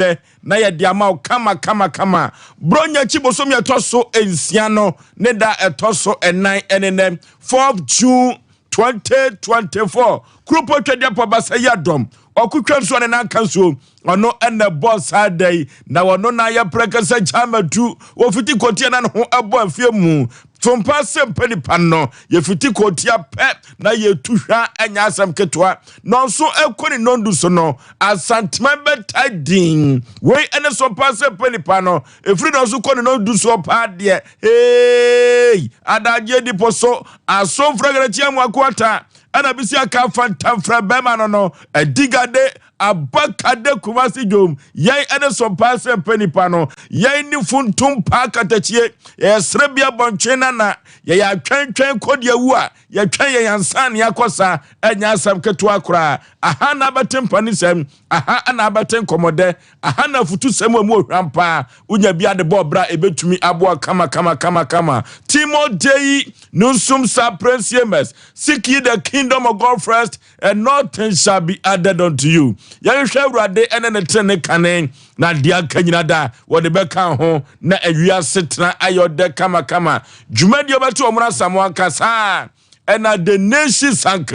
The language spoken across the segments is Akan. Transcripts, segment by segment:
Dɛ na yɛde ama wo kama kama kama. Buronya akyi bosom yɛ ɛtɔ so nsia no ne da ɛtɔ so ɛnan ɛne nɛ 4th June 2024. Kuropɔ twɛdeɛ pɔ basa yi adɔm ɔkotwa nsuo ne nanka nsuo ɔno ɛna ɛbɔ saa da yi na ɔno na ayɛ prɛkɛsɛ gyamatu wɔfiti kɔtia na ne ho ɛbɔ afie mu Sompa sɛ mpɛ nipa no yɛfiti kootia pɛ na yɛtu hwa ɛnyɛ asɛm ketewa na ɔnso ɛkɔ ne nondu so no Asantema bɛtae din wei ɛne sompa sɛ mpɛ nipa no ɛfiri na ɔnso kɔ ne nondu soɔ paa deɛ hey adagyeɛ di po so asomfrɛ garakyia mu akoata ɛna bisi aka fantamfrɛ bɛma no no adigade Abakade Kumasi dwom yɛn ɛne sɔmpaa sɛ mpɛ nipa no yɛn ne funtum paa katakyie yɛyɛ serebea bɔntwe nana yɛyɛ atwɛntwɛn kɔdi awu a yɛtwɛn yɛn ansa ne akɔ sa ɛnyɛ asɛm ketewa koraa aha na abɛte mpanisɛm aha na abɛte nkɔmɔdɛ aha na afutusɛm a mu ohwam paa wonya bi ade bɔ ɔbra ebetumi aboa kama kama kama kama Timo Dei Nunsum sa Prince Seek ye the kingdom of God first and nothing shall be added unto you. Yɛhwehwɛ Awurade ɛne ne tenene kane na deɛ aka nyina da wɔde bɛka ho na awiase tena ayɛ ɔdɛ kamakama. Dwumadie ɔbɛte wɔn asamoa kasa ɛna the nation sank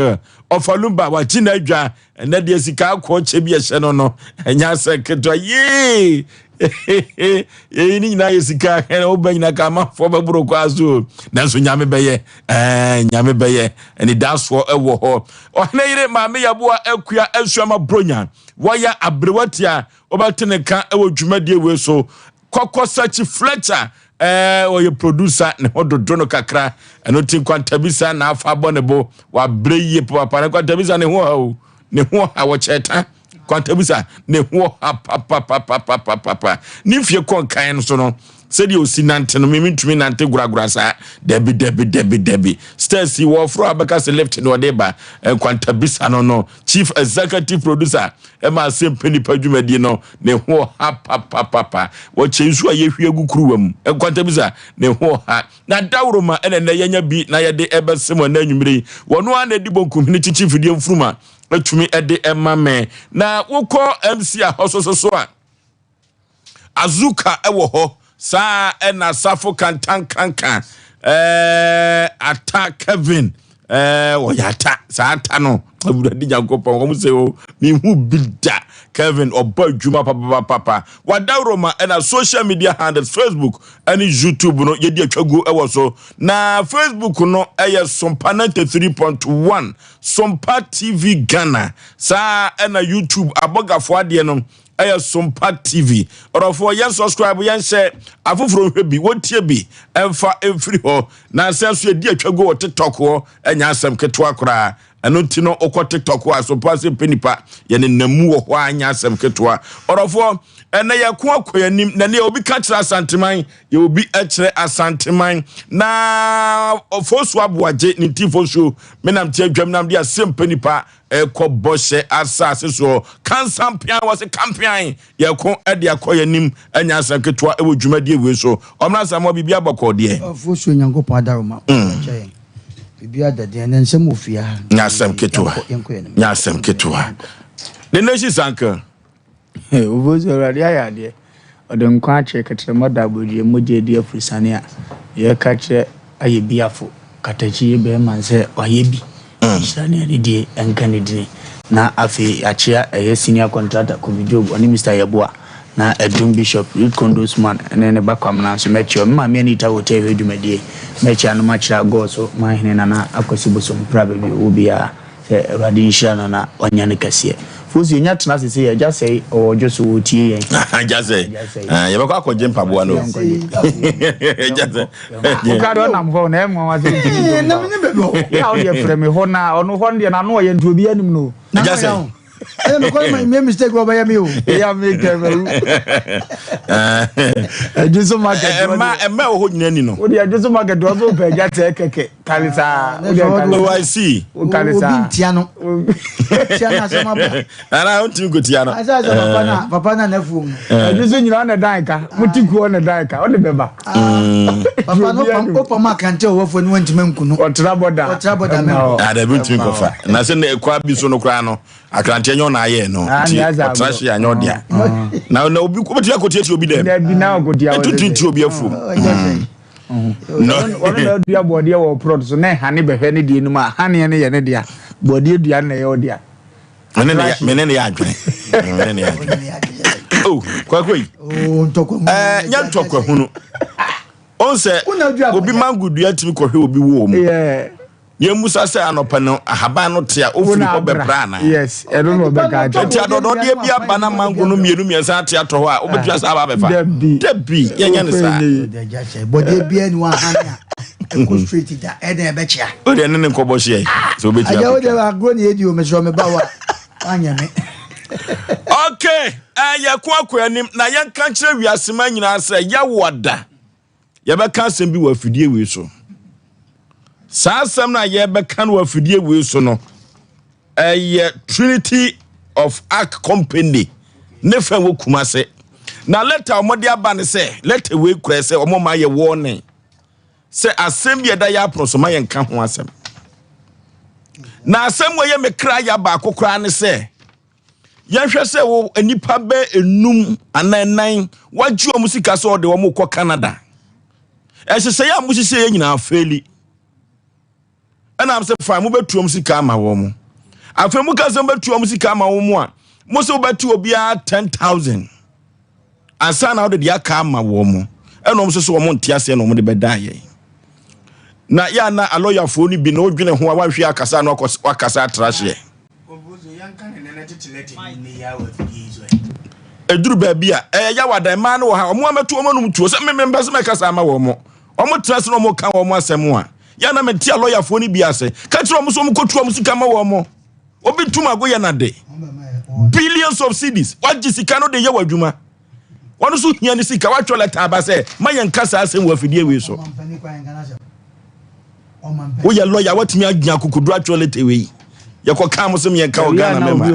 ɔfalumba wagye n'adwa ɛnɛ deɛ sika akɔɔ kyɛ bi ɛhyɛ no no ɛnyɛ asɛ ketewa yee yɛyi ne nyinaa yɛ sika ɛna woba nyina ka amanfoɔ bɛboro kɔ aso nanso nyame bɛyɛ ɛɛ nyame bɛyɛ anidasoɔ ɛwɔ hɔ ɔhene yere maame yaboa akua asuama bronya wɔyɛ aberewa tia wobɛte ne ka ɛwɔ dwumadie wei so kɔkɔ sakyi fletcher ɛɛ ɔyɛ producer ne ho dodo no kakra ɛno ti nkwantabisa na afa abɔ ne bo wabrɛ yie papa ne nkwantabisa ne ho ha o ne ho ha wɔkyɛ ta Kwantabisa ne ho ɔha papapapapapa. Ne mfie kɔ nkan no so no, sɛdeɛ ɔsi nante no, mimi ntumi nante goragora saa. Dabi, dabi, dabi, dabi. Stairs yi wɔforo a bɛka sɛ lift na ɔde ba. Nkwantabisa no no, chief executive producer ɛma asɛm pɛ nipa dwumadie no, ne ho ɔha papapapa. Wɔkyɛ nsuo a yɛhwie agu kuruwa mu. Nkwantabisa ne ho ɔha. Na dawuroma ɛna ɛnɛ yɛnya bi na yɛde ɛbɛsem ɛnɛ anwummere yi. Wɔno ara na ɛdi bonkumhene kyikyi mfidie mfuruma. atumi de ma me na wokɔ mc a hɔ so so a azuka wɔ hɔ saa ɛna asafo kantankanka ɛɛ ata kevin ɛɛ ɔyɛ ata saa ata no awurade nyankopɔn wɔn sɛ o mehu bi da kevin ɔbɔ adwuma papapapa wada roma ɛna social media handles facebook ɛne youtube no yɛdi atwa guo ɛwɔ so na facebook no ɛyɛ sompa 93.1 Sompa TV Ghana, saa ara na YouTube abɔgafoɔ adeɛ no ɛyɛ Sompa TV. Ɔdɔfoɔ yɛn subscribe yɛn hyɛ afoforɔ nhwɛ bi wɔntie bi ɛmfa mfiri hɔ. Na sɛ nso yɛdi atwa gu wɔ TikTok hɔ ɛnyɛ asɛm ketewa koraa. Ɛno nti no wokɔ TikTok hɔ a Sompa ase mpɛ nipa yɛne nam mu wɔ hɔ a ɛnyɛ asɛm ketewa. Ɔdɔfoɔ ɛnɛ yɛko akɔ yɛn anim na ɛnɛ obi ka kyerɛ Asanteman Yɛ obi kyerɛ Asanteman na Fosu Aboagye ne nti Fosu menam te adwam nam de asɛm pɛ nipa ɛkɔ bɔhyɛ asase soɔ kansampean wɔse kampean yɛko ɛde akɔ yɛnim ɛnyɛ asɛm ketewa ɛwɔ dwumadie wei so ɔmra Asamoah biribi abɔkɔ deɛ. Fosu Nyankopɔn adaroma ɔkyɛ yɛn biribi adadeɛ ne nsɛm wɔ fie ha nyɛ asɛm ketewa nyɛ asɛm ketewa ne nation sanka. Obosu, Awurade ayɛ adeɛ. Ɔde nkwa akyerɛ kɛtrɛma da abodwoeɛ mogya adi afurusane a yɛka kyerɛ ayɛbiafo katakyie bɛɛma sɛ wayɛ bi. Nhyira ne anidie nka ne dini. Na afei yɛakyea ɛyɛ senior contractor Kofi Job ɔne Mister Yeboah na Adum Bishop Ruth Kondos man ne ne ba Kwamena nso mɛkyea wɔn. Me maame Anita Hotel hwɛ dwumadie mɛkyea no makyerɛ Agɔɔ so manhene Nana Akwasi Bosom Pra baabi ɔwɔ biara. Sɛ Awurade nhyira no na ɔnyɛ no kɛseɛ. Fosu yɛnya tena ase sei Agya Sɛe ɔwɔ ɔdwo so ɔretie yɛn. Agya Sɛe yɛbɛkɔ akɔgye mpaboa no Agya Sɛe. Wokra deɛ ɔnam hɔ na ɛmmoa wa sɛ ntumi dwo mpa. Yɛ a wodeɛ frɛ me hɔ na ɔno hɔ no deɛ n'ano ɔyɛ nti obi anim no. Agya Sɛe. Ɛyɛ mekɔ no ma mistake wɔbɛyɛ me o. Ɛyɛ a mekɛ mawu. Ɛdwo so market. Ɛma ɛma ɛwɔ hɔ nyina ni no. Wodeɛ ɛdwo so market wɔ so pɛ Agya Sɛe kɛkɛ. Kale saa. Wo deɛ kale. Oh, I see. Wo kale saa. Obi ntia no. Tia no asɛm aba. Ana wontumi nkɔtia no. Asɛ sɛ papa na papa na n'afuom no. Ɛno nso nyina ɔna dan ka. Mo ti kuo ɔna dan ka. Ɔde bɛba. Papa no pam wopam akante wɔ wafuo no wantumi anku no. Ɔtra bɔda. Ɔtra bɔda mɛ. Ah, dabi ntumi nkɔfa. Na sɛ na ɛkwa bi so no koraa no, akranteɛ nyɛ ɔna ayɛ no. Nti ɔtra hye anyɛ ɔdea. Na na obi wobɛtumi akɔtiatia obi dɛm. Dabi na ɔkɔtia. Ɛtutu nti obi afuom. Ɔno na ɔdua bɔɔdeɛ wɔ prɔt so na ɛhane bɛhwɛ ne deɛ no mu a haneɛ no yɛ ne dea bɔɔdeɛ dua no na ɛyɛ ɔdea. Mene ne yɛ adwene. Mene ne yɛ adwene. Oh, kwakwa yi. Oh, Nyɛ ntɔkwa hunu. Ɔn sɛ obi mango dua tumi kɔhwɛ obi wɔ mu. Yɛmmusa sɛ anɔpa no ahaban no te a ofiri hɔ bɛpra anaa? Yes, ɛno na ɔbɛka akyerɛ. Nti adɔdɔdeɛ bi aba na mango no mmienu mmiɛnsa ate atɔ hɔ a wobɛtumi asa aba abɛfa? Dabi. Dabi, yɛnyɛ no saa. Bɔdeɛ biara ni wahane a ɛkɔ straight da ɛdɛn ɛbɛkyea. Wode ɛne ne nkɔbɔ hyeɛ sɛ wobɛtumi Agya wode agorɔ ne yɛdi o mesrɛ me ba wa anyɛ me. Okay, yɛko akɔ anim na yɛnka nkyerɛ wiase ma nyinaa sɛ yɛwo ada. Yɛbɛka asɛm bi wɔ afidie wei so. Saa asɛm no a yɛbɛka no wɔ afidie wei so no, ɛyɛ Trinity of Ark Company ne fɛn wɔ Kumase. Na lɛta a wɔde aba ne sɛ, lɛta wei kura sɛ wɔn ma yɛ warning sɛ asɛm bi a ɛda yɛ apono so ma yɛnka ho asɛm. Na asɛm wɔ yɛ me kra ya baako koraa ne sɛ, Yɛnhwɛ sɛ wo nnipa bɛ enum anaa nnan wagye wɔn sika sɛ ɔde wɔn kɔ Canada. Ɛhyehyɛ yɛ a mohyehyɛ yɛ nyinaa feli. Ɛna sɛ fine mobɛtu wɔn sika ama wɔn. Afei mo ka sɛ mobɛtu wɔn sika ama wɔn a, mo sɛ wobɛte obiara 10,000 ansa na wode deɛ aka ama wɔn. Ɛna wɔn nso sɛ wɔn nte aseɛ na wɔn de bɛda yɛn. Na yɛ ana alɔyafoɔ no bi na wodwene ho a wanhwɛ akasa na wakasa atra hyeɛ. Ɛduru baabi a, ɛyɛ yaw ada. Mmaa no wɔ ha, wɔn amɛto wɔn anum tuo sɛ mmemme mpɛ sɛ mɛkasa ama wɔn. Wɔn tena ase na wɔn ka wɔn asɛm a, yɛ na mente a lɔyafoɔ no bi ase. Ka kyerɛ wɔn sɛ wɔn kɔtu wɔn sika ma wɔn. Obi tum ago yɛ n'ade. Billions of cedis. Wagye sika no de yɛ wɔ adwuma. Wɔn nso hia ne sika. Watwerɛ lɛta aba sɛ ma yɛn nka saa asɛm wɔ afidie wei so. Woyɛ lɔya watumi agyina akokoduro atwerɛ lɛta wei. Yɛkɔ kaa mo sɛ meyɛnka wɔ Ghana mɛma.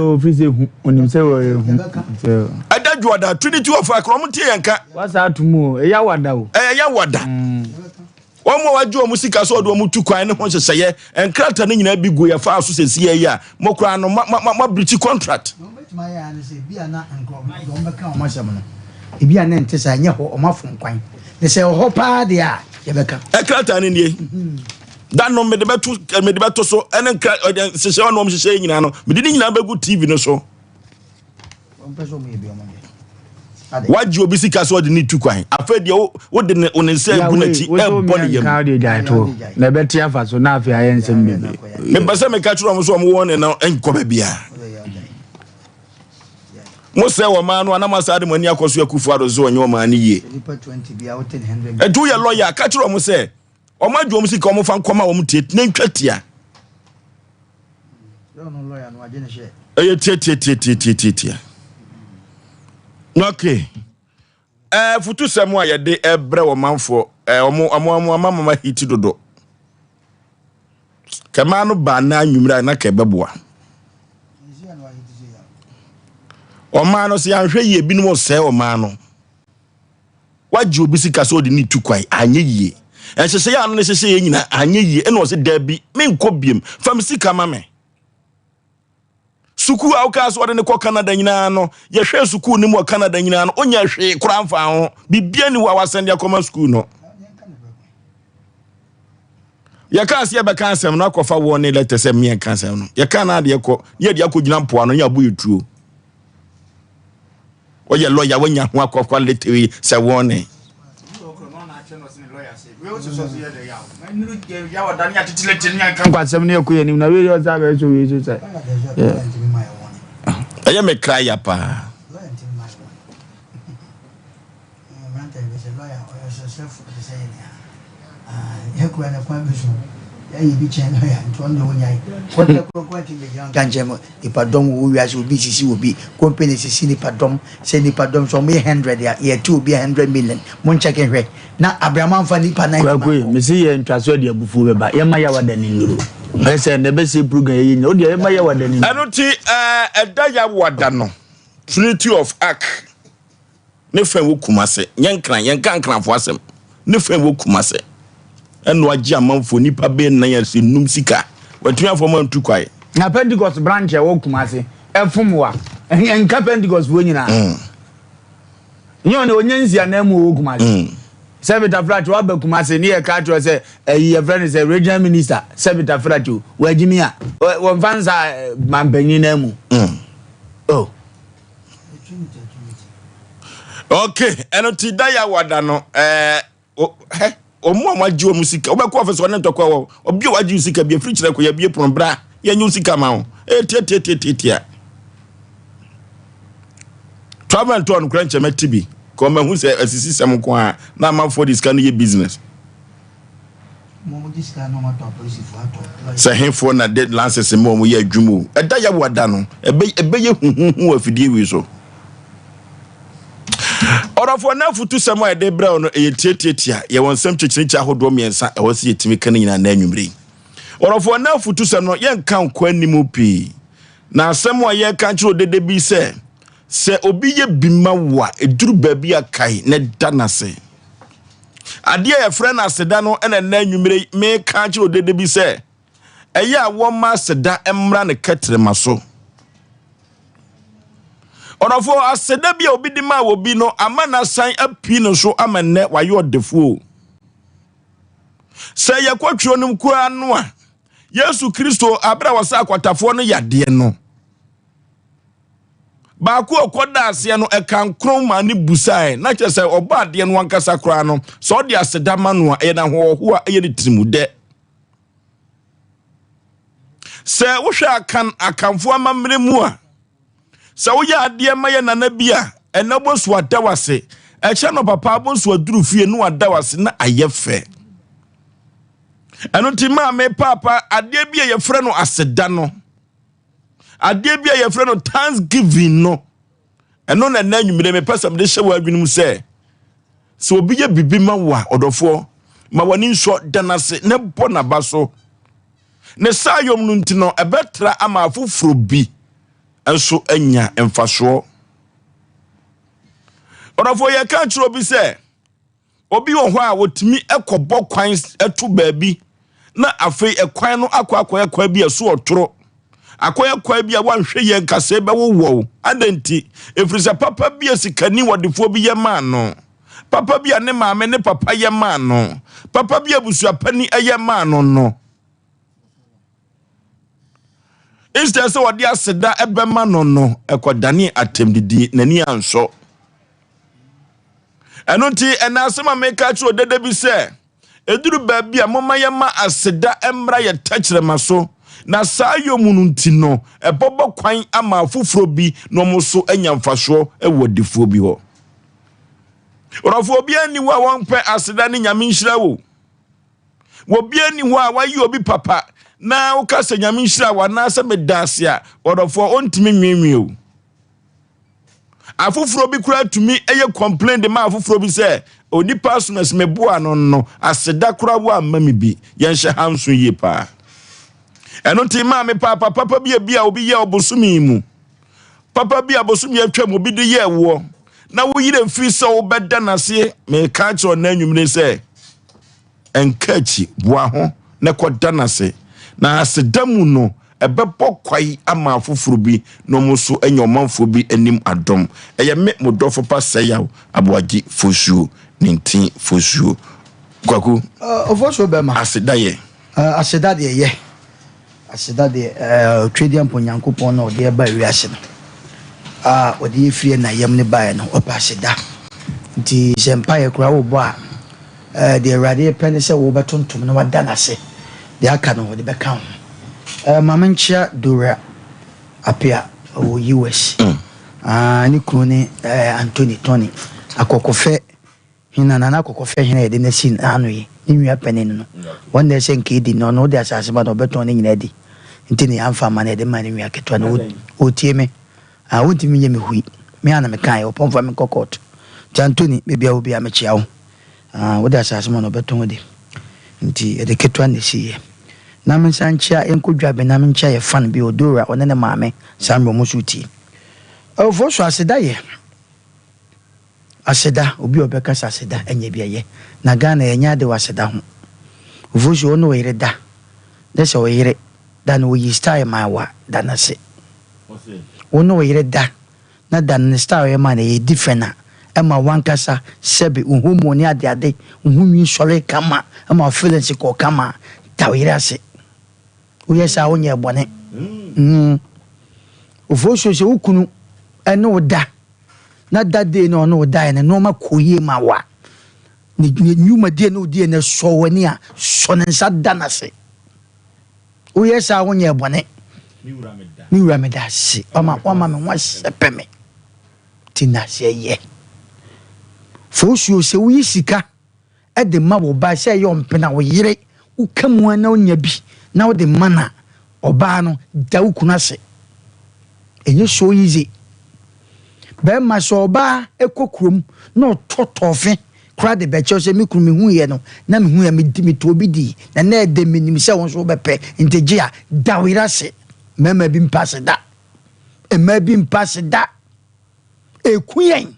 Ɛda dwoada Trinity of Accra wɔn tie yɛn ka. Wasa atum o, ɛyɛ wada o. Ɛyɛ wada. Wɔn a wɔagye wɔn sika sɛ wɔde wɔn tu kwan ne ho nhyehyɛeɛ nkrataa no nyinaa bi gu yɛ faa so sɛsi yi a mo koraa no ma ma ma breach contract. Na wɔbɛtumi ayɛ ara ne sɛ ebi a na nkurɔfo deɛ wɔbɛka wɔn asɛm no ebi a na ɛnte saa ɛnyɛ hɔ wɔn afom kwan na sɛ ɛwɔ hɔ paa deɛ a yɛbɛka. Nkrataa no nie da no mede bɛto mede bɛto so ɛne nkra nhyehyɛeɛ wɔn hyehyɛ nyinaa no mede ne nyinaa bɛgu TV no so. Wagye obi sika sɛ ɔde ne tu kwan. Afei deɛ wode ne wo ne nsa egu n'akyi ɛbɔ ne yam. Na ɛbɛte afa so na afei ayɛ nsɛm bebree. Mepɛ sɛ meka kyerɛ wɔn sɛ wɔn wɔ ne no nkɔ baabiara. Mo sɛ wɔn maa no anam asa de mo ani akɔ so akufo ado sɛ ɔnyɛ wɔn maa no yie. Ɛnti woyɛ lɔya ka kyerɛ wɔn sɛ wɔn agye wɔn sika wɔn fa nkɔma wɔn tie ne ntwa tia. Ɛyɛ tiatiatiatiatiatia. Okay. Ɛɛ eh, futusɛm a yɛde ɛbrɛ wɔn manfoɔ ɛɛ wɔn wɔn wɔn ama mama hiti dodo. Kɛmaa no baa na anwummerɛ a na kɛ bɛboa. Ɔmaa no sɛ yɛanhwɛ yie binom sɛe ɔmaa no. Wagye obi sika sɛ ɔde ne tu kwan, anyɛ yie. Nhyehyɛeɛ a ano ne hyehyɛ yɛ nyinaa anyɛ yie. Ɛna ɔse daabi, menkɔ biem. Fa me sika ma me. Sukuu a wokaa sɛ ɔde ne kɔ Canada nyinaa no, yɛhwɛɛ sukuu no mu wɔ Canada nyinaa no, onyɛ hwee koraa mfaa ho. Biribiara ni hɔ a wasɛn de akɔma sukuu no. Yɛkaa sɛ yɛbɛka asɛm no akɔfa wɔ ne lɛtɛ sɛ mmeɛnka asɛm no. Yɛkaa no adeɛ kɔ, ne yɛde akɔgyina mpoano ne abɔ yɛ tuo. Woyɛ lɔya woanya ho akɔkwa lɛtɛ yi sɛ wɔn ne. Nkwasɛm no yɛ kɔ yɛ anim na wei yɛ ɔsɛ abɛɛ so wei so sɛ. Ɛyɛ me kra ya paa. Yɛayɛ bi kyɛn no yɛ nti ɔno deɛ ɔnyae. Kɔntɛ kronkron nti mbɛgyina nka nkyɛn mu nipa dɔm wɔ wiase obi sisi obi company sisi nipa dɔm sɛ nipa dɔm sɛ ɔmo yɛ hundred a yɛte obi a 100 million mo nkyɛke hwɛ na abraham amfa nipa 90 Kwaku yi, mesi yɛ ntwa so de abufuo bɛba. Yɛma yɛ wada ne nnuro. Ɛyɛ sɛ na ɛbɛsɛ program yɛyɛ nyina. Wodeɛ yɛma yɛ wada ne nnuro. Ɛno nti ɛda Yawada no, Trinity of Ark ne fɛn wɔ Kumase, nyɛ Nkran, yɛnka Nkranfoɔ asɛm, ne fɛn wɔ Kumase ɛna wagye amanfoɔ nipa bɛyɛ nan ase num sika, watumi afɔ ma ntu kwae. Na Pentecost branch a ɛwɔ Kumase ɛfom wa nka Pentecost foɔ nyinaa. Nyɛ ɔne ɔnya nsi anan mu wɔ Kumase. Sɛ Peter Frat waba Kumase ne yɛ ka kyerɛ sɛ ɛyi yɛfrɛ no sɛ regional minister sɛ Peter Frat o wagyimi a wɔmfa nsa mampanyin nan mu. Oh. Okay, ɛno ti da Yawada no, hɛ ɔmo a wɔagye wɔn sika, wobɛkɔ ɔfɛ sɛ ɔne ntɔkwa wɔ obi a wagye sika bi efiri kyerɛ kɔ yɛbie pono bra yɛnyɛ wo sika ma wo. Ɛtiatiatiatia travel and tour no kora nkyɛn mɛte bi kɔ ɔmo ahu sɛ asisi sɛm nko a na amanfoɔ de sika no yɛ business. Mo gye sika na ɔmo atɔ apolisifoɔ atɔ. Sɛ hefoɔ na de license ma ɔmo yɛ adwuma o, ɛda Yawada no ɛbɛyɛ huhuhu wɔ afidie wei so. Ɔdɔfoɔ, na afutu sɛm a yɛde brɛ wo no ɛyɛ tiatiatia. Yɛwɔ nsɛm kyekyerɛkyerɛ ahodoɔ mmiɛnsa ɛwɔ sɛ yɛtumi ka no nyinaa na anwummere yi. Ɔdɔfoɔ, na afutu sɛm no, yɛnka nkɔ anim pii na asɛm a yɛka kyerɛ odede bi sɛ sɛ obi yɛ bi ma wo a, ɛduru baabi a kae na da n'ase. Adeɛ a yɛfrɛ no aseda no, ɛna ɛnɛ anwummere yi meka kyerɛ odede bi sɛ ɛyɛ a wɔma aseda mmra ne kɛtrɛma so. Ɔdɔfoɔ, aseda bi a obi de maa obi no ama n'asan apii no so ama nnɛ wayɛ ɔdefoɔ. Sɛ yɛkɔ twerɛ no mu koraa no a, Yesu Kristo abere a wɔsɛ akwatafoɔ no yadeɛ no, baako a ɔkɔda aseɛ no ɛka nkron ma ne busae na kyerɛ sɛ ɔbɔ adeɛ no ankasa koraa no, sɛ ɔde aseda ma no a, ɛyɛ n'ahoɔho a ɛyɛ ne tirimu dɛ. Sɛ wohwɛ Akan Akanfoɔ amammerɛ mu a, sɛ woyɛ adeɛ ma yɛ nana bi a, ɛnɛ wobɔnso ada wase, ɛkyɛ no papa abɔnso aduru fie no ada wase na ayɛ fɛ. Ɛno nti maame, paapa, adeɛ bi a yɛfrɛ no aseda no, adeɛ bi a yɛfrɛ no thanksgiving no, ɛno na ɛnɛ anwummerɛ mepɛ sɛ mede hyɛ wɔ adwene mu sɛ sɛ obi yɛ biribi ma wo a, ɔdɔfoɔ, ma w'ani nsɔ, da n'ase na bɔ n'aba so. Ne saa yom no nti no, ɛbɛtra ama afoforɔ bi nso anya mfasoɔ. Ɔdɔfoɔ, yɛka kyerɛ obi sɛ obi wɔ hɔ a wɔtumi kɔbɔ kwan to baabi na afei ɛkwan no akɔ akɔyɛ kwan bi a ɛso ɔtoro, akɔyɛ kwan bi a wanhwɛ yɛn nkasɛɛ bɛwowɔw. Adɛn nti? Ɛfiri sɛ papa bi a sikani wɔdefoɔ bi yɛ maa no, papa bi a ne maame ne papa yɛ maa no, papa bi a abusuapani yɛ maa no no, instead sɛ wɔde aseda ɛbɛma no no, ɛkɔdane atɛmdidie, n'ani ansɔ. Ɛno nti ɛna asɛm a meka kyerɛ odede bi sɛ ɛduru baabi a momma yɛma aseda mmra yɛ tɛkyerɛma so, na saa yɔ mu no nti no ɛbɔbɔ kwan ama afoforɔ bi na ɔmo so anya mfasoɔ wɔ adifoɔ bi hɔ. Ɔdɔfoɔ, obiara nni hɔ a wɔmpɛ aseda ne Nyame nhyira wo. Obiara nni hɔ a wayɛ obi papa na woka sɛ Nyame nhyira wo anaasɛ meda ase a, ɔdɔfoɔ, ɔntumi nwenwe o. Afoforɔ bi koraa tumi yɛ complain de ma afoforɔ bi sɛ onipa asomasi meboa no no, aseda koraa wo amma me bi. Yɛnhyɛ ha nso yie paa. Ɛno nti maame, paapa, papa bi a bi a obi yɛ ɔbosome mu papa bi a bosome atwam obi de yɛ woɔ na woyere mfiri sɛ wobɛda n'ase, meka kyerɛ ɔna anwummere sɛ ɛnka akyi, boa ho na kɔda n'ase, na aseda mu no ɛbɛbɔ kwae ama afoforɔ bi na ɔmo nso anya ɔmanfoɔ bi anim adɔm. Ɛyɛ me mo dɔfo pa Sɛyaw Aboagye Fosuo ne ntin Fosuo Kwaku. Ɔfosuo bɛma. Aseda yɛ. Aseda deɛ yɛ aseda deɛ, Twedeɛ mpo Nyankopɔn na ɔde ɛba wiase no a ɔde yɛ firi na yam ne baeɛ no, ɔpɛ aseda. Nti sɛ mpaeɛ koraa wobɔ a, deɛ Awurade pɛ ne sɛ wobɛtontom na wada n'ase, deɛ aka no wɔde bɛka ho. Ma menkyea Dora Apea ɔwɔ US. Ne kunu ne Anthony Tony Akɔkɔfɛ hena, Nana Akɔkɔfɛ hena yɛde no asi n'ano yi. Ne nua panin no, wɔn na ɛsɛ nka edi na ɔno wode asase ma no ɔbɛtɔn ne nyinaa adi. Nti na yɛamfa amma no, yɛde maa ne nua ketewa no. Ɔtie me. Ah, wontumi nyɛ me hui. Me ara na mekaeɛ, ɔpɔn fa me nkɔ court. Nti Anthony, baabi a wɔ biara mekyea wo. Ah, wode asase ma no ɔbɛtɔn adi. Nti yɛde ketewa na ɛsiiɛ. Na mensan nkyea, yɛnkɔ Dwaben na menkyea yɛ fan bi, Odora, ɔne ne maame, saa mmerɛ ɔmo nso retie. Awufoɔ so aseda yɛ. Aseda, obi a ɔbɛka sɛ aseda ɛnyɛ bi ɛyɛ. Na Ghana yɛnyɛ ade wɔ aseda ho. Ofosu wo ne wo yere da ne sɛ wo yere da no oyi style ma wo a, da no ase. Wo ne wo yere da na da no ne style a ɔyɛ ma no ɛyɛ different a, ɛma wankasa sɛbe wo hormone ne ade ade, wo ho nwi sɔre kama, ɛma wo feelings kɔ kama a, da wo yere ase. Woyɛ saa a wonyɛɛ bɔne. Mm. Ofosu sɛ wo kunu ɛne wo da na that day no ɔne wo daeɛ no nneɛma kɔ yie ma wo a, ne ne nnwumadie ne wodie no sɔ w'ani a, sɔ ne nsa da no ase. Woyɛ saa wonyɛ bɔne. Me wura meda ase. Wama wama me ho asɛpɛ me. Ti na aseɛ yɛ. Fosuo sɛ woyi sika de ma wo ba sɛ ɛyɛ ɔmpena wo yere, woka mu ara na wonya bi na wode ma no a, ɔbaa no da wo kunu ase. Ɛnyɛ so easy. Bɛrima sɛ ɔbaa kɔ kurom na ɔtɔ tɔfe koraa de bɛkyɛw sɛ me kunu mehuiɛ no na mehuiɛ medi metɔɔ bi dii na na ɛdɛ menim sɛ wo nso wobɛpɛ nti gye a da wo yere ase. Mmarima bi mpa ase da. Mmaa bi mpa ase da. Ɛku yɛn.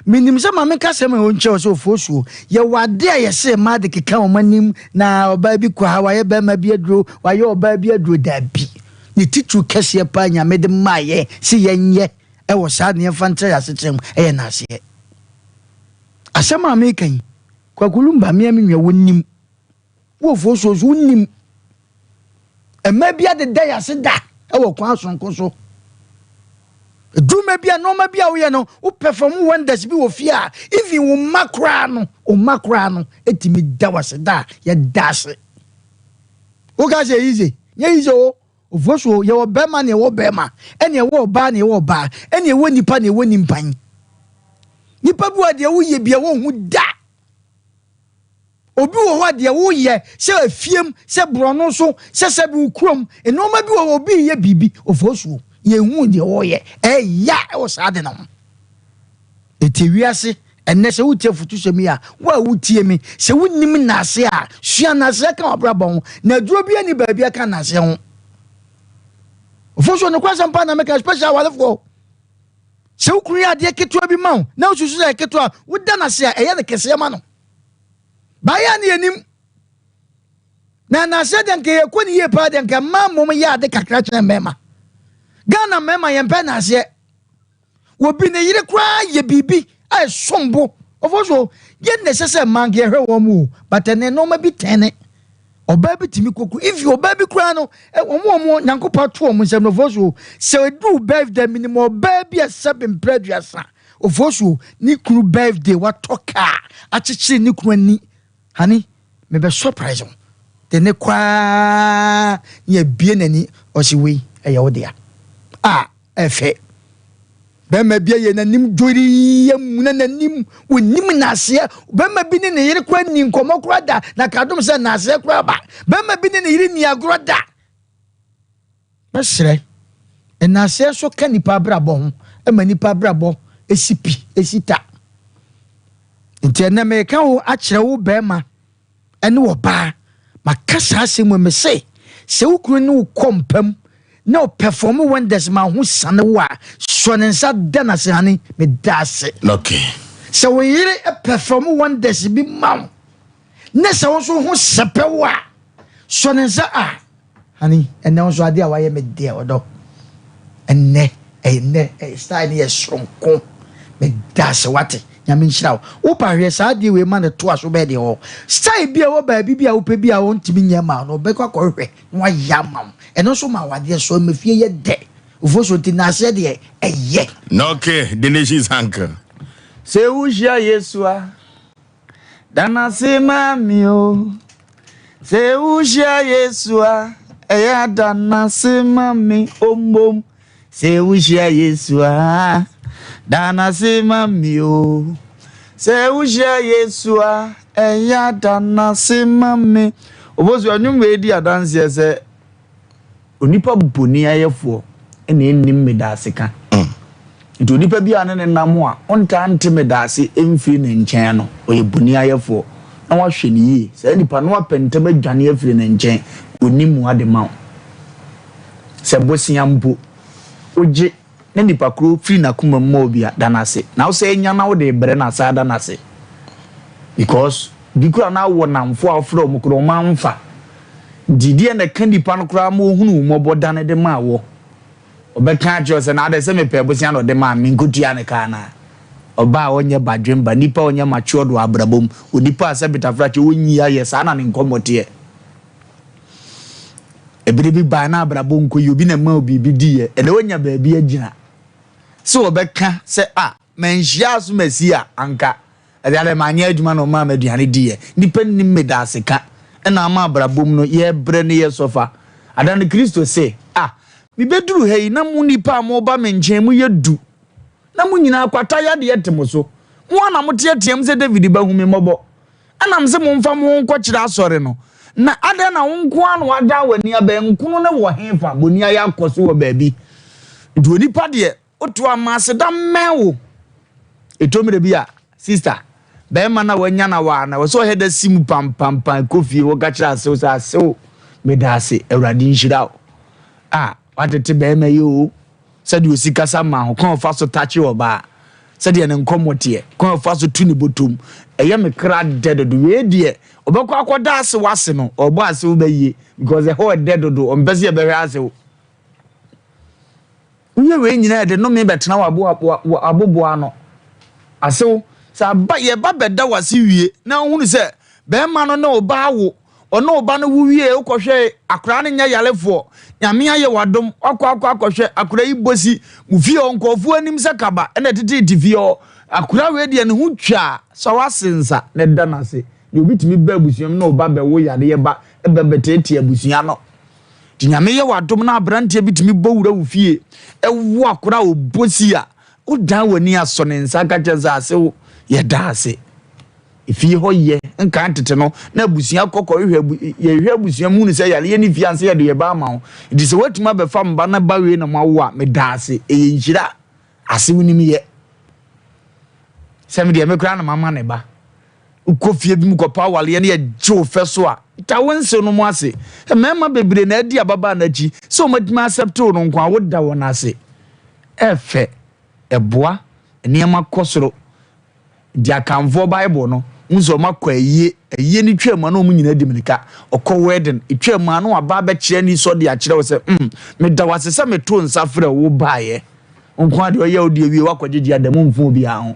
Menim sɛ ma menka asɛm a ɛwɔ nkyerɛ wo sɛ Ofosuo, yɛwɔ adeɛ a yɛse mmaa de keka wɔn anim na ɔbaa bi kɔ ha, wayɛ barima bi aduro, wayɛ ɔbaa bi aduro. Dabi. Ne titiriw kɛseɛ paa Nyame de maa yɛn sɛ yɛnyɛ wɔ saa ne yɛmfa ntra yɛn asetena mu ɛyɛ naaseɛ. Asɛm a meka yi, Kwaku Lumba, me a me nua, wonim. Wo Ofosuo nso wonim. Mmaa bi adeda yɛn ase da wɔ kwan soronko so. Edwuma bi a nneɛma bi a woyɛ no, wo perform wonders bi wɔ fie a, even wo mma koraa no, wo mma koraa no, etumi da wo ase da a yɛda ase. Woka sɛ easy, nyɛ easy o. Ofosuo, yɛwɔ bɛrima na yɛwɔ bɛrima, ɛna yɛwɔ ɔbaa na yɛwɔ ɔbaa, ɛna yɛwɔ nipa na yɛwɔ nimpan. Nipa bi wɔ deɛ woyɛ bi a wɔnhu da. Obi wɔ hɔ a deɛ woyɛ sɛ efiem, sɛ borɔno so, sɛ sɛbi wo kurom, nneɛma bi wɔ hɔ obi reyɛ biribi, ofosuo, yɛnhu deɛ ɔreyɛ, ɛya wɔ saa ade no ho. Eti wiase, ɛnnɛ sɛ wotie afutusɛm yi a, wo a wotie me, sɛ wonnim nnaase a, sua nnaseɛ ka w'abrabɔ ho, na aduro bi ani baabi ɛka nnaseɛ ho. Ofosuo, nokwasɛm paa na meka, especially awarefoɔ. Sɛ wo kunu yɛ adeɛ ketewa bi ma wo na wosusu sɛ ɛyɛ ketewa a, woda no ase a, ɛyɛ no kɛseɛ ma no. Baayɛ a ne yɛnim. Na anaasɛ deɛ nka yɛkɔ ne yie paa deɛ nka mmaa mmom yɛ ade kakra kyerɛ mmarima. Ghana mmarima yɛmpɛ naaseɛ. Wɔbi ne yere koraa yɛ biribi a ɛsom bo. Ɔfo so yɛn na ɛsɛ sɛ mmaa nka yɛhwɛ wɔn mu o, but ɛnɛ nneɛma bi tɛne. Ɔbaa bi tumi kɔ kuro, if ɔbaa bi koraa no, wɔn a wɔn Nyankopɔn ato wɔn nsam no, ɔfo so sɛ ɛduru birthday minim ɔbaa bi a sɛbe mpere aduasa, ɔfo so ne kunu birthday watɔ kaa akyekyere ne kunu ani, honey mebɛ surprise wo, de ne kɔ ara ne abie n'ani, ɔsi wei ɛyɛ wo dea, ah. Ɛfɛ. Bɛrima bi ayɛ n'anim dworii amuna n'anim, onim n'aseɛ. Bɛrima bi ne ne yere koraa nni nkɔmmɔ koraa da, na kadom sɛ n'aseɛ koraa ba. Bɛrima bi ne ne yere nni agorɔ da. Mɛsrɛ, nnaseɛ nso ka nipa abrabɔ ho, ɛma nipa abrabɔ si pi, si ta. Nti ɛnɛ meka wo akyerɛ wo bɛrima ne ɔbaa. Maka saa asɛm mu mese, sɛ wo kunu ne wo kɔ mpa mu na ɔpɛfɔm wonders ma ho sane wo a, sɔ ne nsa da no ase, honey, meda ase. Okay. Sɛ wo yere pɛfɔm wonders bi ma wo, ne sɛ wo nso ho sɛpɛ wo a, sɔ ne nsa a, Honey, ɛnɛ wo nso adeɛ a wayɛ me deɛ ɔdɔ. Ɛnɛ, ɛnɛ, ɛyɛ style no yɛ soronko. Meda ase wate. Nyame nhyira wo. Wopa hwɛ saa adeɛ wei ma no toa so bɛyɛ deɛ wɔ. Style bi a ɛwɔ baabi bi a wopɛ bi a ɔntumi nyɛ ma wo no, ɔbɛkɔ akɔhwehwɛ na wayɛ ama wo. Ɛno nso ma awadeɛ so ɛma fie yɛ dɛ. Ofosuo nti naaseɛ deɛ ɛyɛ. Okay, the nation's uncle. Sɛ wohyia Yesu a, Da no ase ma me o. Sɛ wohyia Yesu a, ɛyɛ a da no ase ma me o mmom. Sɛ wohyia Yesu a, da no ase ma me o. Sɛ wohyia Yesu a, Ɛyɛ a da no ase ma me. Obosu, nnwom wei di adanseɛ sɛ onipa boniayɛfoɔ na ɛnnim medaase ka. Nti onipa bi a ne ne nam a ɔntaa nte medaase mfiri ne nkyɛn no, ɔyɛ boniayɛfoɔ na wahwɛ no yie. Saa nipa no wapɛ ntɛm adwane afiri ne nkyɛn, ɔnni mmoa de ma wo. Sɛ bosea mpo, wogye na nipa koro firi n'akoma mu ma obi a, da no ase. Na wo sɛ nya na wode rebrɛ no a, saa da no ase. Because bi koraa na wowɔ nnamfo a wofrɛ wɔn koraa wɔn amfa. Nti deɛ na ɛka nipa no koraa ma ohunu wo mmɔbɔ dane de maa wɔ. Ɔbɛka akyerɛ wo sɛ na adɛ sɛ mepɛ bosea na ɔde maa me nkotua ne ka anaa? Ɔbaa a ɔnyɛ badwemba, nipa a ɔnyɛ matured wɔ abrabɔ mu, onipa a sɛ betafrakye ɔnyi ayɛ saa na ne nkɔmmɔ teɛ. Ɛberɛ bi bae na abrabɔ nkɔ yie, obi na ɛmaa wo biribi diiɛ, ɛnɛ woanya baabi agyina. Sɛ wɔbɛka sɛ ah, manhyia asomasi a, anka ɛde adɛ manyɛ adwuma na ɔmaa me aduane diiɛ. Nnipa nnim medaase ka, ɛna ama abrabɔ mu no yɛbrɛ ne yɛsɔfa. Ada no Kristo se, ah, mebɛduru ha yi na mo nnipa a moba me nkyɛn moyɛ du, na mo nyinaa kwata yadeɛ te mo so. Mo ara na moteateam sɛ David ba hu me mmɔbɔ. Ɛna mese momfa mo ho nkɔkyerɛ asɔre no. Na adɛn na wo nko ara na woadan w'ani abɛn? Nkono no wɔ hefa? Boniayɛ akɔ so wɔ baabi. Nti onipa deɛ, woto ama aseda mmɛn wo. Ɛtɔ mmerɛ bi a, sista, bɛrima no a wanya no awaa no, ɛwɔ sɛ ɔhɛ da si mu pampampan kɔ fie hɔ ka kyerɛ asew sɛ, Asew, meda ase, Awurade nhyira wo. Ah, woatete bɛrima yi oo. Sɛdeɛ ɔsi kasa ma ho, kwan a ɔfa so takye ɔbaa, sɛdeɛ ne nkɔmmɔ teɛ, kwan a ɔfa so tu ne bɔtɔm, ɛyɛ me kra dɛ dodo. Wei deɛ, ɔbɛkɔ akɔda asew ase no, ɔrebɔ asew bɛyie because ɛhɔ ɛdɛ dodo, ɔmpɛ sɛ yɛbɛhwɛ asew. Woyɛ wei nyinaa yɛde nnome bɛtena w'aboboa ano. Asew, sɛ aba yɛba bɛda w'ase wie na wohunu sɛ bɛrima no ne wo ba awo Ɔne wo ba no wo wie wokɔhwɛ akwadaa no nyɛ yarefoɔ nyame ayɛ wadom wakɔ akɔ akɔhwɛ akwadaa yi bosi mo fie hɔ nkurɔfoɔ anim sɛ kaba ɛna ɛtetete fie hɔ akwadaa wei deɛ ne ho twa sɛ wase nsa na ɛda no ase deɛ obi tumi ba abusua mu na ɔba bɛwo yareɛ ba ɛbɛ bɛteetee abusua no nti nyame yɛ wadom na aberanteɛ bi tumi bɔ wura wo fie ɛwo akwadaa ɔbosi a wodan w'ani asɔ ne nsa ka kyerɛ sɛ ase wo yɛda ase Efie hɔ yɛ nkan tete no na abusua kɔ kɔhwehwɛ abu yɛhwehwɛ abusua mu hunu sɛ yareɛ ne fie ansa yɛde yɛ ba ama wo nti sɛ woatumi abɛfa me ba na ba wei na moawo a meda ase ɛyɛ nhyira ase wonim yɛ sɛ me deɛ me koraa na mama ne ba wokɔ fie bi mu kɔpa awaleɛ ne yɛgye wo fɛ so a ta wo nsew no mu ase mmarima bebree na adi ababaa no akyi sɛ wɔatumi accept wo no nko a woda wɔn ase ɛfɛ ɛboa nneɛma kɔ soro Nti Akanfoɔ Bible no, wohu sɛ wɔakɔ ayie, ayie no twam a na wɔn nyinaa di mirika, ɔkɔ wedding, ɛtwam a na waba abɛkyerɛ anisɔ de akyerɛ wo sɛ, mm, meda wo ase sɛ metoo nsa frɛ wo wobaeɛ. Wo nko ara deɛ ɔyɛ wo deɛ wie, woakɔgyegye ada mu mfa obiara ho.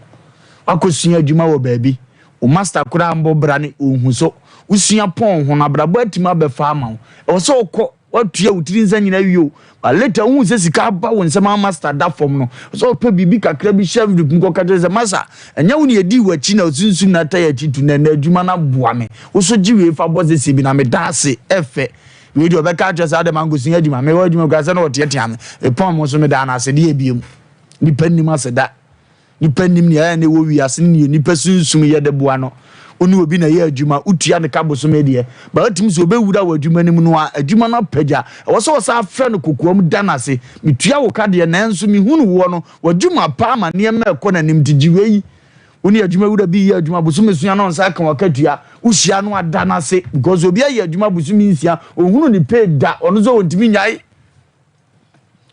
Woakɔsua adwuma wɔ baabi, wo master koraa mbɔ bra ne ɔnhu so. Wosua pɔn ho no, abrabɔ atumi abɛfa ama wo. Ɛwɔ sɛ wokɔ Woatua wo tiri nsa nyinaa awie o, but later wohu sɛ sika aba wo nsam ama master da fam no, sɛ ɔpɛ biribi kakra bi hyɛ envelope mu kɔka kyerɛ sɛ masa, ɛnyɛ wo na yɛdii w'akyi na osunsum na ata yɛn akyi tu na ɛnɛ adwuma no aboa me. Wo so gye wei fa bɔ sese bi na meda ase. Ɛfɛ. Wei deɛ ɔbɛka akyerɛ sɛ adɛn mankɔsua adwuma, mewɔ adwuma koraa sɛ na ɔteatea me. Mepɔn mo nso medaa no ase deɛ biom. Nnipa nnim ase da. Nnipa nnim nea ɛyɛ na ɛwɔ wiase ne nea onipa sunsum yɛ de boa no. Wo ne obi na ɛyɛ adwuma, wotua no ka bosome deɛ, but wotumi sɛ ɔbɛwura wɔ adwuma no mu no a, adwuma no apagya. Ɛwɔ sɛ wɔsan frɛ no kokoam da no ase. Metua wo ka deɛ, nanso mehunu woɔ no, w'adwuma pa ama nneɛma ɛkɔ n'anim nti gye wei. Wo ne adwumawura bi reyɛ adwuma bosome sua na ɔnsa aka w'akatua, wohyia no a da no ase because obi ayɛ adwuma bosome nsia, ɔnhunu ne pay da, ɔno nso ɔntumi nnyae.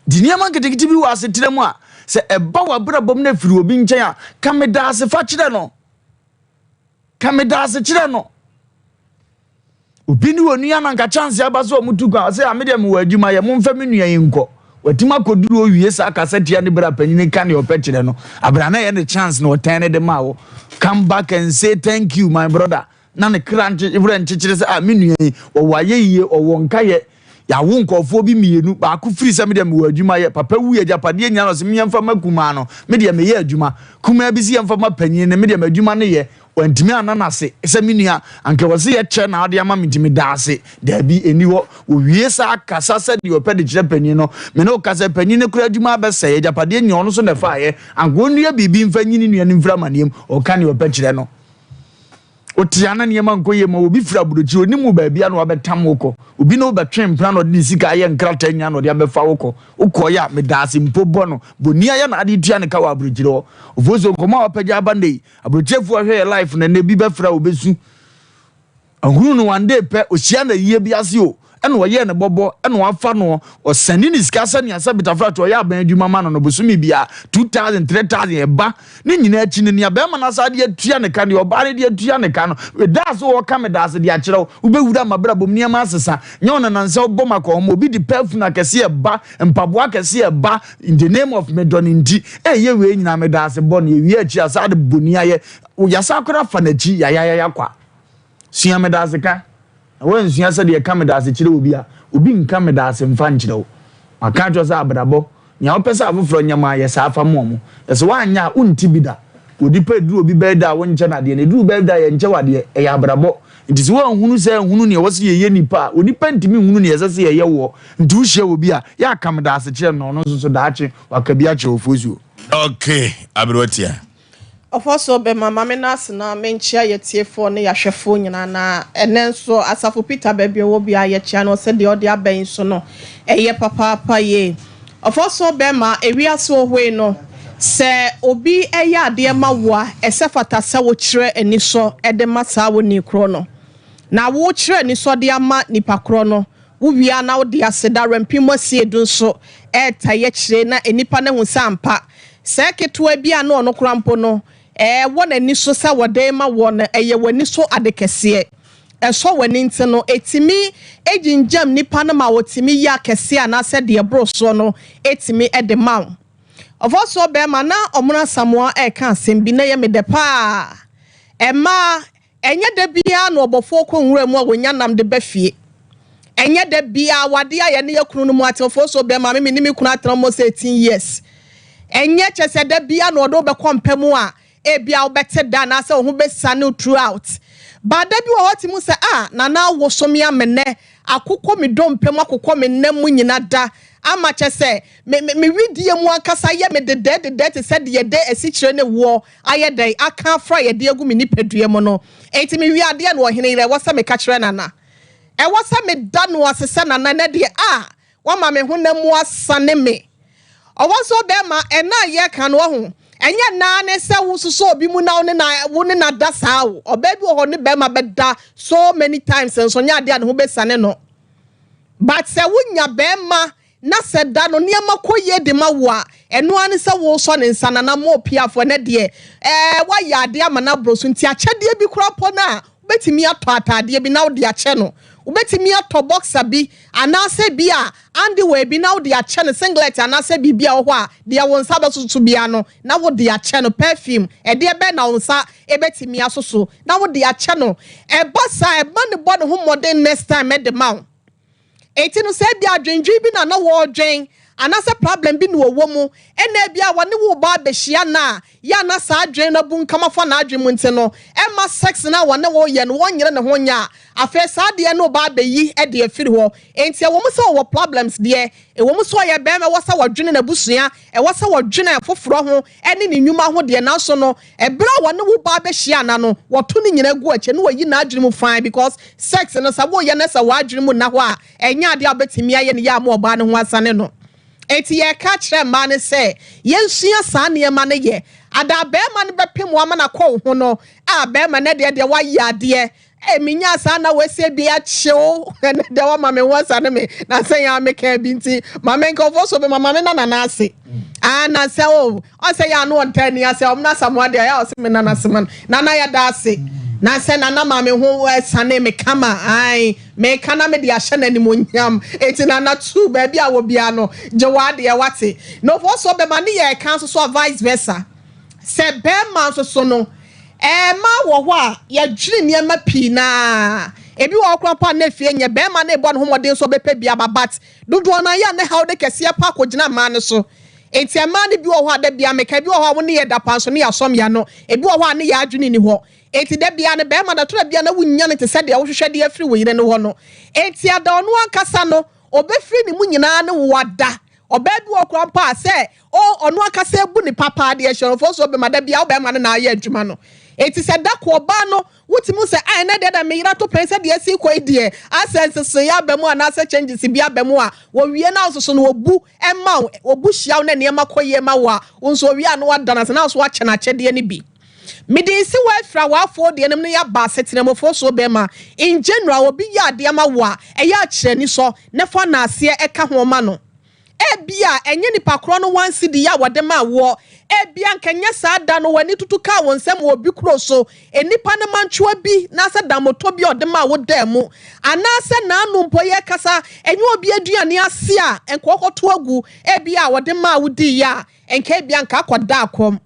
Nti nneɛma nketenkete bi wɔ asetena mu a, sɛ ɛba w'abrabɔ mu na ɛfiri obi nkyɛn a, ka medaase fa kyerɛ no. Ka medaase kyerɛ no. Obi ne onua na nka chance aba sɛ ɔmo tu kwan, ɔsɛ ame deɛ mewɔ adwuma yɛ, momfa me nua yi nkɔ. Watumi akɔduru owie saa kasa tia ne bra panyin ka nea ɔpɛ kyerɛ no. Abra na ɛyɛ ne chance na ɔtɛn ne de maa wo. Come back and say thank you my brother. Na ne kra nkye werɛ nkyekyere sɛ, ah, me nua yi, ɔwɔ ayɛyie, ɔwɔ nkayɛ. Yɛawo nkurɔfoɔ bi mmienu, baako firi sɛ me deɛ mewɔ adwuma yɛ, papa wui agyapadeɛ nyinaa na ɔse menyɛmfa ma kumaa no, me deɛ meyɛ adwuma. Kumaa bi se yɛmfa ma panyin no, me deɛ m'adwuma no yɛ. Wantumi anna no ase sɛ me nua, anka ɛwɔ sɛ yɛkyɛ na ɔde ama me nti meda ase. Daabi, ɛnni hɔ. Wɔwie saa kasa sɛdeɛ ɔpɛ de kyerɛ panyin no. Me ne wo kasa yi, panyin no koraa adwuma abɛsɛe, agyapadeɛ nyinaa ɔno nso na ɛfaeɛ. Anka ɔnnua biribi mfa nyi ne nua no mfiri amaneɛ mu. Ɔka deɛ ɔpɛ kyerɛ no. Wote a na nneɛma nkɔ yie ma obi firi aburokyire, onim wo baabi a na wabɛtam wo kɔ. Obi ne wo bɛtwe mpena na ɔde ne sika ayɛ nkrataa nyinaa na ɔde abɛfa wo kɔ. Wokɔeɛ a, medaase mpo bɔ no. Bɔni ayɛ na ade tua ne ka wɔ aburokyire hɔ. Ofosuo, nkɔmmɔ a wapagya aba nnɛ yi, aburokyirefoɔ hwɛ yɛ life no ɛnnɛ, bi bɛfrɛ a wɔbɛsu. Ɔhunuu no one day pɛ, ɔhyia no ayie bi ase o, ɛna ɔyɛɛ no bɔbɔ, ɛna wafa noɔ, ɔsɛne ne sika sɛnea sɛ Bitafrat ɔyɛ aban adwuma ma no no, bosome biara, 2000, 3000 ɛba, ne nyinaa akyi no, nea bɛrima no asan de atua ne ka, nea ɔbaa no de atua ne ka no, medaase o, ɔka medaase de akyerɛ wo, wobɛwura m'abrabɔ mu, nneɛma asesa, nyɛ wo nana nsɛ wobɔ m'akɔnhoma, obi de perfume akɛseɛ ɛba, mpaboa akɛseɛ ɛba, in the name of medɔ no nti, ɛyɛ wei nyinaa medaase bɔ no, yɛwie akyi a, saa de bɔni ayɛ, yɛasan koraa fa n'akyi yayayaya kwa. Sua medaase ka, na woansua sɛdeɛ yɛka medaase kyerɛ obi a, obi nka medaase mfa nkyerɛ wo. Maka akyerɛ wo sɛ abrabɔ, nea wopɛ sɛ afoforɔ nyɛ ma yɛ saa fa ma wɔn. Na sɛ woanyɛ a, wonte bi da. Onipa ɛduru obi birthday a wonkyɛ no adeɛ, na ɛduru birthday a yɛnkyɛ wo adeɛ. Ɛyɛ abrabɔ. Nti sɛ woanhunu sɛ nhunu nea ɛwɔ sɛ yɛyɛ nipa a, onipa ntumi nhunu nea ɛsɛ sɛ yɛyɛ woɔ. Nti wohyia obi a, yɛ a ka medaase kyerɛ no na ɔno nso so daakye waka bi akyerɛ wo. Fosuo. Okay, aberewa tia. Ɔfɔsoɔ bɛma ma me no ase na menkyea yɛtiefoɔ ne yɛahwɛfoɔ nyinaa na ɛnɛ nso Asafo Peter baabi ɔwɔ biara yɛkyea no sɛ deɛ ɔde aba yi nso no ɛyɛ papaapa yie. Ɔfɔsoɔ bɛma ewiase wɔ hɔ yi no sɛ obi yɛ adeɛ ma wo a ɛsɛ fata sɛ wokyerɛ anisɔ de ma saa onii korɔ no na wokyerɛ anisɔ de ama nipa korɔ no Wowie a na wode aseda rɛmpem asiedu nso retae akyire na nnipa no ahu sɛ ampa, sɛɛ ketewa bi a na ɔno koraa mpo no ɛwɔ n'ani so sɛ wɔde rema woɔ no, ɛyɛ w'ani so ade kɛseɛ. Ɛsɔ w'ani nti no, ɛtumi gyingyam nnipa no ma wɔtumi yɛ akɛseɛ anaasɛ deɛ ɛboro soɔ no tumi de ma wo. Ɔfɔsoɔ bɛrima, na Ɔmono Asamoah reka asɛm bi na ɛyɛ me dɛ paa. Mmaa, Ɛnyɛ da biara na ɔbɔfoɔ kɔ nwura mu a wɔnya nam de ba fie. Ɛnyɛ da biara awadeɛ a yɛne yɛ kunu no mu atenafoɔ so bɛma me me ne me kunu atena almost 18 years. Ɛnyɛ kyɛ sɛ da biara na ɔde wo bɛkɔ mpa mu a ebia wobɛte da anaasɛ wo ho bɛsiane wo throughout. But da bi wɔ hɔ te mu sɛ ah Nana awoso me amenɛ akokɔ me dompe mu akokɔ me nam mu nyina da ama kyɛ sɛ me me me wedeɛ mu ankasa yɛ me dedɛɛ dedɛɛ te sɛ deɛ dɛ asikyire ne woɔ ayɛ dɛn aka afra yɛde agu me nipadua mu no. Enti mewie adeɛ no ɔhene yerɛ, ɛwɔ sɛ meka kyerɛ Nana. Ɛwɔ sɛ meda no ase sɛ Nana ɛnɛ deɛ ah wama me honam mu asane me. Ɔwɔ nso bɛrima ɛna a yɛka no wahu ɛnyɛ naa ne sɛ wososɔ obi mu na wo ne na wo ne na da saa o. Ɔbaa bi wɔ hɔ ne bɛrima bɛda so many times nso nyɛ adeɛ a ne ho bɛsane no. But sɛ wonya bɛrima Na sɛ da no nneɛma kɔ yie de ma wo a, ɛno ara ne sɛ woresɔ ne nsa, Nana Mo Piafoɔ, ɛnnɛ deɛ, ɛɛ, woayɛ adeɛ ama no aboro so, nti akyɛdeɛ bi koraa mpo no a, wobɛtumi atɔ ataadeɛ bi na wode akyɛ no. Wobɛtumi atɔ boxer bi, anaasɛ bi a underwear bi na wode akyɛ no, singlet anaasɛ biribi a ɛwɔ hɔ a, deɛ wo nsa bɛsoso biara no, na wode akyɛ no, perfume, ɛdeɛ bɛn na wo nsa bɛtumi asoso na wode akyɛ no. Ɛba saa a, ɛma no bɔ ne ho mmɔden next time de ma wo. Enti no sɛ ebia adwendwen bi na na wɔredwen anaasɛ problem bi na ɔwɔ mu ɛna ebia wɔne wo reba abɛhyia nna a, yɛ a na saa adwene no abunkam afa n'adwene mu nti no ɛmma sex no a wɔne wo reyɛ no wɔnyere ne ho nyɛ a, afei saa adeɛ no reba abɛyi de afiri hɔ. Enti ɛwɔ mu sɛ ɔwɔ problems deɛ, ɛwɔ mu sɛ ɔyɛ barima ɛwɔ sɛ ɔdwene n'abusua, ɛwɔ sɛ ɔdwene afoforɔ ho ne ne nnwuma ho deɛ nanso no Ɛberɛ a wɔne wo ba bɛhyia anaa no, wɔto ne nyinaa gu akyire na wɔyi n'adwene mu fann because sex no sɛ woyɛ na sɛ w'adwene mu nna hɔ a, ɛnyɛ adeɛ a wobɛtumi ayɛ no yie ama ɔbaa no ho asane no. Enti yɛreka akyerɛ mmaa no sɛ yɛnsua saa nneɛma no yɛ. Ada a barima no bɛpem wo ama no akɔ wo ho no, ah barima nɛ deɛ deɛ woayɛ adeɛ Ei menyaa saa na wɔasie bi akyew ɛnɛ deɛ wɔma me ho asane me na sɛ yɛn a meka bi nti ma me nkurɔfoɔ so bɛma ma me nana no ase ah na sɛ o ɔsɛ yɛ ano ɔntaa ni ase ɔmo na asamoa deɛ ɛyɛ ɔsɛ me nana se ma no nana yɛda ase na sɛ nana ma me ho sane me kama ai meka na mede ahyɛ n'animuonyam eti nana tu baabi a wɔ bia no gye wɔ adeɛ wate na ɔfoɔ so bɛma ne yɛ ɛka nso so a vice versa Sɛ bɛrima nso so no, mmaa wɔ hɔ a, yɛdwene nneɛma pii na ebi wɔ hɔ koraa mpo a na efie nyɛ bɛrima no rebɔ ne ho mmɔden sɛ ɔbɛpɛ bi aba but dodoɔ no ara yɛ a ne haw de kɛseɛ pa akɔgyina mmaa no so. Nti mmaa no bi wɔ hɔ a da biara meka ebi wɔ hɔ a wo ne yɛ da paa nso ne yɛasɔm yɛn ano, ebi wɔ hɔ a ne yɛn adwene nni hɔ. Enti da biara no bɛrima no ɛtɔ da biara na wonnya no te sɛ deɛ wohwehwɛ de afiri wo yere no hɔ no. Enti ada ɔno ankasa no ɔbɛfiri ne mu nyinaa ne wo ada. Ɔbaa bi wɔ hɔ koraa mpo a sɛ O, ɔno ankasa abu ne papa adeɛ hyɛ no fo so bɛma da biara wo bɛrima no na ayɛ adwuma no. Enti sɛ da ko ɔbaa no, wotumi hu sɛ, ah, ɛnɛ deɛ da me yere ato pɛn sɛ deɛ asi kɔ yi deɛ, asɛ nsesaeɛ aba mu anaasɛ changes bi aba mu a, wɔwie na nso so no wɔbu ma wo, wɔbu hyia wo na nneɛma kɔ yie ma wo a, wo nso wɔwie a na woada no ase na wo nso woakyɛ no akyɛdeɛ no bi. Mede nsi hɔ afiri awaafoɔ deɛ nom no yɛaba asetenamufo so bɛma. In general, obi yɛ adeɛ ma wo a, ɛyɛ a kyerɛ anisɔ na fa naaseɛ ka ho ma no. Ebia ɛnyɛ nipa korɔ no one cedi a wɔde maa woɔ. Ebia anka ɛnyɛ saa da no w'ani tutu kaa wo nsam wɔ obi kuro so, nnipa no mantwoa bi naasɛ dammɔtɔ bi a ɔde maa wo daa mu. Anaasɛ naano mpo yɛrekasa, ɛnyɛ obi aduane ase a nka ɔkɔto agu, ebia a ɔde maa wo diiɛ a, nka ebia nka akɔda akɔm.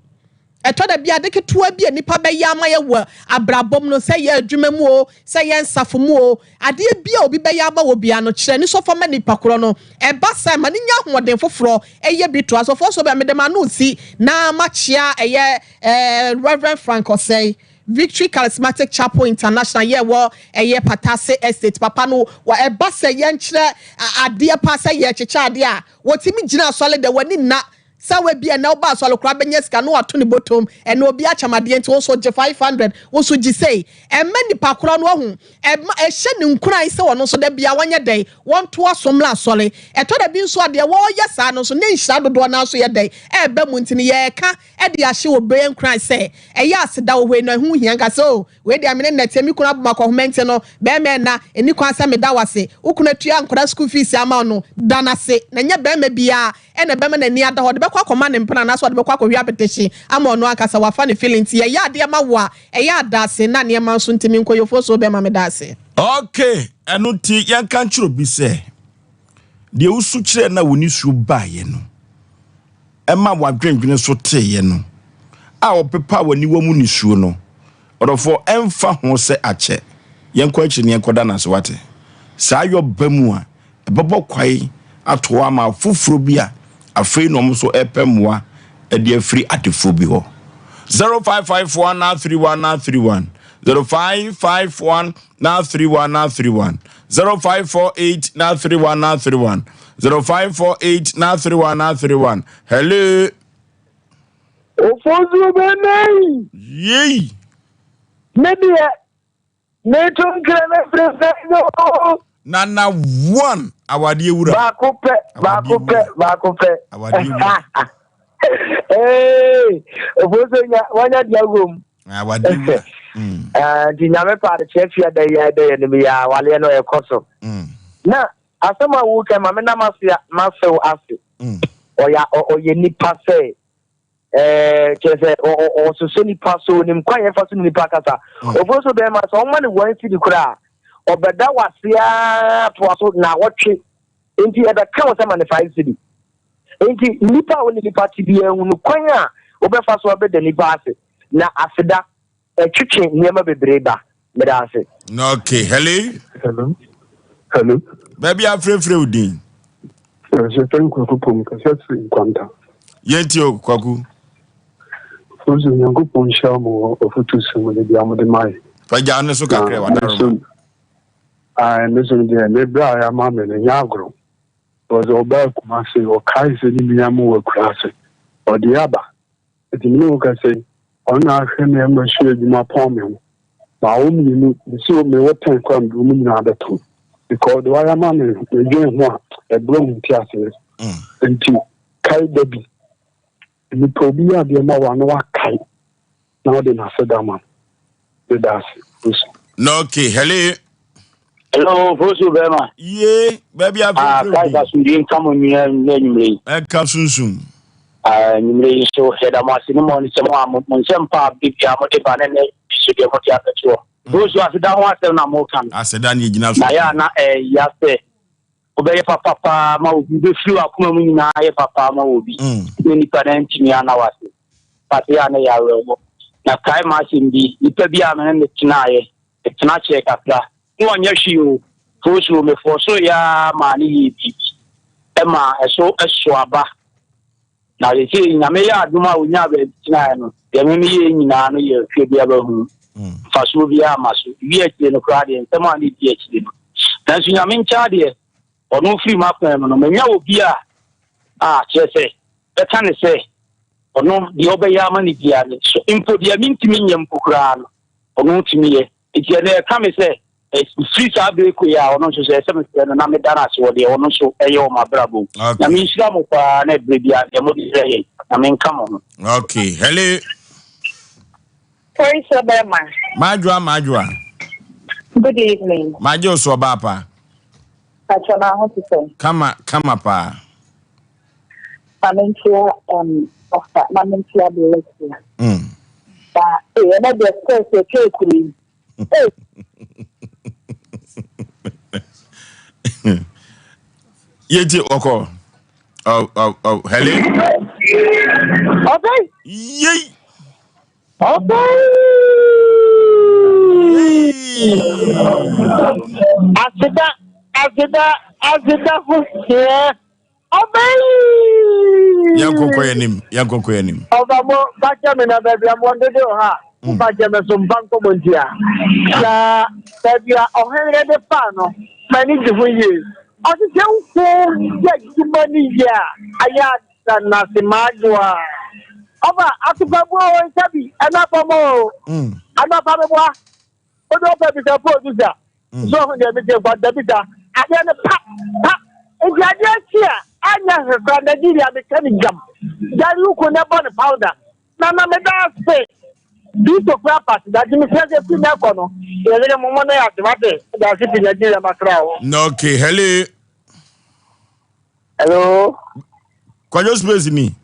Ɛtɔ da bi a, ade ketewa bi a nnipa bɛyɛ ama yɛn wɔ abrabɔ mu no, sɛ ɛyɛ adwuma mu oo, sɛ ɛyɛ nsafo mu oo, adeɛ bi a obi bɛyɛ ama wɔ biara no, kyerɛ anisɔ fa ma nipa korɔ no. Ɛba saa a, ɛma no nya ahoɔden foforɔ yɛ bi toa so. Ɔfoɔ so bɛ, mede m'ano resi na makyea ɛyɛ eh, Rev. Frank Osei, Victory Charismatic Chapel International yɛ ɛwɔ ɛyɛ Patase Estate. Papa no, wɔ ɛba sɛ yɛnkyerɛ adeɛ paa, sɛ yɛrekyekyɛ adeɛ a, wɔtumi gyina asɔre dɛ, w'ani nna Sɛ wo ebia ɛnɛ woba asɔre koraa bɛnya sika na wato ne bɔtɔm, ɛnɛ obi akyɛm adeɛ nti wo nso gye 500, wo nso gye sei. Ɛmma nipa korɔ no wahu, ɛma ɛhyɛ no nkuran sɛ ɔno nso da biara wɔnyɛ dɛn, wɔntoa so mmra asɔre. Ɛtɔ da bi nso a deɛ wɔreyɛ saa no nso ne nhyira dodoɔ no ara nso yɛ dɛn, ɛreba mu nti no yɛreka de ahyɛ obiara nkuran sɛ ɛyɛ aseda wɔ hɔ yi no ɛho hia nka sɛ oh Wei deɛ me ne nnɛteɛ, me kunu abɔ me akɔhoma nti no, bɛrima ɛnna, ɛnni kwan sɛ meda wo ase. Wo kunu atua nkwadaa sukuu fees ama wo no, da no ase. Na ɛnyɛ barima biara na ɛbɛma n'ani ada hɔ, ɔde bɛkɔ akɔma ne mpena anaasɛ ɔde bɛkɔ akɔhwie apetehye ama ɔno ankasa, wafa ne feeling. Nti yɛyɛ adeɛ ma wo a, ɛyɛ a da ase na nneɛma nso ntumi nkɔ yie. Ofosuo bɛrima meda ase. Ok, ɛno nti yɛnka nkyerɛ obi sɛ, deɛ wosu kyerɛɛ no a wo nisuo baeɛ no, ɛma w'adwendwene so teeɛ no, a ɔpepaa w'aniwa mu nisuo no, ɔdɔfoɔ, ɛmfa ho sɛ akyɛ, yɛnkɔ akyiri na yɛnkɔda no ase, woate? Saa yɔ ba mu a, ɛbɛbɔ kwae ato hɔ ama afoforɔ bi a afei na wɔn nso repɛ mmoa de afiri adefoɔ bi hɔ. 0551 931 931 0551 931 931 0548 931 931 0548 931 931 Hello. Ofosuo bɛnɛyi. Yei. Me deɛ meto nkra na firi sɛ no. Nana one awadeɛ wura. Baako pɛ baako pɛ baako pɛ. Awadeɛ wura. Ee ofosuo nya wanya deɛ wom. Awadeɛ wura. Mm. Eh, nti nyame pa adekyerɛ fia da yi a ɛda yɛ anim yi a awaleɛ no ɛkɔ so. Mm. Na asɛm a woka ma me na masea masew ase. Mm. Ɔyɛ ɔyɛ nipa sɛ ɛɛ kyerɛ sɛ ɔsosɔ nipa so onim kwan yɛfa so ne nipa kasa. Mm. Ofo so bɛrima sɛ ɔma ne wɔn sidi koraa ɔbɛda wase ara toa so na wɔtwe nti ɛbɛka wo sɛ ma ne five cedi. Nti nipa a wo ne nipa te biara hunu kwan a wobɛfa so abɛda nipa ase. Na aseda ɛtwetwe nneɛma bebree ba. Meda ase. Okay, hello. Hello. Hello. Baabi afrɛfrɛ wo din. Yɛfrɛ no Kwaku Pom, kasa firi Nkwanta. Yɛntie o, Kwaku. Fo so Nyankopɔn nhyira mo wɔ ɔfotu sɛm de bia mode ma yɛ. Fagya ne so kakra wadaroma. Ae, me so deɛ me bra a ama me no nyɛ agorɔ. Because ɔbaa Kumase, ɔkae sɛ ne nua mo wɔ akuraase. Ɔde aba. Enti me ne wo kasa yi, ɔno na ahwɛ me ama sua adwuma pɔn me ho. Maa wɔn mmienu, mesi wɔ mewɔ tɛn koraa mede wɔn nyinaa bɛto. Because de wayɛ ama me no, medwen ho a, ɛborɔ me nte aseɛ. Mm. Enti, kae da bi, nipa obi yɛ adeɛ ma wo a na wakae na wode n'aseda ma no. Meda ase. Nso. Na okay, hello. Hello, Fosu bɛrima. Yie, baabi a Ah, fɛfɛ Christ bi. asomdwe nka mo nyinaa nnɛ anwummerɛ yi. Ɛka sunsum. Ah, anwummerɛ yi nso yɛda mo ase ne mo nsɛm a mo mo nsɛm pa a bibia mode ba ne ne nso deɛ mode abɛtoɔ. Fosu aseda ho asɛm na moka no. Aseda ne egyina so. Na yɛ a na ɛya sɛ wobɛyɛ papa paa ma obi, wobɛfiri w'akoma mu nyinaa ayɛ papa ama obi, Mm. na nipa no antumi anna w'ase. But yɛ a na ɛyɛ awerɛhoɔ. Na kae m'asɛm bi, nipa bi a me ne no tenaeɛ, metena kyɛɛ kakra, na ɔnyɛ hwee o, Fosuo, mefɔɔsoo yɛ ara maa no yɛɛ biribi ma ɛso soo aba. Na seesei Nyame yɛ adom a ɔnyaa baabi tenaeɛ no, deɛ me meyɛɛ nyinaa no yɛ hwɛ bi abɛhunu. Mfasoɔ biara amma so. Wie akyire no koraa deɛ, nsɛm a na ɛdi akyire no. Nanso Nyame nkyɛ adeɛ, ɔno firi m'akwan mu no, manya obi a, a kyerɛ sɛ, bɛka ne sɛ, Ɔno, deɛ ɔbɛyɛ ama no biara no so, mpo deɛ mentumi nyɛ mpo koraa no, ɔno tumi yɛ. Nti ɛnɛ ɛka me sɛ, ɛfiri saa berɛ kɔ yi a, ɔno nso sɛ ɛsɛ mefrɛ no na meda no ase wɔ deɛ ɔno nso ɛyɛ wɔ m'abrabɔ mu. Okay. Nyame nhyira mo paa na ɛberɛ biara deɛ mode brɛ yɛn, Nyame nka mo ho. Okay. Hello. Praise the Bema. Madwoa, madwoa. Good evening. Magye wo so ɔbaa pa. Pacho na ho te sɛn? Kama, kama paa. Ma menkyia um, ɔfa, ma menkyia Blessia. Na eh, ɛnɛ deɛ stress atwa akuro yi. Eh. Yɛgye ɔkɔ. Oh, oh, oh, hello. Ɔbɛn. Yei. Aseda, aseda, aseda ho hia. Ɔbɛn. Yɛnkɔkɔ yɛn anim, yɛnkɔkɔ yɛn anim. Ɔba mo bakyɛ me na baabi a mo dede wɔ ha. Mo bakyɛ me so mfa nkɔmɔ ntia. Na baabi a ɔhene de fa no, m'ani gye ho yie. Ɔse sɛ wo yɛ adwuma no yie a, ayɛ Da nase m'adwoa. Ɔfa atopa bu o nsa bi ɛna fam o. Anɔpa meboa. Wode ɔpɛ bisa producer. So ɔho deɛ mete nkwanta bisa. Adeɛ no pa pa. Nti adeɛ akyi a anyɛ hwɛ koraa Nigeria meka ne gyam. Gari uku na ɛbɔ ne powder. Nana meda ase. Kristo kura pasi da nti mesrɛ sɛ firi nɛ kɔ no yɛyere mo mo ne ase wate. Meda ase fi Nigeria makra o. Okay, hello. Hello. Kwadwo space ni.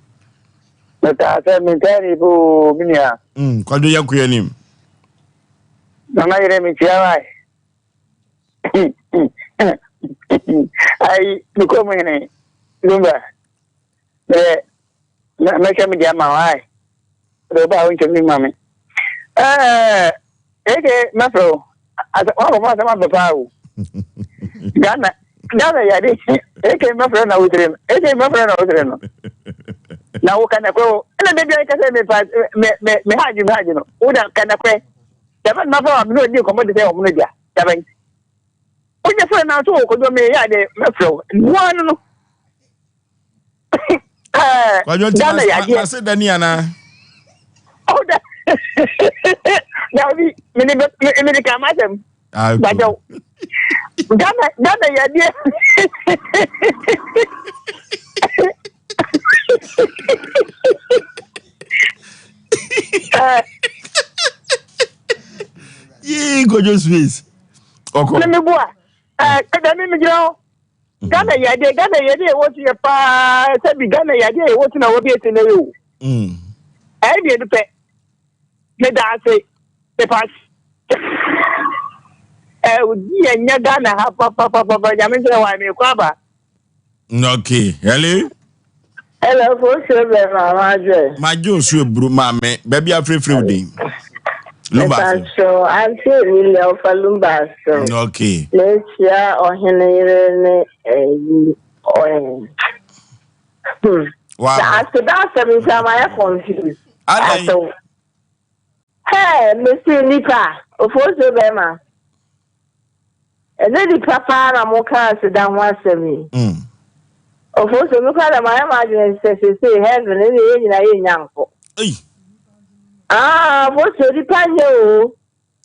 Metaa sɛ mentaa ni po me nua. Kwadwo yɛ koyɛ nim. Nana yerɛ mekyia wa. Ayi mekɔ mu hene Lumba. Mɛ mɛhwɛ me de ama wa. Mɛ ɔba a wonkyɛm ni ma me. Ɛɛ eke mɛfrɛ wo. Wakɔfa asɛm abɛ paa o. Ghana Ghana yade eke mɛfrɛ na wotire no eke mɛfrɛ na wotire no na wo kanakɔ o ɛna de bia kasa me pa me me me haji me haji no wo da kanakɔ dabɛn ma fa wa me no di nkɔmɔ de sɛ ɔmo no dia dabɛn wonyɛ frɛ na so kɔdɔ me yɛ ade mɛfrɛ wo noa no no Kwadwo nti Ghana yadeɛ. mase dani anaa? Oh, da. Dabi, mede mede ka m'asɛm. Gbadwo. Ghana Ghana yadeɛ. Yee, Kwadwo space. Ɔkɔ. Ne me boa. Ɛɛ, ɛda mi mi gyina hɔ. Ghana yɛ adeɛ Ghana yɛ adeɛ ɛwɔ so yɛ paa sɛbi Ghana yɛ adeɛ ɛwɔ so na wɔbi esi na yɛ o. Ɛyɛ deɛ bi pɛ. Me da ase pepa ɛ odi yɛ nyɛ Ghana ha papapapa nyame nkyerɛ wa mi kɔ aba. Okay, hello. Hello, Fosuo bɛ maama adwo. Madwo nso eburu maame baabi afirefire wo din. Lumba so. Mepakyɛw, Auntie Emilia ɔfa Lumba so. Okay. Mekyia ɔhene yere ne ɛyi ɔhen. Hmm. Wow. Na aseda asɛm nti ama yɛ confused. Adan. Asew. Hey, mesi nipa, ofosuo bɛrima. Ɛnɛ nipa paa na mo ka aseda ho asɛm yi. Ofosuo mi kora dɛ mayɛ m'adwene sɛ seesei heaven ne yɛn nyinaa yɛnnya nkɔ. Ah, ofosuo nipa nyɛ o.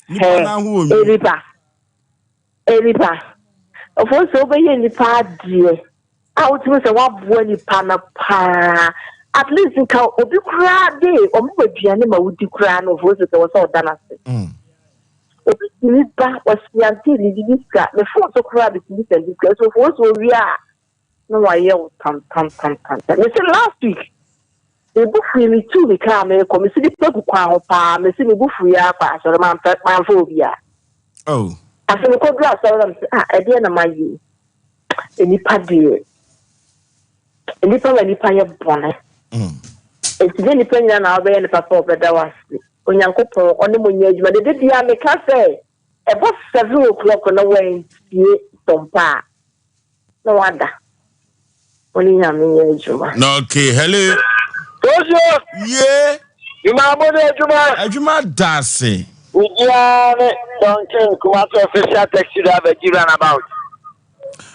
Nipa na ho onwi. Nipa. Nipa. Ofosuo wobɛyɛ nipa adeɛ a wotumi sɛ woaboa nipa no paa. At least nka obi koraa de ɔmo aduane ma wodi koraa no ofosuo sɛ wɔ sɛ ɔda no ase. Obi tumi ba ɔsiante ne bibi sika ne phone so koraa betumi sɛnde sika so fo so owie a na wayɛ wo tantantantantan. Mese last week me bo fui me tuu me kaa mekɔ mese nipa gu kwan ho paa mese me bo fui ara kɔ asɔre mamfa mamfa obiara. Oh. Afei mekɔduru asɔre na mese ah ɛdeɛ na mayɛ yi nnipa deɛ nnipa ma nnipa yɛ bɔne. Enti nyɛ nnipa nyinaa na wobɛyɛ ne papa a ɔbɛda wo ase. Onyankopɔn ɔne mo nyɛ adwuma. Dede biara meka sɛ ɛbɔ 7 o'clock na wantie sɔmpa a na wada. Ɔne Nyame nyɛ adwuma. Okay, hello. Tosuo. Ye. Dwuma abɔde adwuma. Adwuma da ase. Obiara ne Duncan Kumasi official taxi driver gyi runabout.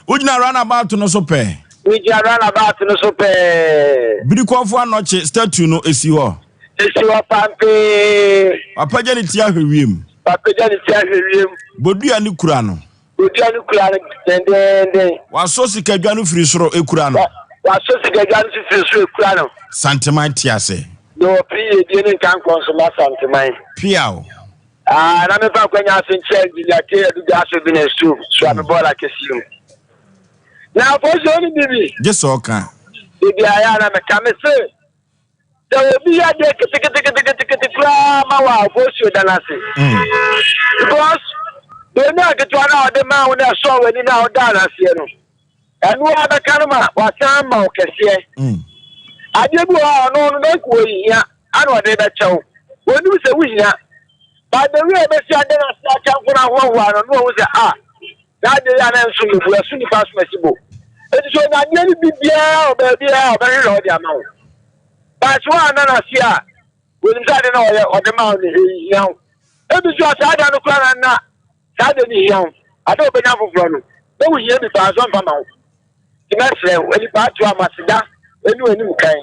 Wogyina runabout no so pɛ. Megyina runabout no so pɛɛ. Birikɔfo Anɔkye statue no si hɔ. Esi hɔ pampee. Wapagya ne ti ahwɛ wiem. Wapagya ne ti ahwɛ wiem. Bodua no kura no. Bodua no kura no dendeenden. Wasɔ sikadwa no firi soro kura no. Wasɔ sikadwa no firi soro kura no. Santeman te ase. Deɛ ɔpere yiedie ne nkankɔ nso ma Santeman. Piaw. Ah, na memfa akwanya ase nkyerɛ Engineer K. Adu Gaso bi na esu soa me bɔɔla kɛseɛ mu. Na apolisifoɔ no bibi. Gye sɛ ɔka. Bibi ayɛ a na meka me se sɛ obi yɛ adeɛ keteketeketekete koraa ma wɔ a apolisifoɔ da no ase. Because deɛ aketewa no a ɔde maa wo na ɛsɔɔ w'ani no a ɔdaa no aseɛ no ɛno ara bɛka no ma wasan ma wo kɛseɛ. Adeɛ bi wɔ hɔ a ɔno no na nka ɔhia ana ɔde bɛkyɛ wo. Ɔnim sɛ wohia. But the way ɛbɛsi ade no ase akyɛnfo no ahoahoa no na ɔhu sɛ ah Saa adeɛ yi a na ɛnsom me bo, ɛso nnipa asom asi bo. Enti sɛ ɔnya adeɛ no bi biara wɔ baabiara a, ɔbɛhwehwɛ ɔde ama wo. But sɛ woanna no ase a, wɔnim sɛ ade no a ɔyɛ ɔde ma wo no, ɛnhia wo. Ebi nso a saa da no koraa na na saa ade no hia wo. Ade a ɔbɛnya foforɔ no, na wohia bi paa nso ɔmfa ma wo. Nti mɛsrɛ wo, nnipa ato ama aseda ɛne w'anim kan.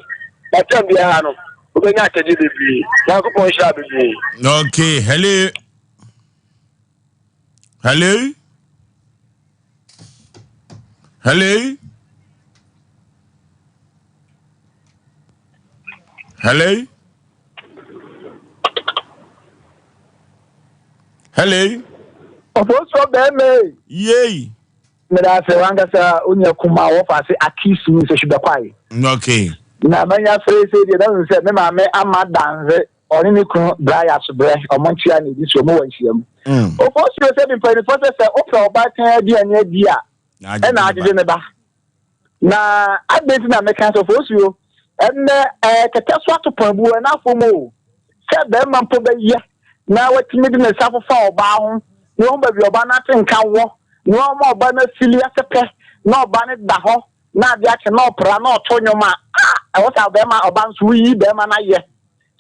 Na tɛm biara no, wobɛnya akyɛdeɛ bebree. Nyankopɔn nhyira wo bebree. Okay, hello. Hello? Hello? Hello? Hello? Ɔfɔsɔ bɛrima yi. Yei. Meda ase wankasa onya kuma wɔfa ase akisi sɛ hwibɛkwae. Okay. Na manya fere sɛ deɛ na sɛ me maame ama danze Ɔne ne kunu Brian Asobrɛ, wɔn nkyea na edi so, wɔwɔ nhyiam. Ofosuo sɛ mpanyinfoɔ sɛ sɛ wopɛ ɔbaatan aduane adi a, ɛna agyegye ne ba. Na adɛn nti na meka sɛ Ofosuo, ɛnnɛ ɛɛ kɛtɛ so atopɔn bu ɛna afom o, sɛ bɛrima mpo bɛyɛ na watumi de ne nsa afofa ɔbaa ho na wahu baabi ɔbaa no ate nka wɔ na wama ɔbaa no afili ase pɛ na ɔbaa no da hɔ na ade akye na ɔpra na ɔto nnwom a, ah, ɛwɔ sɛ bɛrima ɔbaa nso woyi bɛrima no ayɛ.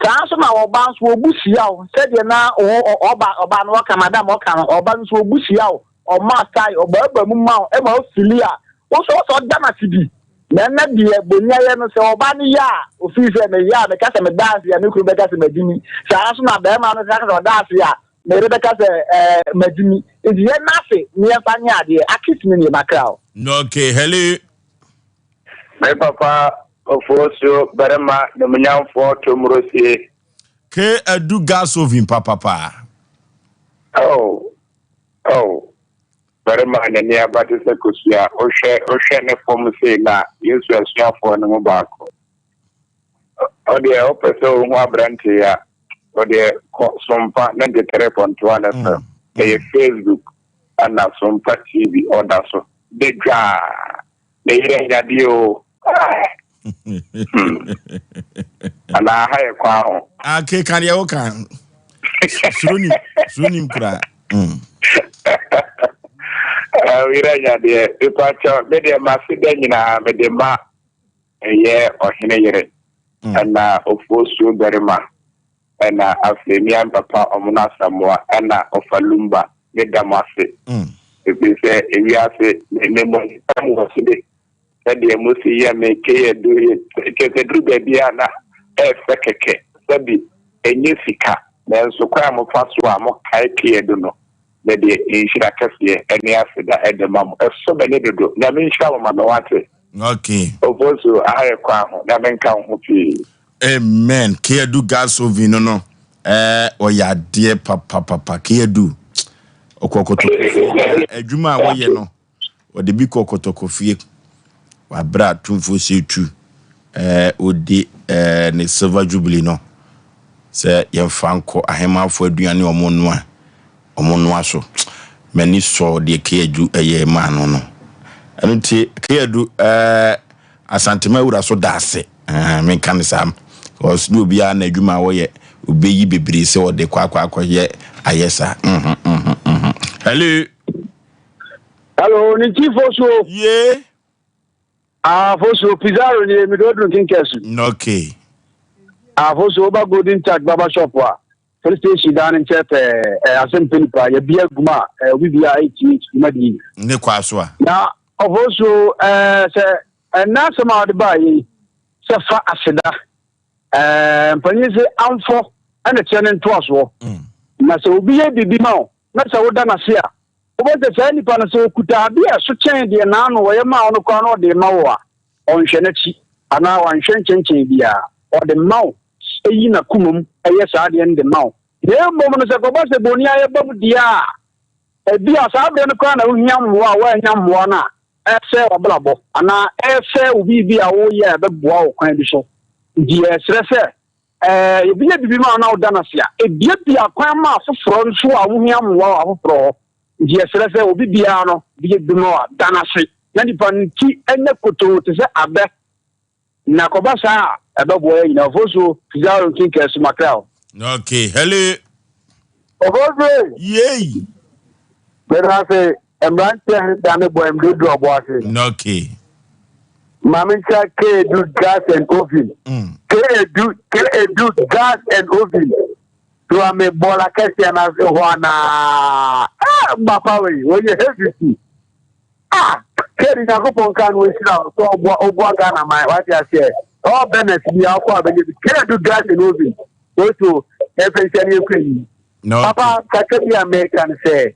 Saa ara nso na ɔbaa nso ɔbu hyia wo sɛdeɛ na ɔba ɔbaa no ɔka madam ɔka no ɔba no nso ɔbu hyia wo ɔma style ɔbaaba mu ma wo ɛma ɔfili a wo nso ɔsɛ ɔda no ase bi na ɛnɛ deɛ boniayɛ no sɛ ɔba no yɛ a ɔfiri sɛ meyɛ a meka sɛ meda ase a me kunu bɛka sɛ magyi mi saa ara nso na bɛrima no ka sɛ ɔda ase a me yere bɛka sɛ ɛɛ magyi mi nti yɛn ase ne yɛmfa nyɛ adeɛ akisi ne ne makra o. Okay, hello. Me papa Ofosuo barima nimunyamfoɔ Tomurosie. K adu gas oven papapa. Oh oh barima a n'ani aba te sɛ kosua wohwɛ wohwɛ ne fam sei na Yesu asuafoɔ no mu baako. Ɔdeɛ wopɛ sɛ wohu aberante yi a ɔdeɛ kɔ Sompa 93.1 FM ɛyɛ Facebook ɛna Sompa TV ɔda so de dwaa. Ne yere anya deɛ o. Hmm. Anaa ha yɛ kwan ho. Ake ka deɛ woka. Suro nim, suro nim koraa. Yere anya deɛ. Mepakyɛ me deɛ mase da nyinaa mede ma ɛyɛ ɔhene yere. Ɛna ofuo suo barima. Ɛna afei me ara me papa Ɔmono Asamoah ɛna Ɔfa Lumba me da mo ase ɛfiri sɛ ewiase me me mɔ nipa mu wɔ so de sɛdeɛ mo si yɛ me keyɛ do yɛ kyerɛ sɛ duru baabi a na ɛɛfɛ kɛkɛ sɛbi ɛnyɛ sika nanso kwan a mo fa so a mo kae keyɛ do no me deɛ nhyira kɛseɛ ɛne aseda ɛde ma mo ɛsɔ m'ani dodo Nyame nhyira mo ma me wate. Okay. Ofosu aha yɛ kwan ho Nyame nka wo ho pii. Amen Keadu gas oven no no eh ɔyɛ adeɛ papapapa Keadu ɔkɔ kɔtɔkɔ fie adwuma a wɔyɛ no ɔde bi kɔ kɔtɔkɔ fie wabrɛ atumfoɔ sɛ tu eh ɔdi eh ne silver jubilee no sɛ yɛmfa nkɔ ahemafo aduane ɔmo noa ɔmo noa so m'ani sɔ deɛ Keadu ɛyɛ maa no no ɛno nti Keadu eh Asantema wura so da ase ɛɛ menka no saa because ne obiara na adwuma a wɔyɛ obeyi bebree sɛ ɔde kɔ akɔ akɔyɛ ayɛ saa mhm mhm mhm hello. Hello, ne ti fosuo. Ye. Ah, fosuo Pizarro nie mi do dun kinkɛsu. Okay. Ah, fosuo ba Golden Touch Barber Shop a police station dan ne nkyɛn pɛɛ ɛ asɛm pɛ nipa yɛ bia guma ɛ obi bia ɛtie dwuma di. Ne kɔ aso a. Na ɔfosuo ɛɛ sɛ. Ɛnnɛ asɛm a wode baeɛ yi, sɛ fa aseda. Ɛɛ, mpanyin se amfɔ na kyerɛ ne ntoasoɔ. Na sɛ obi yɛ biribi ma wo na sɛ woda no ase a, wobɛhu sɛ saa nipa no sɛ ɔkuta adeɛ a ɛso kyɛn deɛ n'ano ɔyɛ maa wo no koraa na ɔde rema wo a, ɔnhwɛ n'akyi anaa wanhwɛ nkyɛnkyɛn biara. Ɔde ma wo, yi n'akoma mu yɛ saa adeɛ no de ma wo. Na mmom no sɛ kɔba sɛ boni ayɛ ba mu deɛ a, ebia saa berɛ no koraa na wohia mmoa a woannya mmoa no a, ɛresɛe w'abrabɔ anaa ɛresɛe wo biribi a woreyɛ a ɛbɛboa wo kwan bi so. Nti yɛsrɛ sɛ ɛɛ obi yɛ biribi ma wo na woda no ase a, ebiabia kwan ma afoforɔ nso a wɔhia mmoa wɔ afoforɔ hɔ. Nti yɛsrɛ sɛ obi biara no, obi yɛ biribi ma wo a, da no ase na nipa no ti nyɛ kotoo te sɛ abɛ. Na kɔba saa a, ɛbɛboa yɛn nyinaa. Ofosuo, Pizarro Nkinkɛɛ so Mackerel. Okay, hello. Ofosuo. Yay. Meda ase, mmeranteɛ da ne bɔ mde du ɔbo ase. Okay. Maame nkyia K-Edu gas and oven. Mm. K-Edu, K-Edu gas and oven. To ame bɔɔla kɛseɛ no ase hɔ anaa. Ah, papa wei, wɔyɛ heavy si. Ah Kerry Nyankopɔn nka no nhyira wo sɛ ɔboa ɔboa Ghana man wate aseɛ ɔwɔ Bennett bi a ɔkɔ abɛnyɛ bi Kerry do gas and oven oso ɛfɛ nhyɛ ne yɛkɔ anim papa kakra bi a mɛka no sɛ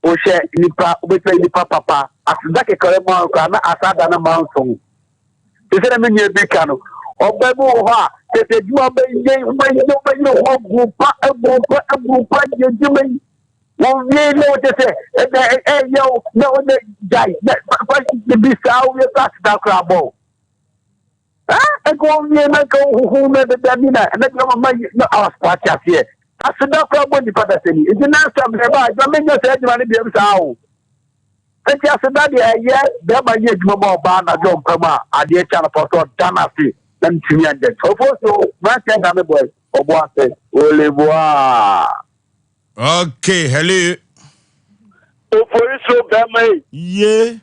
wohyɛ nipa wobɛtumi nipa papa aseda kɛkɛ ma wo koraa na asa da no ma nso te sɛ na me nua bi ka no ɔba bi wɔ hɔ a tete adwuma bɛyɛ wobɛyɛ wobɛyɛ ho agu pa agu pa agu pa yɛ adwuma yi Wɔwie na wɔkyɛ sɛ ɛna ɛyɛ wo na wɔde gyae na bi saa wowie kora aseda koraa bɔ wo. Ɛnka wɔwie na nka wohoho na deda bi na ɛna deɛ ɔma yi na wate aseɛ. Aseda koraa bɔ nipa dasani. Nti next time sɛ ɛba adwuma menyɛ saa adwuma no biam saa o. Nti aseda deɛ ɛyɛ bɛrima yɛ adwuma ma ɔbaa anadwo mpam a adeɛ kya no pɔ sɛ ɔda no ase na ntumi anyɛ. Ɔfo so mmeranteɛ da me bɔe ɔbɔ ase. Oleboa. Okay, hello. Oforisuo bɛrima yi. Ye.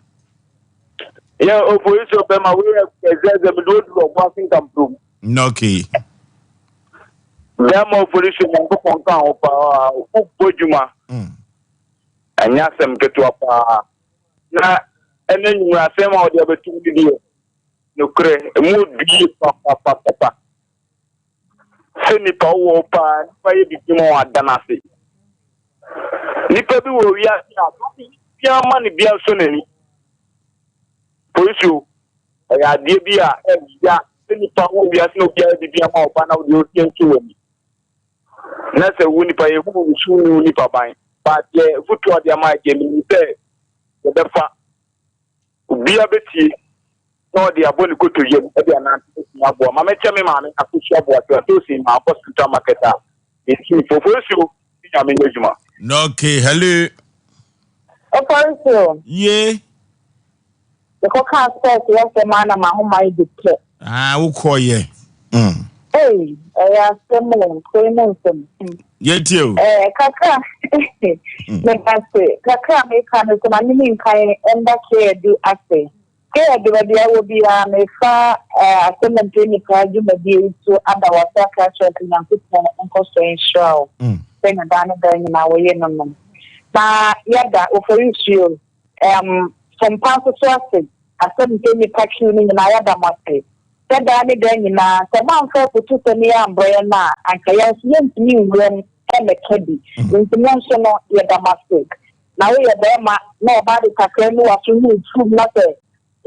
Yɛ oforisuo bɛrima wei yɛ ɛzɛzɛ mi de oduru ɔbo ase nkamprom. Okay. Bɛrima oforisuo nyankopɔn ka ho paa wobɔ dwuma. Mm. Ɛnyɛ asɛm ketewa paa. Na ɛnɛ nwummerɛ asɛm a wɔde abɛtum no deɛ nokorɛ ɛmu odu yie papapapa. Sɛ nipa wowɔ hɔ paa, nipa yɛ biribi ma wɔn ada no ase. Nipa bi wɔ wiase a biara ma no bia nsɔ n'ani. Polisi o, ɛyɛ adeɛ bi a ɛya sɛ nipa wɔ wiase na obiara yɛ biribi ama ɔba na wodeɛ osia nso w'ani. Na sɛ wo nipa yɛ hu wo su ne wo nipa ban. Ba deɛ fotuo a ɔde ama deɛ menim sɛ yɛbɛfa. Obiara bɛtie na ɔde abɔ ne kotodwe mu de anante bɛtumi aboa. Ma mekyɛ me maame Akosua Boakye Ɔtoosin ma akɔ Central Market a ɛsi Fofosuo ne Nyame nyɛ adwuma. Okay, hello. Ofosuo. Ye. Mekɔ kaa spɛs yɛ fam a na m'ahoma yi de pɛ. Ah, wokɔ yɛ. Mm. Ei, ɛyɛ asɛm o, kuro mu nsɛm. Yɛtie o. Eh, kakra, meda se, kakra a meka no sɛ ma me ni nkan ɛnda Keadu ase. Keadu, baabi a wɔ biara, mefa eh, asɛm mpɛ nipa dwumadie yi so ada wase aka akyerɛ sɛ Nyankopɔn nkɔ so nhyira wo sɛnea daa ne daa nyinaa wɔyɛ no no. Na yɛda Oforisuo, um, Sompa nso so ase, asɛm mpɛ nipa kiw no nyinaa yɛada mo ase. Sɛ daa ne daa nyinaa, sɛ moamfa afotusɛm yi ambrɛ yɛn a, anka yɛn nso yɛntumi nwura mu mmɛka bi. Enti mo nso no, yɛda mo ase. Na woyɛ barima na ɔbaa de takra nu w'aso ne wo tirim na sɛ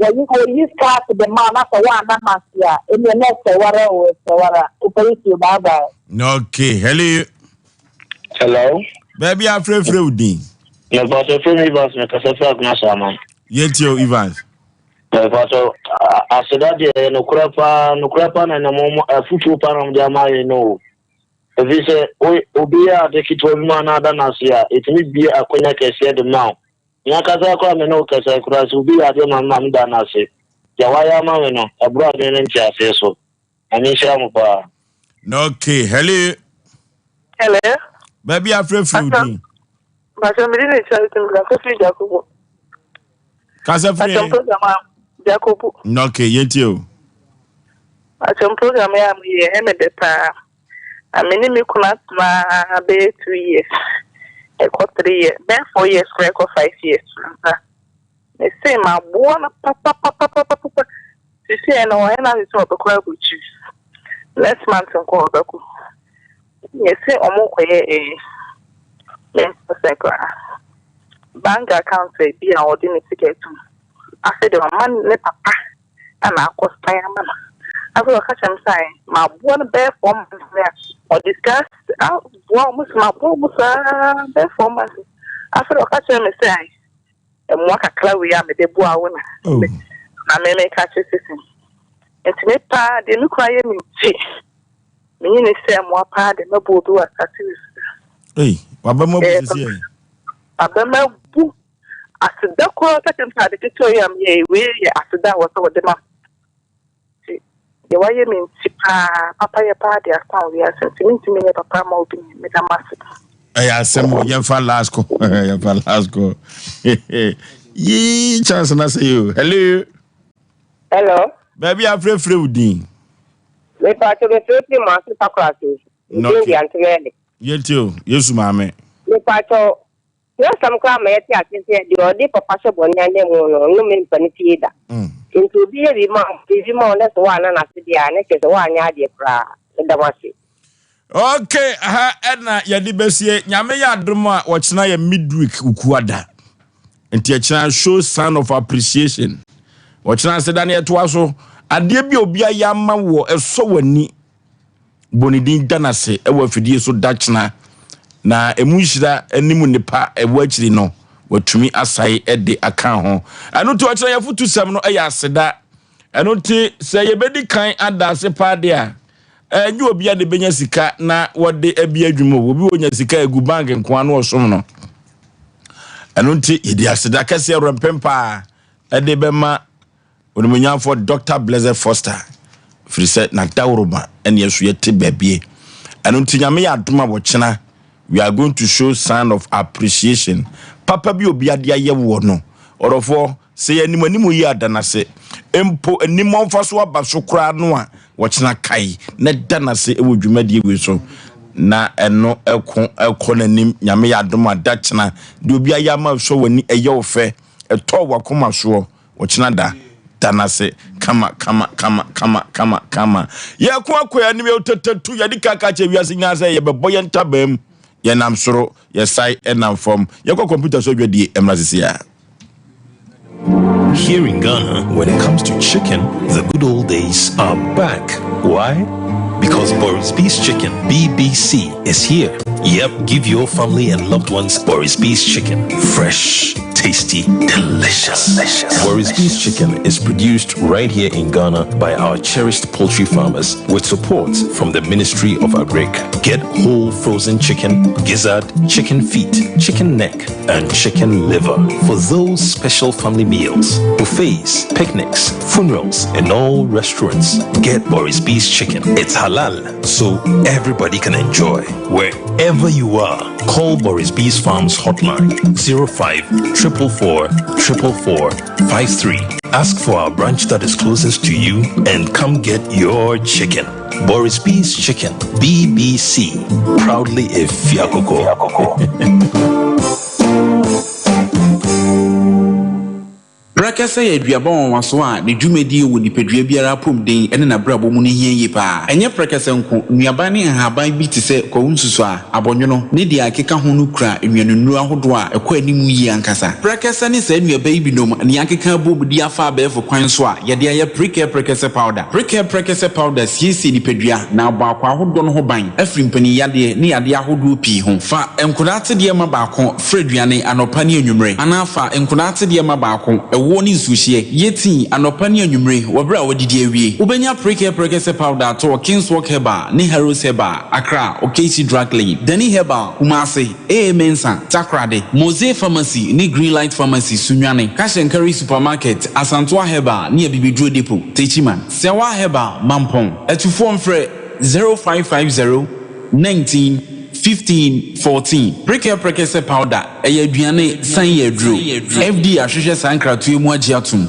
wɔyi wɔyi skirt de ma wo na sɛ woanna no ase a, ɛnneɛ na ɛsɛ wo ara o, ɛsɛ wo ara. Oparisuo, bye bye. Okay, hello. Hello. Baabi afrɛfrɛ wo din. Mepatɔ firi mi Evans mekasa firi Agona Saman. Yɛntie o Evans. Mpatsɔ, aseda deɛ ɛyɛ nokorɛ paa, nokorɛ paa na nam wɔn afutuo paa na wɔde ama yɛn no o. Ɛfiri sɛ, wo obi yɛ ade ketewa bi ma na ada no ase a, ɛtumi bue akwanya kɛseɛ de ma wo. Me ankasa koraa me ne wo kasa yi koraa, sɛ obi yɛ adeɛ ma me ma meda no ase. Deɛ wayɛ ama me no, ɛboro adwene ne nteaseɛ so. Nyame nhyira mo paa. Okay, hello. Hello. Baabi afrɛfrɛ wo din. Mpatsɔ mi di ne Charity mi kasa firi Jakobu. Kasa firi. Mpatsɔ program a Jakobu. Okay, yɛn tie o. Mpatsɔ program yɛ a mo yɛ ɛmɛ dɛ paa. Na me ne me kunu atena bɛyɛ 2 years. Ɛkɔ 3 years, bɛyɛ 4 years kora ɛkɔ 5 years. Mese maboa no papapapapapa. Sisiɛ no ɔyɛ n'adwene sɛ ɔbɛkɔ aburukyiri. Next month nko ɔbɛkɔ. Yɛse ɔmo kɔyɛ eyi. Mente sɛ koraa. Bank account a bi a ɔde ne sika atum. Afei deɛ wama ne papa na akɔ san ama no. Afei ɔka kyerɛ me sɛ maboa no bɛyɛ 4 months ni a ɔde sika aboa ɔmo sɛ maboa ɔmo saa bɛyɛ 4 months. Afei deɛ ɔka kyerɛ me sɛ mmoa kakra wei a mede boa wo na na me meka kyerɛ sisi. Nti me paa deɛ me kura yɛ me nti menye ne sɛ mmoa paa de mɛbɔ obi wɔ asase yi so. Ei, waba mu abu sisi ɛ. Aba mu abu aseda koraa ka kyerɛ me sɛ ade ketewa yi a meyɛ wei yɛ aseda a wɔ sɛ wɔde ma nti deɛ wayɛ me nti paa papa yɛ paa de asa wo wiase nti mentumi nyɛ papa ma obi nyɛ meda mo ase. Ɛyɛ asɛm o, yɛmfa last call, yɛmfa last call. Yii chance na sɛ yi o. Hello. Hello. Baabi afrɛfrɛ wo din. Mepa kyɛ mefrɛfrɛ mu ase Takorase. Medin de Antomɛle. Yɛntie o, Yesu maame. Mepa kyɛw, twerɛsɛm koraa ma yɛte ase sɛ deɛ ɔde papa hyɛ bɔne ananmu no, nnome mpa ne fie da. Nti obi yɛ biribi ma wo, biribi ma wo na sɛ woanna no ase deɛ a, na kyerɛ sɛ woanyɛ adeɛ koraa. Meda mo ase. Okay, aha ɛna yɛde bɛsie. Nyame yɛ adom a wɔkyena yɛ midweek Wukuada. Nti ɛkyena show sign of appreciation. Wɔkyena aseda ne ɛtoa so. Adeɛ bi a obi ayɛ ama wɔ ɛsɔ w'ani. Bɔ ne din da n'ase ɛwɔ afidie so da kyena. Na emu nhyira ne mu nnepa ɛwɔ akyiri no watumi asae de aka ho. Ɛno nti ɔkyena yɛfotusɛm no ɛyɛ aseda. Ɛno nti sɛ yɛbɛdi kan ada ase paa de a, ɛnyɛ obi a na ɛbɛnya sika na wɔde abi adwuma o. Obi wɔ nya sika egu bank nko ano ɔsom no. Ɛno nti yɛde aseda kɛseɛ rɛmpem paa ɛde bɛma Onimuonyamfoɔ Dɔkta Blessed Foster firi sɛ n'adaworoma ɛne ɛso yɛte baabie. Ɛno nti Nyame yɛ adom a wɔkyena we are going to show sign of appreciation. Papa bi obi ade ayɛ woɔ no, ɔdɔfoɔ sɛ yɛ anim anim yi ada n'ase mpo anim ɔmfa so aba so koraa no a wɔkyena kae na da n'ase wɔ dwumadie wei so na ɛno ɛko ɛkɔ n'anim. Nyame yɛ adom a da kyena deɛ obi ayɛ ama sɔ w'ani ɛyɛ wo fɛ ɛtɔ w'akoma soɔ Ɔkyena da, da no ase kama kama kama kama kama kama. Yɛko akɔ yɛn anim, yɛtetatu, yɛde kaka kyerɛ wiase nyinaa sɛ yɛbɛbɔ yɛn ntabaa mu. Yɛnam soro, yɛsae nam fam. Yɛkɔ kɔmputa so adwadie mmra sisi a. Here in Ghana, when it comes to chicken, the good old days are back. Why? Because Boris B's Chicken, BBC, is here. Yep, give your family and loved ones Boris B's Chicken. Fresh, tasty, delicious. delicious. Boris B's Chicken is produced right here in Ghana by our cherished poultry farmers with support from the Ministry of Agric. Get whole frozen chicken, gizzard, chicken feet, chicken neck, and chicken liver for those special family meals, buffets, picnics, funerals, and all restaurants. Get Boris B's Chicken. It's halal, so everybody can enjoy. Wherever you are, call Boris B's Farms hotline 05 444 444 53. Ask for our branch that is closest to you and come get your chicken. Boris B's Chicken, BBC. Proudly a Fiakoko. Prɛkɛsɛ yɛ aduaba nwanwaso a ne dwumadie wɔ nipadua biara apɔmuden ne n'abrabɔ mu no hia yie pa ara. Ɛnyɛ prɛkɛsɛ nko, nnuaba ne nhaban bi te sɛ kwawu nsusuaa, abɔnwono, ne deɛ ɛkeka ho no kura nnuanennuro ahodoɔ a ɛkɔ anim yie ankasa. Prɛkɛsɛ ne saa nnuaba yi binom na yɛakeka abom de afa abɛɛfo kwan so a yɛde ayɛ Prekɛ Prɛkɛsɛ Powder. Prekɛ Prɛkɛsɛ Powder siesie nipadua na abɔ akwaa ahodoɔ no ho ban afiri mpaninyadeɛ ne yadeɛ ahodoɔ pii ho. Fa nkwadaa atedeɛ ma baako Fra aduane anɔpa ne anwummere, anaa fa nkwadaa atedeɛ ma baako, ɛwoɔ ne nsuohyeɛ. Yɛ tii anɔpa ne anwummere wɔ berɛ a woadidi awie. Wobɛnya Prekɛ Prɛkɛsɛ Powder atɔ wɔ Kingswalk Herbal ne Harrows Herbal, Accra, Okaishie Drug Lane, Dani Herbal, Kumasi, AA Mensah, Takoradi, Mose Pharmacy ne Greenlight Pharmacy, Sunyani, Cash and Carry Supermarket, Asantoa Herbal ne Abibiduro Depot, Techiman, Sɛwa Herbal, Mampong. Atufoɔ mfrɛ 0550 19 15 14. Prekɛ prɛkɛsɛ powder, ɛyɛ aduane san yɛ aduro. FDA ahwehwɛ saa nkratoɔ yi mu agye atom.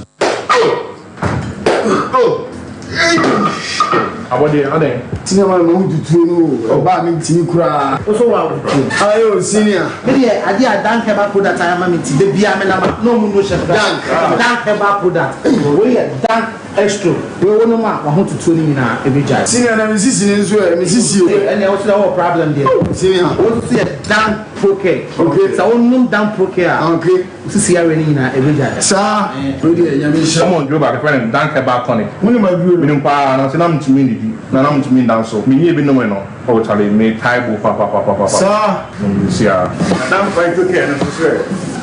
Abɔdeɛ adɛn? Senior man ma wo tutuo no o, ɔbaa me ntimi koraa. Wo so wa wo tuo. Aye o senior. Me deɛ adeɛ a Dank herbal product ayɛ ama me nti da biara me nam a na ɔmo no hyɛ me. Dank. Dank herbal product. Wei yɛ Dank. Extro, wei wo nom a w'ahototoɔ no nyinaa ɛbɛgyae. Senior na me sisi no nso ɛ, me sisi o. Ɛnneɛ wo sɛ wowɔ problem deɛ. Oh senior. Wo nso yɛ Dan Procare. Okay. Sɛ wo nom Dan Procare a. Okay. Wo sisi yareɛ no nyinaa ɛbɛgyae. Saa, wei deɛ Nyame nhyira. Wɔn duro baako yɛfrɛ no Dan Herbal Tonic. Wo nim aduro no? Menim paa nanso na mentumi nnidi na na mentumi nda nso. Menyɛɛ bi nomee no oh charlie metae bo papapapapa. Saa. Menim si ara. Na Dan Phyto Care no nso sɛ.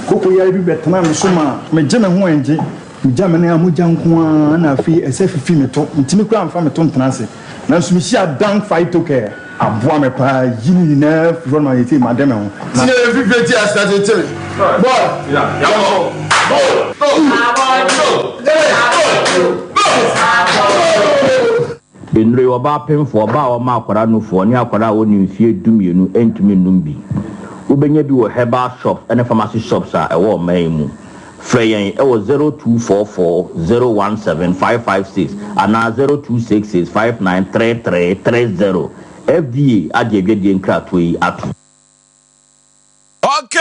Koko yare bi bɛtenaa me so maa megye me ho ɛngye. Megya me nan a mogya nko ara na afei ɛsɛ fifi me to. Mentumi koraa mfa me to ntena ase. Nanso mehyiaa Dan Phyto Care. Aboa me paa yi ne nyinaa firi hɔ no ma seesei made me ho. Na. Senior yɛ fifire ti ase tete me boy yɛnkɔ go go go go. Nnuro yi, ɔbaa pemfoɔ, ɔbaa a ɔma akwadaa nufoɔ, ne akwadaa a ɔnni mfeɛ dumienu ntumi nnom bi. Wobɛnya bi wɔ herbal shops ne pharmacy shops a ɛwɔ ɔman yi mu. Frɛ yɛn wɔ 0244 017 556 anaa 0266 593330. FDA agye adwadie nkratoɔ yi atom. Ok,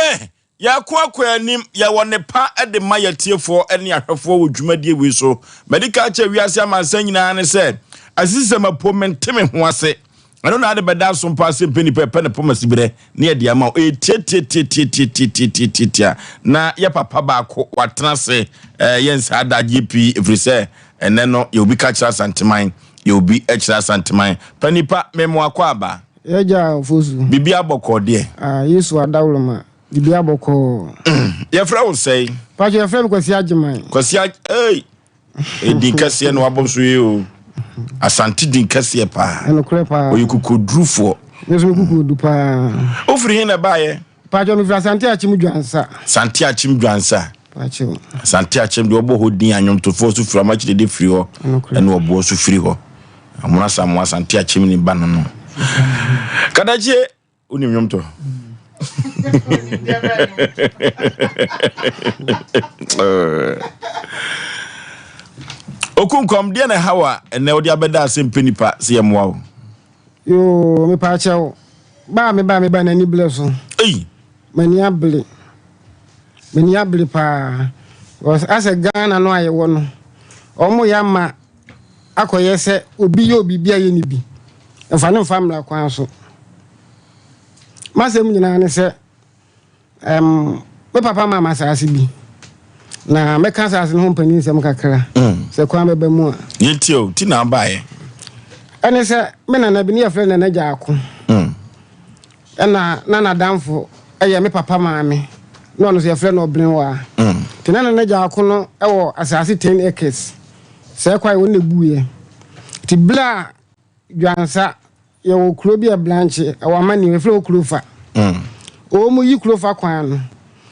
Yɛko akɔ anim, yɛwɔ nnepa de ma yɛatiefoɔ ne ahwɛfoɔ wɔ dwumadie wei so. Madi ka akyerɛ wiase amansan nyinaa ne sɛ, asisisɛm apo mente me ho ase. Ɛno na ade bɛda aso mpa sɛ mpɛ nipa ɛpɛ ne poma siberɛ ne yɛde ama wo. Ɛyɛ tiatiatiatiatiatiatiatia na yɛ papa baako watena ase eh, yɛ nsaa adagyeɛ pii ɛfiri sɛ ɛnɛ no yɛ obi ka kyerɛ Asanteman, yɛ obi kyerɛ Asanteman. Pa nipa, memo akɔ aba. Yɛgya Ofosu. Biribi abɔkɔɔ deɛ. Ah, Yesu adawoloma. Biribi abɔkɔɔ. Yɛfrɛ wo sɛn? Pacho yɛfrɛ me Kwasi Agyeman. Kwasi Ag ei! Edin kɛseɛ na wabɔ so yi o. Asante din kɛseɛ paa. Ɛnokorɛ paa. Ɔyɛ kokodurufoɔ. Me nso me kokodu paa. Wofiri he na ɛbaeɛ? Pacho mefiri Asante Akyem Dwansa. Asante Akyem Dwansa. Pacho. Asante Akyem deɛ ɔbɔ hɔ din anwomtofoɔ so firi Amakyire de firi hɔ. Ɛna ɔboɔ so firi hɔ. Amona Samoa Asante Akyem ne ba no no. Kadakyie wonim nnwom to? Okunkom deɛ na ɛha wa ɛnɛ wode abɛda ase mpɛ nipa sɛ yɛmmoa wo. Yoo mepa akyɛw ba a meba meba n'ani blɛ so. Ei. M'ani abere. M'ani abere paa. Asɛ Ghana no a yɛwɔ no, wɔn yɛ ama akɔyɛ sɛ obi yɛ obi bi a yɛ ne bi. Mfa no mfa mmara kwan so. M'asɛm nyinaa ne sɛ, um, me papa maa me asase bi. Na mɛka asase no ho mpanin nsɛm kakra. Mm. Sɛ kwan bɛba mu a. Yɛntie o, ti na abaeɛ. Ɛne sɛ, me nana bi ne yɛfrɛ Nana Gyaako. Mm. Ɛna na n'adamfo yɛ me papa maame, na ɔno nso yɛfrɛ no Ɔbenewaa. Nti na Nana Gyaako no wɔ asase 10 acres, sɛɛ kwae wɔn na ebuiɛ. Nti berɛ a Dwansa, yɛwɔ kuro bi a ɛbranche, ɛwɔ Amani, yɛfrɛ hɔ Kurofa. Wɔn yi Kurofa kwan no,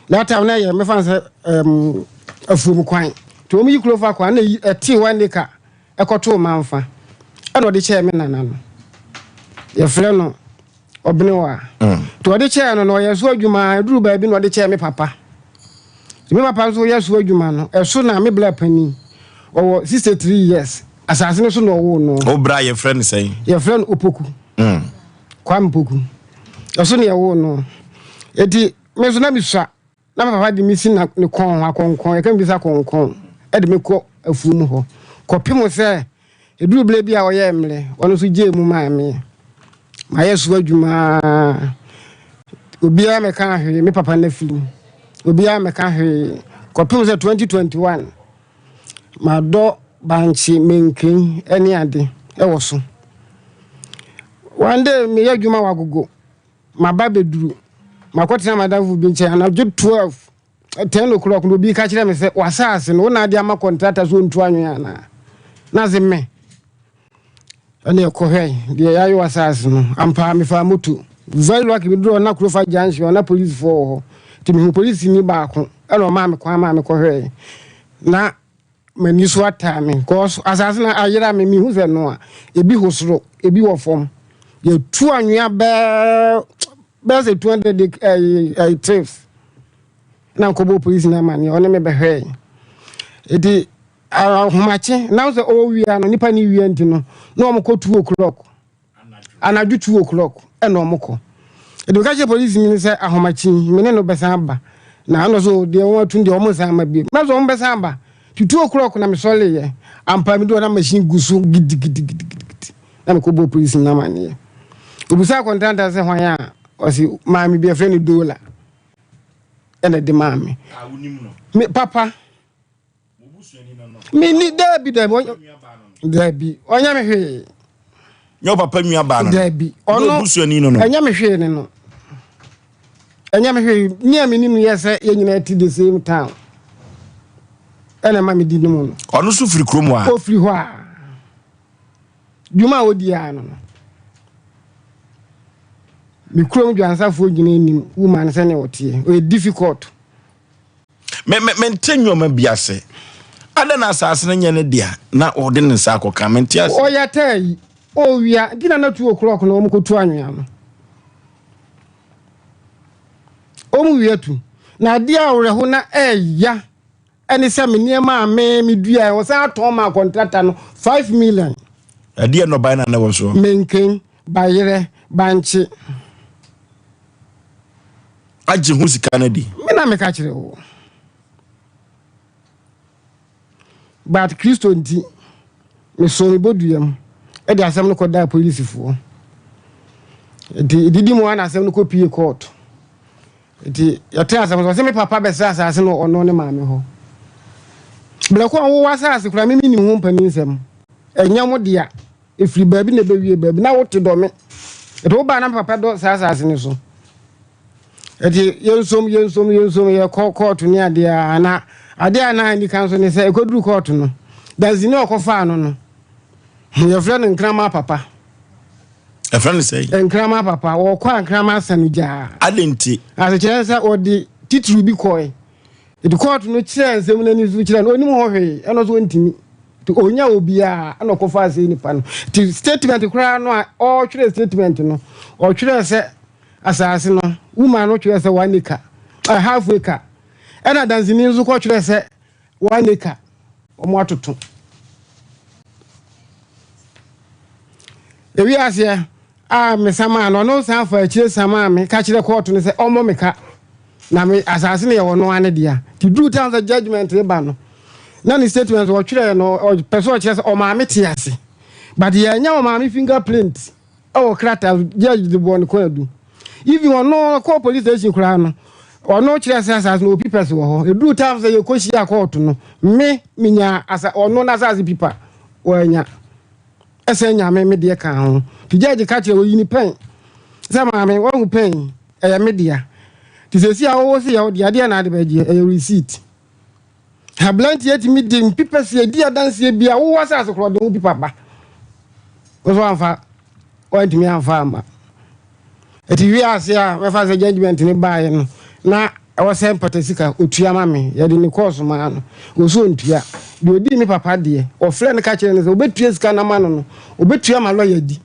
that time na ɛyɛ mɛfa no sɛ um, afuom kwan. Nti wɔn yi Kurofa kwan na ɛtee one acre ɛkɔtoo Manfa, ɛna ɔde kyɛɛ me nana no. Yɛfrɛ no Ɔbenewa. Nti ɔde kyɛɛ no na ɔyɛ so adwuma ɛduru baabi na ɔde kyɛɛ me papa. Nti me papa nso yɛ so adwuma no, ɛso na me bla panin, ɔwɔ 63 years, asase no so na ɔwoo no. Wo bra yɛfrɛ no sɛn? Yɛfrɛ no Opoku. Kwame Poku. Ɛso na yɛwoo no. Nti me nso na mesua. Na me papa de me si na ne kɔn ho akɔnkɔn, yɛka biribi sɛ akɔnkɔn, de me kɔ afuo mu hɔ kɔpem sɛ ɛduru berɛ bi a ɔyɛɛ mmerɛ, ɔno nso gyee mu maa me. Mayɛ so adwuma ara, obiara mmɛka hwee, me papa no afiri mu, obiara mmɛka hwee kɔpem sɛ 2021 madɔ bankye, menkei ne ade wɔ so. One day meyɛ adwuma wɔ Agogo. Maba abɛduru, makɔtena m'adamfo bi nkyɛn anadwo 12, 10 o'clock na obi ka kyerɛ me sɛ w'asaase no wo na ade ama kɔntrata so ɔntu anwea anaa? Na se me ɛne ɛkɔhwɛ deɛ yɛayɛ w'asaase no ampa mefaa moto very lucky meduru hɔ na Kurofa junction na polisifoɔ wɔ hɔ nti mehu polisini baako ɛna ɔmaa me kwan maa mekɔhwɛɛ na M'ani so ataa me cause asase no ayera me mehu sɛ no a ebi ho soro ebi wɔ fam yɛtu anwea bɛɛ bɛyɛ sɛ 200 ɛyi ɛyi trips na nkɔbɔ polisi no amaneɛ ɔne me bɛhwɛe eti ahomakye na sɛ ɔwia no nipa ne wia nti no na wɔn kɔ 2 o'clock Anadwo 2 o'clock ɛna ɔmo kɔ. Ɛdi meka kyerɛ polisi ni no sɛ ahomakye yi me ne no bɛsan aba. Na ɛna so deɛ wɔn atu deɛ wɔn nsan ma bio. Mɛ sɛ wɔn bɛsan aba. Nti 2 o'clock na mesɔreeɛ. Ampa medu hɔ na machine gu so gidigidigidigidi. Na mekɔbɔɔ polisi no amanneɛ. Obisaa kɔntranta sɛ hwan a, ɔse maame bi yɛfrɛ no Dola ɛna ɛde maa me. Me papa. Menni daabi daabi daabi ɔnyɛ me hwee. Nyɛ wo papa nua baa no. Daabi ɔno busuani no no. Ɛnyɛ me hwee ne no. Ɛnyɛ me hwee ni a menim no yɛ sɛ yɛn nyinaa ti the same town. Ɛna ɛma me di no mu no. Ɔno nso firi kurom hɔ a. Ofiri hɔ a. Dwuma a ɔdi ara no no. Me kurom dwansafoɔ nyinaa nim woman sɛnea ɔteɛ. Ɔyɛ difficult. Me me mente nneɛma bi ase. Adɛn na asase no nyɛ ne dea na ɔde ne nsa akɔka? Mente ase. Ɔyɛ taa yi, ɔwia, nti na na 2 o'clock na wɔn kɔtu anwea no. Wɔn wia tu. Na adeɛ a awerɛho na ɛɛya ɛne sɛ me nneɛma a me meduaɛ wɔsan atɔn maa kɔntrata no 5 million. Ɛdeɛ nnɔbae na na ɛwɔ soɔ? Menken, bayerɛ, bankye. Agye ho sika no adi. Me na meka kyerɛ wo. But Kristo nti, mesoo me bodua mu de asɛm no kɔdaa polisifoɔ. Nti ɛdidi mu a na asɛm no kɔpie court. Nti yɛte asɛm so, ɔse me papa bɛsrɛ asase no ɔno ne maame hɔ. Berɛ ko a wowɔ asase koraa me menim ho mpanin nsɛm. Ɛnyɛ mo dea. Ɛfiri baabi na ɛbɛwie baabi. Na wote dɔ me. Nti wobaa na me papa dɔ saa asase no so. Nti yɛnsom yɛnsom yɛnsom yɛkɔ kɔɔto ne adeɛ a na adeɛ a na ani ka nso ne sɛ ɛkɔduru kɔɔto no dansini a ɔkɔfaa no no yɛfrɛ no nkraman papa. Ɛfrɛ no sɛ? Nkraman papa. Wɔkɔ a nkraman asa no gyaa. Adɛn nti? Asekyerɛ sɛ ɔde titiriw bi kɔe. Nti kɔɔto no kyerɛɛ nsɛm no ani so kyerɛɛ no, ɔnim ho hwee, ɛno nso ɔntumi. Nti ɔnya obiara ɛna ɔkɔfaa sɛ nipa no. Nti statement koraa no a ɔretwerɛ statement no, ɔtwerɛɛ sɛ asase no, woman no twerɛɛ sɛ 1 acre, half acre. Ɛna danseni nso kɔtwerɛɛ sɛ 1 acre, wɔn atoto. Ewi aseɛ a mesamaa no, ɔno san fa akyire samaa me ka kyerɛ kɔɔto no sɛ ɔmmɔ me ka na me asase no yɛ ɔno ara ne dea. Nti duru time sɛ judgement reba no, na ne statement ɔtwerɛɛ no ɔpɛ sɛ ɔkyerɛ sɛ ɔmaame te ase. But yɛanya ɔmaame fingerprint ɛwɔ krataa judge de bɔɔ ne kɔn adu. Even ɔno kɔɔ police station koraa no, ɔno kyerɛ sɛ asase no wɔ papers wɔ hɔ. Eduru time sɛ yɛkɔhyia kɔɔto no, me menya asa ɔno n'asase pipa wɔanya. Ɛsɛ Nyame me deɛ ka ho. Nti judge ka kyerɛ oyi ne pɛn sɛ maame wahu pɛn ɛyɛ me dea. Nti sɛsi a wowo se yɛ wo dea deɛ na ade bɛgyeɛ ɛyɛ receipt. Abranteɛ tumi de mpipɛsi edi adanseɛ bi a wowɔ asase korɔ de wo pipa ba. Wo so amfa wantumi amfa amma. Ɛti wie ase a mɛfa sɛ judgement ne baeɛ no na ɛwɔ sɛ mpata sika otua ma me yɛde ne kɔɔso maa no ɔso ɔntua deɛ ɔdii me papa deɛ ɔfrɛ no ka kyerɛ no sɛ ɔbɛtua sika no ama no no ɔbɛtua ma lɔya di.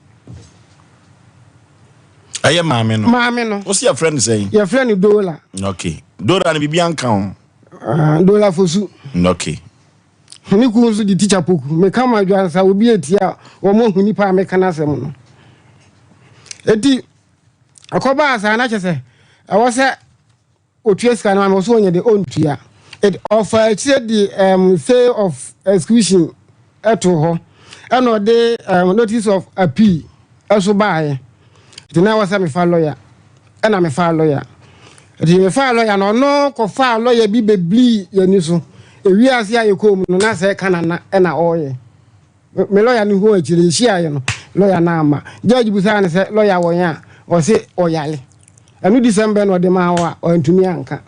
Ɛyɛ maame no. Maame no. Wo si yɛfrɛ no sɛn? Yɛfrɛ no Dola. Okay. Dola no biribi anka ho. Dola Fosu. Okay. Ne kunu nso de tikya poku. Meka ma adwansa obi etie a wɔn ahu nipa a meka n'asɛm no. Eti ɛkɔbaa saa na kyɛ sɛ ɛwɔ sɛ otua sika no ma me ɔso ɔnyɛ de ɔntua. It ɔfa akyire de stay of execution ɛto hɔ ɛna ɔde notice of appeal ɛso baeɛ. Nti na ɛwɔ sɛ mefa lawyer ɛna mefaa lawyer. Nti mefaa lawyer no ɔno kɔfaa lawyer bi bɛblii yɛn ani so. Ewiase a yɛkɔɔ mu no na sɛ Kanana ɛna ɔreyɛ. Me lawyer no huu akyire yɛhyiaeɛ no lawyer no amma. Judge bisaa no sɛ lawyer wɔ he a ɔse ɔyare. Ɛno December na ɔde maa hɔ a wantumi anka.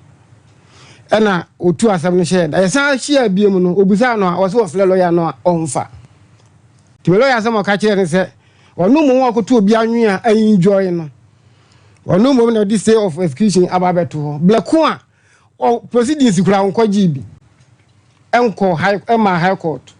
Ɛna ɔtu asɛm no hyɛɛ da. Yɛsan hyiaa biom no ɔbisaa no a ɔse ɔfrɛ lawyer no a ɔmfa. Nti me lawyer asɛm a ɔka kyerɛɛ no sɛ ɔno mmom akɔto obi anwea a enjoy no. Ɔno mmom na ɔde stay of execution aba abɛto hɔ. Blɛko a ɔ proceedings koraa ɔnkɔgyee bi. Ɛnkɔ high ɛmaa high court.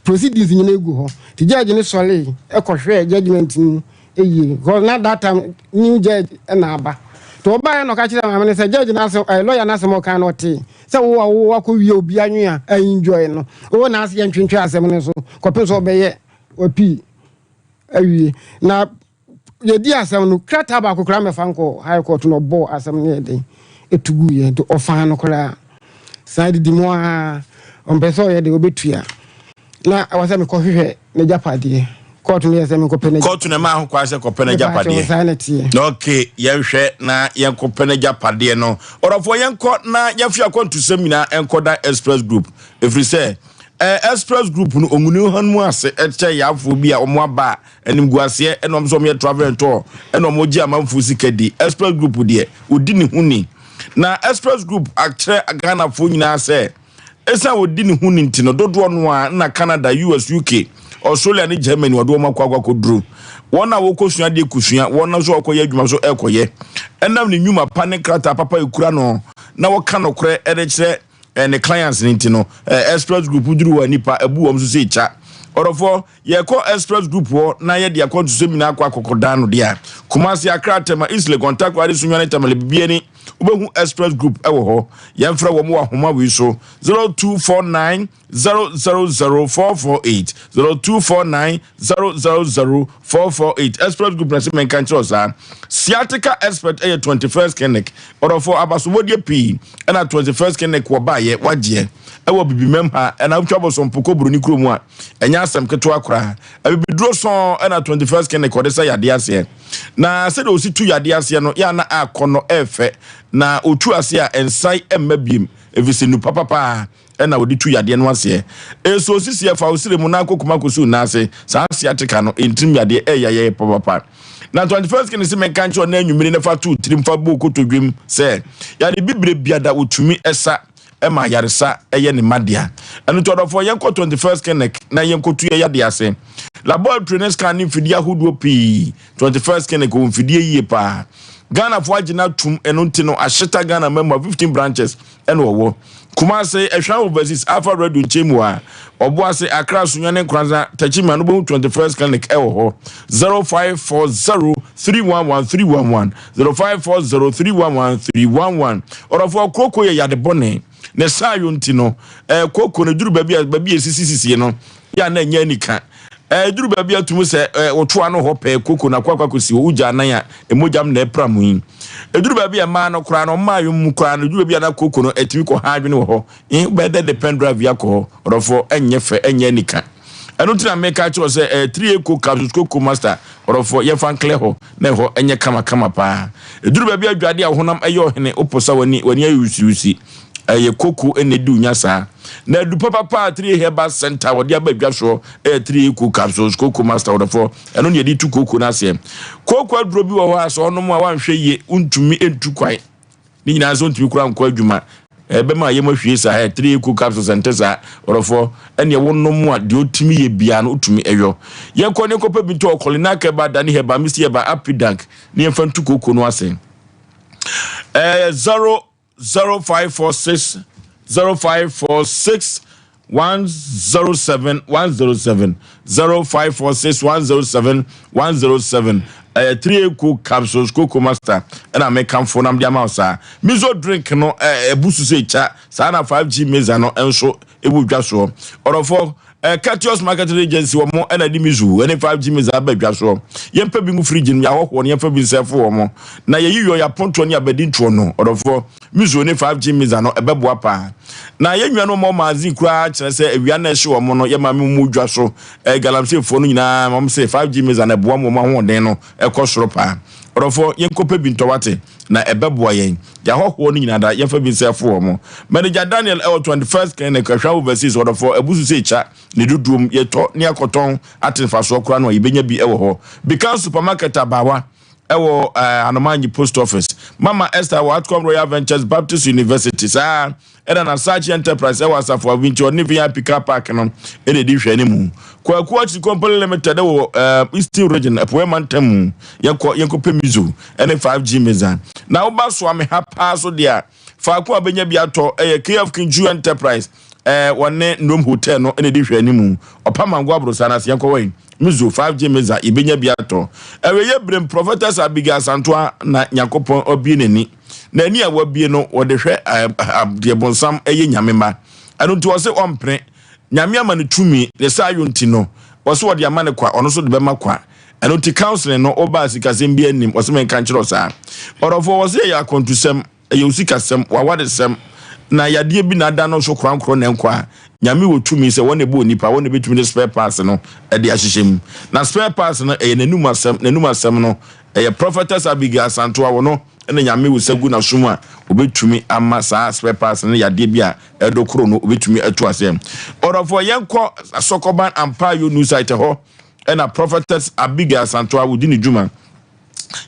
Proceedings nyinaa egu hɔ. Nti judge no sɔree ɛkɔhwɛɛ judgement no mu yie because na that time new judge na aba. Nti ɔbaeɛ na ɔka kyerɛɛ maame no sɛ judge no asɛm ɛɛ lawyer no asɛm a ɔkae no ɔtee sɛ wo a wo akɔwie obi anwea a enjoy no wo na ase yɛntwentwe asɛm no so kɔpem sɛ ɔbɛyɛ wapii awie. Na yɛdi asɛm no krataa baako koraa mɛfa nkɔ high court na ɔbɔɔ asɛm no yɛ den ɛtu guiɛ nti ɔfaa no koraa san didi mu ara. Ɔmpɛ sɛ ɔyɛ deɛ ɔbɛtua. Na ɛwɔ sɛ mekɔhwehwɛ n'agyapadeɛ. Kɔɔto no yɛ sɛ menkɔpɛ n'agyapadeɛ. Kɔɔto no ɛmaa ho kwan sɛ kɔpɛ n'agyapadeɛ. Saa na ɛteɛ. Ok, yɛnhwɛ na yɛnkɔpɛ n'agyapadeɛ no. Ɔdɔfoɔ yɛnkɔ na yɛmfe akwantusɛm nyinaa nkɔda Express Group. Ɛfiri sɛ eh, Express Group no ɔnguni han mu ase kyɛ yaafoɔ bi a wɔn aba a animguaseɛ ɛna wɔn sɛ wɔn yɛ travel and tour ɛna wɔn gye amanfoɔ sika di. Express Group deɛ ɔdi ne ho ni. Na Express Group akyerɛ Ghanafoɔ nyinaa sɛ Esiane odi ne ho ni nti no, dodoɔ no ara na Canada, US, UK, Australia ne Germany wɔde wɔn akɔ akɔ akɔduru. Wɔn a wɔkɔsua adeɛ kɔsua, wɔn nso a wɔkɔyɛ adwuma nso ɛrekɔyɛ. Ɛnam ne nnwuma pa ne krataa papa a ɛkura no na wɔka nokorɛ de kyerɛ eh, ne clients no nti no, eh, Express Group duru hɔ a nnipa abu wɔn so sɛ ɛkya. Ɔdɔfoɔ, yɛkɔ Express Group hɔ na yɛde akwantusɛm nyinaa akɔ akɔkɔdan no deɛ a, Kumasi, Accra, Tema, East Legon, Takoradi, Sunyani, Tamale, Bibiani, Wobɛhu Express Group wɔ hɔ. Yɛmfrɛ wɔn wɔ ahoma wei so 0249 000 448 0249 000 448. Express Group na sɛ menka nkyerɛ wo saa. Sciatica Expert ɛyɛ 21st Clinic. Ɔdɔfoɔ abasobɔdeɛ pii ɛna 21st Clinic wɔ baayɛ wagyeɛ ɛwɔ Bibimam ha ɛna wotwa bɔsɔmpo kɔ Buroni kurom a ɛnyɛ asɛm ketewa koraa. Abibiduro sɔn ɛna 21st Clinic ɔde sɛ yadeɛ aseɛ. Na sɛdeɛ ɔsi tu yadeɛ aseɛ no, yɛ a na akɔ no ɛɛfɛ, na ɔtu aseɛ a ɛnsan mma biem, ɛfiri sɛ nnupa papa na ɔde tu yadeɛ no aseɛ. Ɛsɔ osisi ɛfa wo srɛ mu na akɔ kuma kɔsi wo nan ase, saa sciatica no, ntirim yadeɛ ɛyɛ yɛ papapa. Na 21st King se menka nkyerɛ wo na anwummere no fa to wo tirim fa bɔ wo kotodwem sɛ, yare bibire biada wɔtumi sa ma ayaresa yɛ ne mma dea. Ɛno nti ɔdɔfoɔ yɛnkɔ 21st Clinic na yɛnkɔtu yɛ yadeɛ ase. Laboratory ne scan ne mfidie ahodoɔ pii. 21st Clinic wɔ mfidie yie paa. Ghanafoɔ agye no atum ɛno nti no ahyeta Ghana ma mu a 15 branches ɛna ɔwɔ. Kumase, Ɛhwan Overseas, Alpha Radio nkyɛn mu a, Ɔboase, Accra, Sunyani, Nkoranza, Techiman no wobɛhu 21st Clinic ɛwɔ hɔ. 0540 311 311 0540 311 311 Ɔdɔfoɔ, kooko yɛ yade bɔne. Ne saayɔ nti no, eh, kooko no duru baabi a baabi a esisi sisie no, yɛ a na ɛnyɛ anika. Eh, duru baabi a tumi sɛ eh, wɔto ano hɔ pɛɛ kooko no akɔ akɔ akɔsi hɔ, wogya anan a emogyam na ɛpra mu yi. Eduru baabi a mmaa no koraa no, mmaa yɔ mu koraa no, eduru baabi a na kooko no ɛtumi kɔ ha adwene wɔ hɔ. Eh, wobɛyɛ dɛ de pen drive yi akɔ hɔ, ɔdɔfoɔ, ɛnyɛ fɛ, ɛnyɛ anika. Ɛno nti na meka kyerɛ wo sɛ ɛyɛ 3A co capsules coco master ɔdɔfoɔ yɛmfa nklɛ hɔ na ɛhɔ ɛnyɛ kama kama paa. Ɛduru baabi a dwade a wo honam ɛyɛ ɔhene wo posa w'ani w'ani ayɛ wusiwusi ɛyɛ koko ɛna ɛdi wo nya saa. Na adu papapa a 3A herbal center wɔde aba dwa soɔ ɛyɛ 3A co capsules coco master ɔdɔfoɔ ɛno na yɛde tu koko no aseɛ. Koko aduro bi wɔ hɔ a sɛ ɔnom a wanhwɛ yie wontumi ntu kwan. Ne nyinaa nso ntumi koraa nkɔ adwuma. Ɛbɛma yam ahwie saa. Ɛ 3 eco capsules ɛnte saa. Ɔdɔfoɔ, ɛneɛ wonom a deɛ ɔtumi yɛ biara no wotumi ɛyɔ. Yɛnkɔ ne nkɔpɛ bi ntɔ Ɔkɔlinak Herbal, Dani Herbal, Misty Herbal, Apidank ne yɛmfa ntu kooko no ase. Ɛyɛ 0 0546 0546 107 107 0546 107 107 ɛyɛ 3 eco capsules coco master ɛna mekamfo nam de ama wo saa miso drink no ɛbu so sɛ kya saa na 5g meza no nso ɛwɔ dwa soɔ ɔdɔfoɔ Katios Marketing Agency wɔn ɛna de miso ɛne 5g meza aba dwa soɔ yɛmpɛ bi ngu fridge no yɛahɔhoɔ no yɛmfa bi nsɛfo wɔn na yɛyi yɔ yɛapontoɔ ne abadintoɔ no ɔdɔfoɔ miso ne 5g meza no ɛbɛboa paa Na yɛn nuanom a wɔwɔ magazine koraa kyerɛ sɛ awia na ɛhye wɔn no, yɛ maame mu dwa so eh, galamseyfoɔ no nyinaa wɔn se 5G meza na ɛboa wɔn ahoɔden no ɛkɔ soro paa. Ɔdɔfoɔ, yɛnkɔpɛ bi ntɔ wate, na ɛbɛboa yɛn. Yɛahɔhoɔ no nyinaa da, yɛmfa bi nsɛfo wɔn. Manager Daniel ɛwɔ 21st Clinic, Ahwea Overseas, ɔdɔfoɔ, abusu sɛ ekya ne dodoom, yɛtɔ ne akɔtɔn ate mfasoɔ koraa no a, yɛbɛnya bi ɛwɔ hɔ. Bikan Supermarket abaawa. ɛwɔ eh, Anomanyi Post Office. Mama Esther wɔ Atcom Royal Ventures Baptist University. Saa ɛna na Sachi Enterprise ɛwɔ Asafo Avinti ɔne VIP car park no ɛna ɛdi hwɛ ne mu. Kwaku Akyiri Company Limited ɛwɔ eh, Eastern Region Apueɛ Mantam mu. Yɛnkɔ yɛnkɔ pɛ Mizo ɛne 5G Meza. Na woba Soame ha paa so deɛ a faako a bɛnya bi atɔ ɛyɛ KF Kinju Enterprise ɛɛ wɔne Nom Hotel no ɛna ɛdi hwɛ ne mu. Ɔpamango Aborosa no ase yɛnkɔ wɔ yi. Mizo 5G Meza yɛbɛnya bi atɔ. Awieɛ berem Prophetess Abigail Asantoa na Nyankopɔn abue n'ani. Na ani a wabue no wɔde hwɛ deɛ bonsam ɛyɛ Nyame mma. Ɛno nti ɔse ɔmpene. Nyame ama no tumi, ne saa yɔ nti no ɔse ɔde ama no kwa, ɔno nso de bɛma kwa. Ɛno nti counseling no wobaa sikasɛm biara nnim, ɔse menka nkyerɛ wo saa. Ɔdɔfoɔ wɔse ɛyɛ akwantusɛm. Ɛyɛ wo sikasɛm, w'awaresɛm, na yadeɛ bi na ada no so korankorɔ na ɛnkɔ a, Nyame wɔ tumi sɛ wɔn na ɛbɔɔ nipa, wɔn na ɛbɛtumi de spare parts no de ahyehyɛ mu. Na spare parts no ɛyɛ n'anum asɛm, n'anum asɛm no ɛyɛ Prophetess Abigail Asantoa, wɔno na Nyame wɔ gu n'aso mu a obɛtumi ama saa spare parts no yadeɛ bi a ɛdo koro no obɛtumi atu aseɛ. Ɔdɔfoɔ yɛnkɔ Asɔkɔban Ampayo New Site hɔ ɛna Prophetess Abigail Asantoa wodi ne dwuma.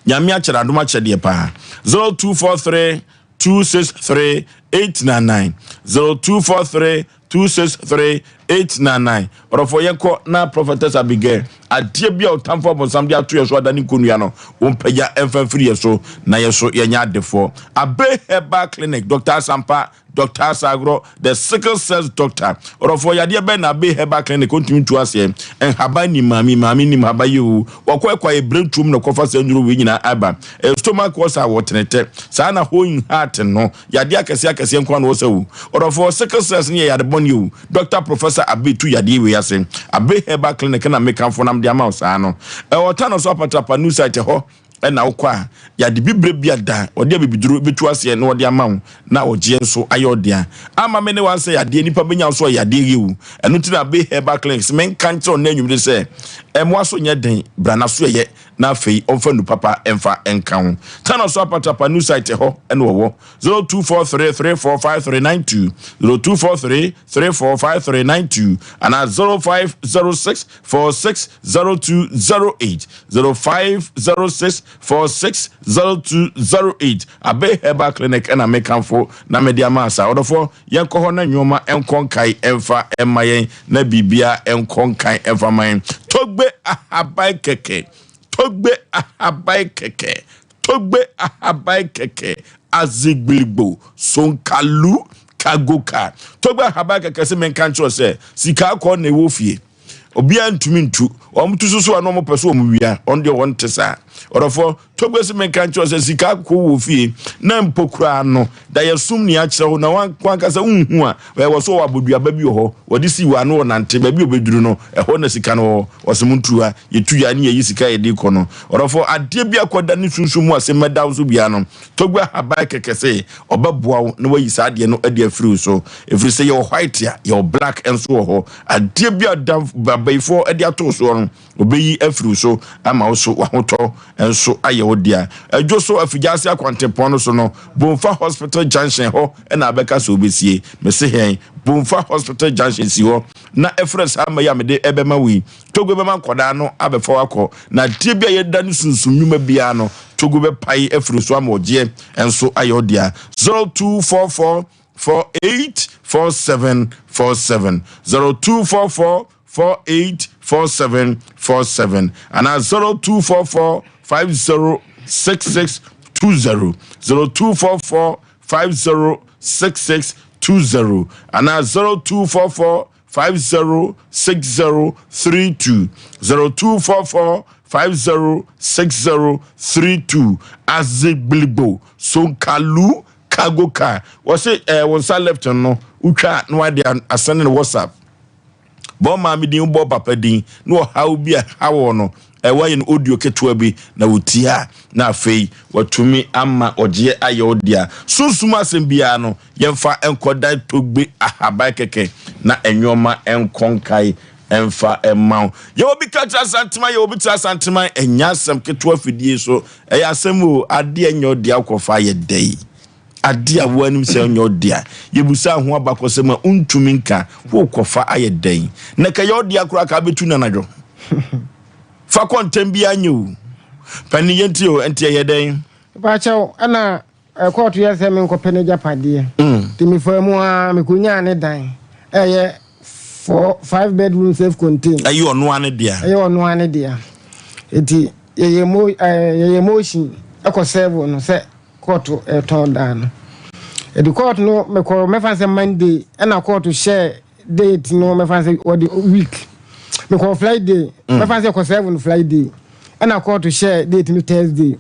Nyame akyɛrɛ adom akyɛdeɛ paa. 0243 263 899 0243 263 899. Ɔdɔfoɔ yɛnkɔ na Prophetess Abigail adeɛ bi a ɔtamfo abɔnsam de ato yɛ so adane nkonnua no wɔmpagya ɛmfa mfiri yɛ so na yɛ so yɛnyɛ adefoɔ. Abe Herbal Clinic, Dr. Asampa, Dr. Asagorɔ, the sickle cells doctor. Ɔdɔfoɔ yadeɛ bɛn na Abe Herbal Clinic ɔntumi ntu aseɛ? Nhaban nim maame, maame nim haba yi o. Wɔkɔ ɛkɔ ayɛ berɛntuom na kɔfa saa nnuro wei nyinaa aba. Stomach ulcer wɔ tenetɛ. Saa na hole in heart no, yadeɛ akɛseɛ akɛseɛ nko ara na wɔsa o. Ɔdɔfoɔ sickle cells no yɛ yade bɔne o. Doctor Professor Abe tu yadeɛ wei ase. Abe Herbal Clinic na mekamfo nam de ama wo saa no. Ɛwɔ Tano so Apatrapa New Site hɔ ɛna wokɔ a, yade bibire bi ada, wɔde abibiduro bɛtu aseɛ na wɔde ama wo na ɔgyeɛ nso ayɛ ɔdea. Ama me ne wansɛ yadeɛ, nipa bɛnya wo so ɔyɛ yadeɛ yɛ o. Ɛno nti na Abe Herbal Clinic sɛ menka nkyerɛ wo nnɛ anwummere sɛ ɛmmoa so nyɛ den, bra na so ɛyɛ na afei ɔmfa nnu papa mfa nka ho. Tano so Apatrapa New Site hɔ ɛna wɔwɔ. 0243 345392, 0243 345392 anaa 0506 460208, 0506 460208. Abe Herbal Clinic ɛna mekamfo na mede ama asa. Ɔdɔfoɔ yɛnkɔ hɔ na nneɛma nkɔ nkae ɛmfa ɛma yɛn na biribia nkɔ nkae ɛmfa ma yɛn. Togbe ahaban kɛkɛ, togbe ahaban kɛkɛ, togbe ahaban kɛkɛ, azigbiligbo sonkalu kagoka. Togbe ahaban kɛkɛ sɛ menka nkyerɛ sɛ sika akɔ na ɛwɔ fie, obiara ntumi ntu wɔn tu soso a na wɔn pɛ so wɔn wia wɔn deɛ wɔn te saa. Ɔdɔfoɔ togbe sɛ menka nkyerɛ sɛ sika akɔ wɔ fie na mpo koraa no da yɛ sum nea akyerɛ wo na wankasa nhu a ɛwɔ so wɔ aboduaba bi wɔ hɔ wɔde si wɔ ano wɔ nante baabi a obɛduru no ɛhɔ na sika no wɔ. Wɔsɛ mo ntu ha yɛtu ya ne yɛyi sika yɛde kɔ no. Ɔdɔfoɔ adeɛ bi akɔda ne sunsum mu asɛm mɛda wo so biara no, togbe ahaban kɛkɛ sɛ ɔbɛboa wo na wayi saa adeɛ no adi afiri wo so, ɛfiri sɛ yɛwɔ white a yɛwɔ black nso wɔ hɔ. Adeɛ bi a da abayifoɔ de ato soɔ no ɔbɛyi afiri wo so ama wo so wahotɔ nso ayɛ wo dea. Adwo so afigya ase akwantempɔn no so no, Bomfa Hospital Junction hɔ ɛna abɛka sɛ wobɛsie. Mese hɛn Bomfa Hospital Junction si hɔ na ɛfrɛ saa mma yi a mede ɛbɛma wo yi. Togo bɛma nkɔdaa no abɛfa wo akɔ na adeɛ bi a yɛda no sunsum nnwuma biara no Togo bɛpae afiri so ama ɔgyeɛ nso ayɛ wo dea. 0244 484747, 0244 484747 anaa 0244 506620, 0244 506620 anaa 0244 506032, 0244 506032. Azigbiligbo sonkalu cargo car wɔse wɔn nsa left no wotwa na wade asɛne no WhatsApp. Bɔ maame din, bɔ papa din na ɔhaw bi a ɛha wɔ no ɛwɔ ayɛ no audio ketewa bi na wotie a na afei watumi ama ɔgyeɛ ayɛ wo dea. Sunsum asɛm biara no yɛmfa nkɔdan togbe ahaban kɛkɛ na nneɛma nkɔ nkae ɛmfa ɛma wo. Yɛwɔ bi ka kyerɛ Asanteman, yɛwɔ bi kyerɛ Asanteman. Ɛnyɛ asɛm ketewa fidie so, ɛyɛ asɛm o. Adeɛ nyɛ ɔdea wokɔfa ayɛ dɛn? Adeɛ a woanim sɛ nyɛ ɔdea, yɛbusa ho abakɔsɛm a wontumi nka, wokɔfa ayɛ dɛn? Na kɛyɛ ɔdea koraa ka bɛtu no anadwo fa kɔ ntɛm biara nyɛ o. Pani yɛnti o, ɛnti ɛyɛ dɛn? Paakyɛw, ɛna kɔɔto yɛ sɛ menkɔpɛ n'agyapadeɛ. Nti mefaa mu ara mekɔnyaa ne dan. Ɛyɛ four five bedroom self contained. Ɛyɛ ɔno ara ne dea. Ɛyɛ ɔno ara ne dea. Nti yɛyɛ mo yɛyɛ motion ɛkɔ serve no sɛ kɔɔto ɛtɔn dan no. Ɛdi kɔɔto no mekɔ mɛfa sɛ Monday ɛna kɔɔto hyɛ date no mɛfa sɛ wɔde week. Mekɔ Friday mɛfa sɛ ɛkɔ serve no Friday ɛna kɔɔto hyɛ date no Thursday.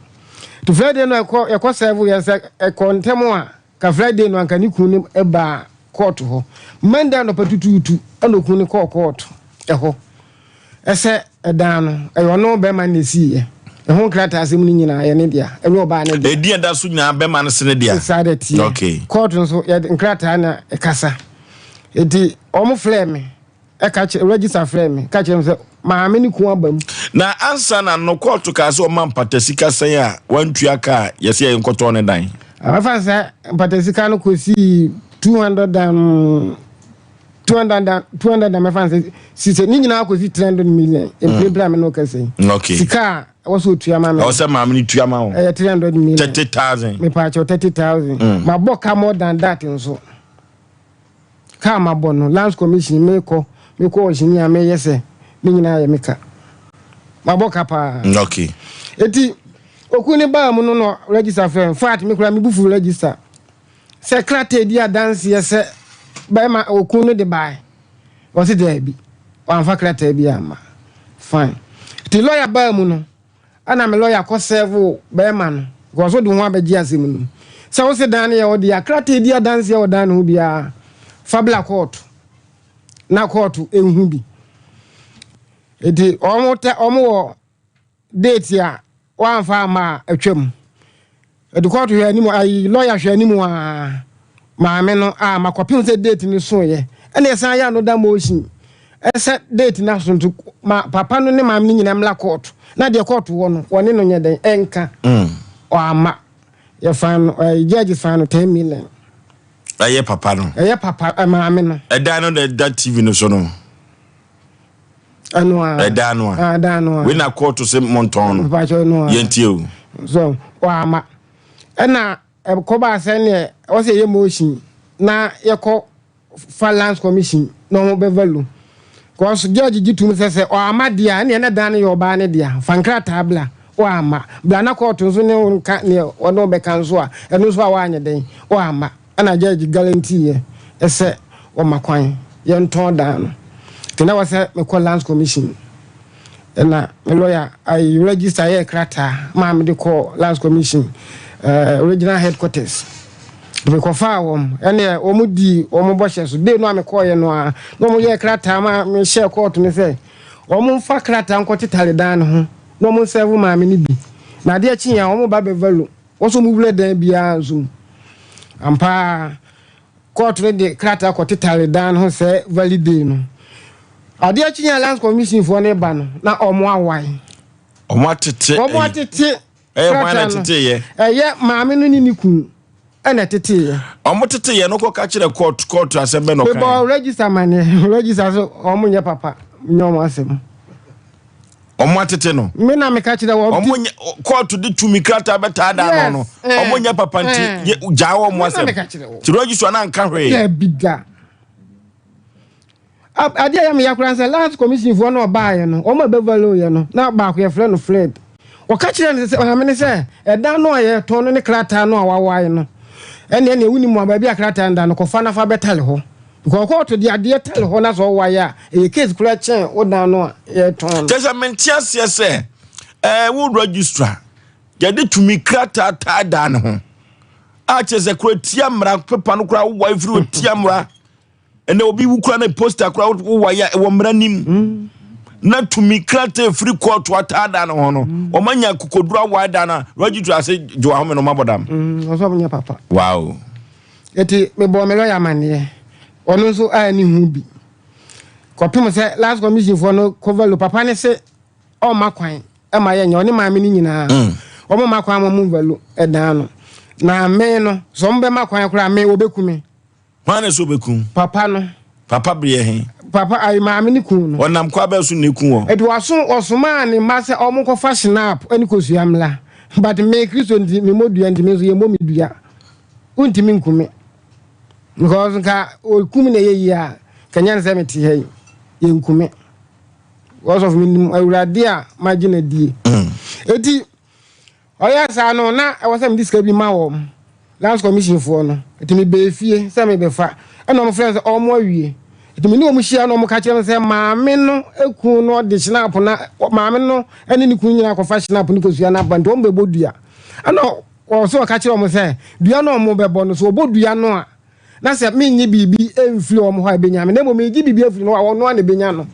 To Friday no ɛkɔ ɛkɔ serve yɛn sɛ ɛkɔ ntɛm a ka Friday no anka ne kun no baa kɔɔto hɔ. Monday anɔpa tutuutu ɛna okun no kɔɔ kɔɔto ɛhɔ ɛsɛ ɛdan no ɛyɛ ɔno bɛrima no na esiiɛ. Ɛho nkrataa asɛm no nyinaa yɛ ne dea, ɛnyɛ ɔbaa ne dea. Edin a ɛda so nyinaa bɛrima no se ne dea. Saa de teɛ. Okay. Kɔɔto nso yɛde nkrataa na ɛkasa. Enti wɔn frɛɛ me ɛka kyerɛ register frɛɛ me ka kyerɛ me sɛ maame ne kun aba mu. Na ansa na no kɔɔto kaa sɛ ɔma mpatasika sɛn a wantua ka a yɛsɛ yɛn nkɔtɔn ne dan. Ɛfa sɛ mpatasika no kɔsii 200 and 200 and 200 and mɛfa sɛ sisɛ ne nyinaa kɔsi 300 million mprempren a me ne wo kasa yi. Okay. Sika a ɛwɔ sɛ otua ma me. Ɛwɔ sɛ maame no tua ma wo. Ɛyɛ 300 million. 30,000. Mepaakyɛw 30,000. Mabɔ ka more than that nso. Kaa mabɔ no lands commission mekɔ mekɔ ɔhyeni a meyɛ sɛ ne nyinaa yɛ me ka. Mabɔ ka paa. Okay. Eti okun ne baa mu no na register frɛ in fact me kura me bufu register sɛ krataa di adanseɛ sɛ bɛrima okun no de bae. Ɔse daabi wamfa krataa bi amma. Fine. Ti lawyer baa mu no Ɛna me lawyer kɔ serve bɛɛma no because wode wo ho abɛgye asɛm no mu. Sɛ wo se dan no yɛ wo dea, krataa di adanseɛ wɔ dan no ho biara fa bla kɔɔto na kɔɔto nhu bi. Nti wɔn tɛ wɔn wɔ date a wɔamfa amma a atwam. Ɛde kɔɔto hwɛ anim ayi lawyer hwɛ anim a maame no a makɔpem sɛ date no soeɛ ɛna ɛsan yɛ another motion ɛsɛ date no aso nti ma papa no ne maame no nyinaa mmla kɔɔto na deɛ kɔɔto wɔ no wɔne no nyɛ dɛn ɛnka ɔama yɛfan no ɛɛ judge fan no ten million. Ɛyɛ papa no. Ɛyɛ papa maame no. Ɛdan no na ɛda TV no so no. Ɛno a. Ɛdan no a. Ɛdan no a. Wei na kɔɔto sɛ montɔn no. Mpakyɛ ɛno a. Yɛntie o. So wama ɛna ɛkɔbaa sɛ neɛ ɛwɔ sɛ yɛyɛ motion na yɛkɔ fa lands commission na wɔn bɛ value cause judge gye tum sɛ sɛ ɔama deɛ a ɛneɛ na dan no yɛ ɔbaa no dea fa nkrataa bla wama bla na kɔɔto nso ne wo nka neɛ ɔne wo bɛka nso a ɛno nso a wanyɛ dɛn wama. Ɛna judge guarantee yɛ sɛ wɔma kwan yɛntɔn dan no. Nti na ɛwɔ sɛ mekɔ lands commission. Ɛna me lawyer ayi register yɛɛ krataa maa mede kɔɔ lands commission eh, regional headquarters. Mekɔfaa wɔn ɛneɛ wɔn dii wɔn bɔhyɛ so. Day no a mekɔɔyɛ no ara na wɔn yɛɛ krataa maa mehyɛɛ court no sɛ wɔn mfa krataa nkɔtetare dan no ho na wɔn nsɛɛvo maame no bi. Na adeɛ kyeeɛ a wɔn ba bɛ value. Wɔn nso wɔwura dan biara nso mu. Ampa ara, kɔɔto no de krataa kɔtetare dan no ho sɛ valid day no. Adeɛ kye yɛn lands commission foɔ no ba no, na wɔn awae. Wɔn atete. Wɔn atete. Ɛyɛ hwan na ɛtete yɛ? Ɛyɛ maame no ne ne kunu ɛna ɛtete yɛ. Wɔn tete yɛ no kɔ ka kyerɛ kɔɔto kɔɔto asɛm bɛ na ɔka. Mebɔ register ma ne register so wɔn nyɛ papa nyɛ wɔn asɛm. Wɔn atete no. Me na meka kyerɛ wɔn. Wɔn nyɛ kóòtù de tumi krataa bɛtaadaa no no. Eh, Wɔn nyɛ papa nti eh. gyaa wɔn Me na asɛm. meka kyerɛ wɔn. Ti registrar na nka hwee. Dabi da. Adeɛ a ɛyɛ me ya koraa sɛ lands commission foɔ no ɔbaeɛ no wɔn a ɛbɛvalue yɛ no na baako yɛfrɛ no Fred. Ɔka kyerɛ no sɛ ɔhame no sɛ ɛdan no a yɛtɔn no ne krataa no a wawae no ɛne ɛne wonim a baabi a krataa no da no kɔfa na fa bɛtale hɔ. Because kɔɔto de adeɛ tale hɔ na sɛ ɔwae a, ɛyɛ case koraa kyɛn wo dan no a yɛtɔn no. Kyerɛ sɛ mente aseɛ sɛ ɛɛ wo registrar yɛde tumi krataa taa dan ne ho a kyerɛ sɛ kora tia mmara pepa no koraa wowae firi hɔ tia mmara ɛnɛ obi wu koraa ne poster koraa wowae a ɛwɔ mmara nim mm. na tumi krataa firi kɔɔto ataa dan ne ho no mm. wɔn anya kokoduro awae dan na registrar ase gye wɔn ahome no wɔn abɔ dam. Mm, ɔsɔ wɔn nyɛ papa. Wow. Enti mebɔɔ me lɔya amanneɛ. Ɔno nso anni ho bi. Kɔpem sɛ last commission foɔ no kɔvalu papa no se ɔmma kwan ma yɛnyɛ ɔne maame no nyinaa. Mm. Wɔn mma kwan ma wɔn valu ɛdan no. Na me no, sɛ wɔn bɛma kwan koraa me wɔbɛku me. Hwan na sɛ ɔbɛku? Papa no. Papa beɛ he? Papa ayi maame ne kun no. Ɔnam kwa bɛn so na eku wɔn? Eti waso ɔsomaa ne mma sɛ wɔn nkɔfa schnapp ne kosua mmra. But me Kristo nti me mmɔ dua nti me nso yɛmmɔ me dua. Wontumi nku me because nka okum na ɛyɛ yie a nka nyɛ ne sɛ mete ha yi yɛnku me because of menim awurade a magye no adie mm. eti ɔyɛ saa no na ɛwɔ sɛ mede sika bi ma wɔn lands commission foɔ no eti mebɛɛ fie sɛ mebɛfa ɛna wɔn frɛ sɛ wɔn awie eti me ne wɔn hyia na wɔn ka kyerɛ me sɛ maame no ekun no ɔde hyinapo na maame no ɛne ne kun nyinaa kɔfa hyinapo ne kosua n'aba nti wɔn bɛbɔ dua ɛna Ɔwɔ sɛ ɔka kyerɛ wɔn sɛ, dua no a wɔbɛbɔ no, sɛ wɔbɔ dua no a, na sɛ mennye biribi mfiri wɔn hɔ a, ɛbɛnya me, na mmom megye biribi afiri no hɔ a, ɔno ara na ɛbɛnya no.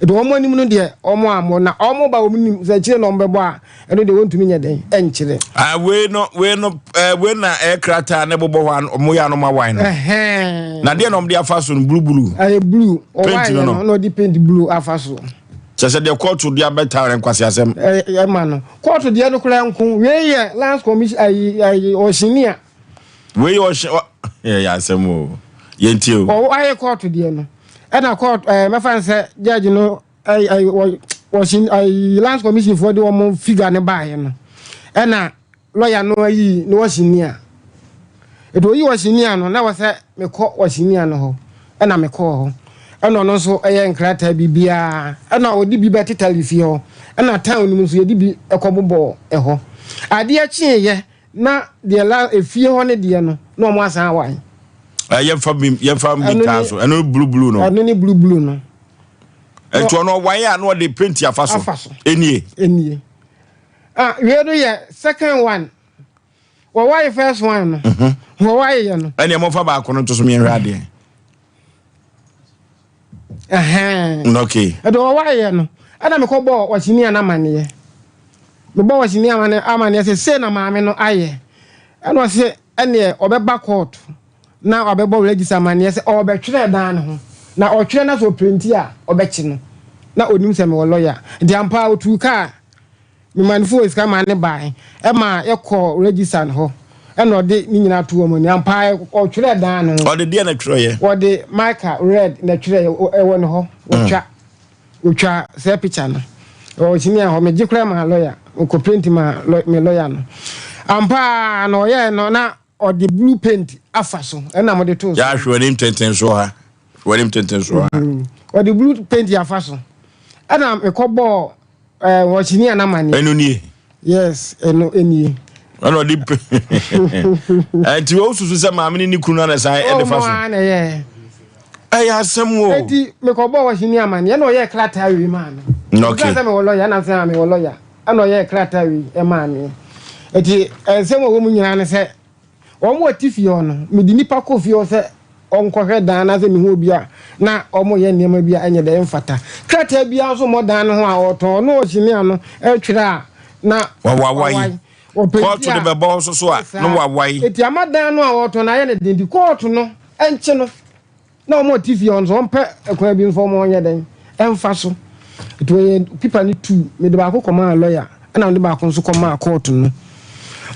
Nti wɔn anim no deɛ wɔn ammɔ na wɔn ba wɔn nim sɛ akyire na wɔn bɛbɔ a ɛno deɛ wɔntumi nyɛ dɛn ɛnkyerɛ. Ah, wei no wei no ɛɛ eh, wei na ɛyɛ eh, krataa ne bobɔ hɔ a wɔn yɛ anoma wan no. Na deɛ na wɔn de afa so no blue blue. Ɛyɛ blue ɔwan yɛ no na ɔde paint blue afa so. Kyɛ sɛ deɛ kóòtù de abɛta rɛ nkwasi asɛm. Ɛɛ ɛma no kóòtù deɛ no koraa nko wei yɛ lands commission ayi ayi ɔhyenia. Wei yɛ ɔhyɛ ɔ yɛ yɛ asɛm o yɛn ti o. Ɔwɔ ayɛ kóòtù deɛ no ɛna kóòtù ɛɛ mɛfa n sɛ judge no ɛyi ɛyi wɔ wɔhyɛ ɛyi lands commission foɔ de wɔn figure no baayɛ no ɛna lɔya no ayi ne wɔhyenia etu oyi wɔhyenia no na wɔsɛ mekɔ wɔhyenia no hɔ ɛna mekɔɔ hɔ ɛna ɔno nso ɛyɛ nkrataa biribiara ɛna ɔde bi bɛtetare fie hɔ ɛna town no mu nso yɛde bi ɛkɔ bobɔ ɛhɔ adeɛ kyeeɛ Na deɛ la efie hɔ ne deɛ no na wɔn asan awae. Ɛ yɛnfa bi yɛnfa bi taa so ɛno blue blue no. Ɛno ne blue blue no. Ɛnti ɔno ɔwae a na ɔde paint afa so. Afa so. Enie. Enie. Ah wei no yɛ second one. Wɔwae first one no. Mhm. Wɔwae yɛ no. Ɛnna ɛmɔfa baako no nto so mmiɛnhwɛ adeɛ. Okay. Ɛde ɔwaeɛ no, ɛna mekɔbɔɔ ɔkyini no amaneɛ. Mebɔɔ ɔkyini amaneɛ sɛ sei na maame no ayɛ. Ɛna ɔse ɛneɛ ɔbɛba court na wabɛbɔ register amaneɛ sɛ ɔrebɛtwerɛ dan no ho. Na ɔtwerɛ na sɛ ɔprenti a ɔbɛkye no. Na ɔnim sɛ mewɔ lawyer. Nti ampa ara ɔtuu kaa. Me manfoɔ sika maa ne bae ɛma yɛkɔɔ register no hɔ ɛna ɔde ne nyinaa too wɔn anim. Ampa ara ɔtwerɛɛ dan no ho. Ɔde deɛ na twerɛeɛ? Ɔde marker red na twerɛeɛ ɛwɔ ne hɔ. Ɔtwa ɔtwa saa picture no. Ɛwɔ senior hɔ. Megye koraa maa lawyer. Mekɔ print maa me lawyer no. Ampa ara na ɔyɛɛ no na ɔde blue paint afa so ɛna mode too so. Yɛ ahwɛ w'anim tenten so ha. W'anim tenten so ha. Ɔde blue paint afa so. Ɛna mekɔbɔɔ Ɛɛ wɔkyini ana ma ni. Ɛno nie. Yes ɛno nie. Ɛna ɔde pe ɛnti wɔn susu sɛ maame ne ne kunu na san ɛde fa so. Ɔmo na ɛyɛ. Ɛyɛ asɛm o. Eti mekɔbɔ wɔkyini ama ni ɛna ɔyɛ krataa wei maa mi. Okay. Sɛ mewɔ lɔya ɛna sɛ mewɔ lɔya ɛna ɔyɛ krataa wei ɛmaa mi. Eti nsɛm a ɛwɔ mu nyinaa ne sɛ. Wɔn a wɔte fie hɔ no, mede nnipa kɔ fie hɔ sɛ wɔnkɔhwɛ dan anaasɛ mehu obi a na wɔreyɛ nneɛma bi a ɛnyɛ dɛ, ɛmfata. Krataa biara nso mmɔ dan no ho a ɔretɔn. Ɔno ɔhyemia no retwerɛ a na wawae. Kɔɔto de bɛbɔ hɔ nso so a na wawae. Enti ama dan no a ɔretɔn no ayɛ no den nti kɔɔto no nkye no. Na wɔn a wɔte fie hɔ nso, wɔmpɛ kwan bi mfa wɔn nyɛ dɛn mfa so. Nti wɔyɛ pipa no tuu. Mede baako kɔmaa lɔya, ɛna mede baako nso kɔmaa kɔɔto no.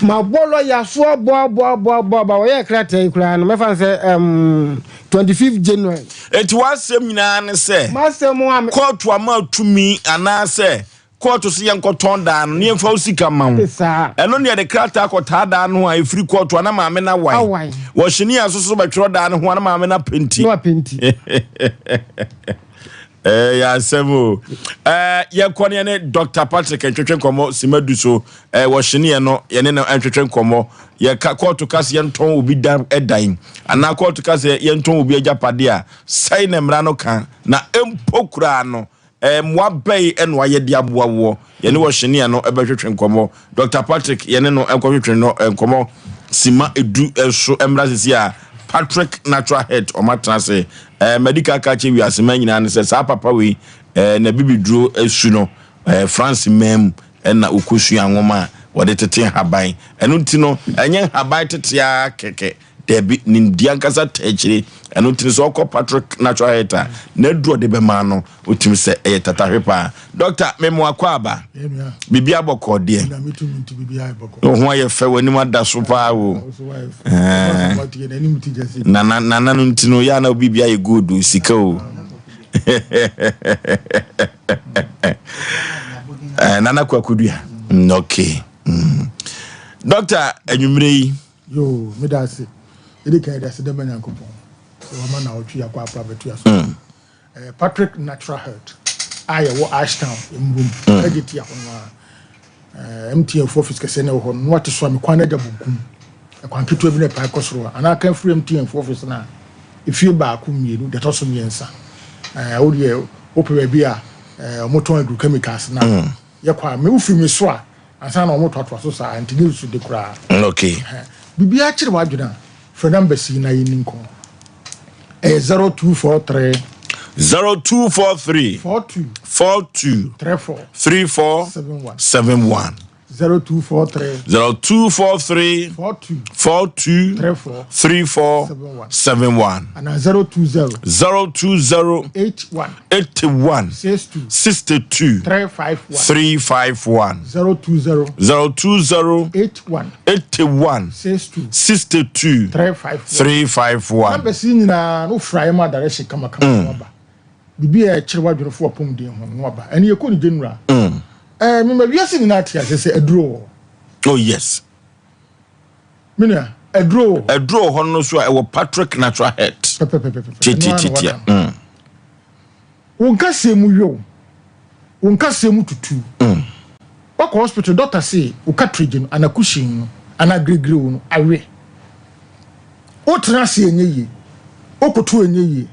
Mabɔ lɔya so abɔ abɔ abɔ abɔ abɔ. Wɔyɛɛ krataa yi koraa no, mɛfa no sɛ um, 25 January. Enti w'asɛm nyinaa ne sɛ M'asɛm a me. kɔɔto ama tumi anaasɛ Kɔɔto se yɛnkɔtɔn daa no na yɛmfa wo sika mma wo. Ɛno ne yɛde krataa kɔtaa daa no ho a ɛfiri kɔɔto a na maame no awae. Wɔ hyenia nso so bɛtwerɛ daa no ho a na maame no apenti. Ɛyɛ asɛm o. Yɛnkɔ ne yɛne Dr. Patrick ntwetwe nkɔmmɔ sima du so. Wɔ hyenia no yɛne no ntwetwe nkɔmmɔ. Yɛka kɔɔto ka sɛ yɛntɔn obi dan anaa kɔɔto ka sɛ yɛntɔn obi agyapadeɛ a, sɛe na mmara no ka na mpo koraa no Mmoa bɛn na wayɛ de aboa woɔ? Yɛne Wɔhyenea no bɛtwetwe nkɔmmɔ. Dɔkta Patrick, yɛne no nkɔtwetwe no nkɔmmɔ sima du so mmra sisi a Patrick Natural Health wɔn atena ase. Madi kan aka akyerɛ wiase man nyinaa no sɛ saa papa wei na bibiduro su no France man mu na ɔkɔsua nwoma a wɔde tete nhaban. Ɛno nti no, ɛnyɛ nhaban tete ara kɛkɛ Dabi, nimdeɛ ankasa taa akyire. Ɛno nti no sɛ ɔkɔ Patrick Natural Health a, n'aduru a ɔde bɛma no, wotumi sɛ ɛyɛ tatahwe paa. Dɔkta, mema wakɔ aba. Biribi abɔkɔ deɛ. Wo ho ayɛ fɛ, w'anim ada so paa o. Nana, nana no nti no, yɛ a na wo biribi ayɛ good, sika o. Nana Kwakudua. Mm, okay. Mm. Dɔkta, anwummerɛ yi, Yoo, meda ase. Yɛdi kan yɛde aseda ma Nyankopɔn sɛ wama naawɔtwe yi akɔ apra abɛtoa so. Mm. Eh, Patrick Natural Health a yɛwɔ Ashtown Mbom mm. ɛgye tia hɔ no a eh, MTN fo office kɛseɛ na ɛwɔ hɔ no na wate so a me kwan no agya bonkum ɛkwan ketewa bi na ɛpae kɔ soro a anaa kan firi MTN fo office no a efie baako mmienu deɛ ɛtɔ so mmiɛnsa eh, wodeɛ wopɛ baabi a eh, wɔtɔn agrochemicals na mm. Yɛkɔ a, me wofiri me so a, ansa na wɔtoatoa so saa, nti ne nsu de koraa. Okay. Biribiara kyere w'adwene a, frɛ numbers yi na yɛnni nkɔmmɔ. Ɛyɛ 0243. 0243 42 42 34 34 71 71. 0243 0243 42 42 34 34 71. 71. Anaa 020 020 81 81 62 62 351 351. 020 020 81 81 62 62 351. 351. Numbers yi nyinaa no wofra yɛ ma direction kamakama na waba. Biribi a ɛkyerɛ w'adwene fo w'apɔmuden ho no waba. Ɛne yɛkɔ no general. Ɛɛ mema wiase nyinaa te ase sɛ aduro wɔ hɔ. Oh yes. Me nua, aduro wɔ hɔ. Aduro wɔ hɔ no nso a ɛwɔ Patrick Natural Health. Pɛpɛpɛpɛpɛ. Tiatiatia. Wo nkasɛɛ mu yow. Wo nkasɛɛ mu tutu. Wakɔ hospital, doctor se wo cartridge no anaa cushion no anaa gregrew no awe. Wotena ase ɛnyɛ yie. Wokoto ɛnyɛ yie.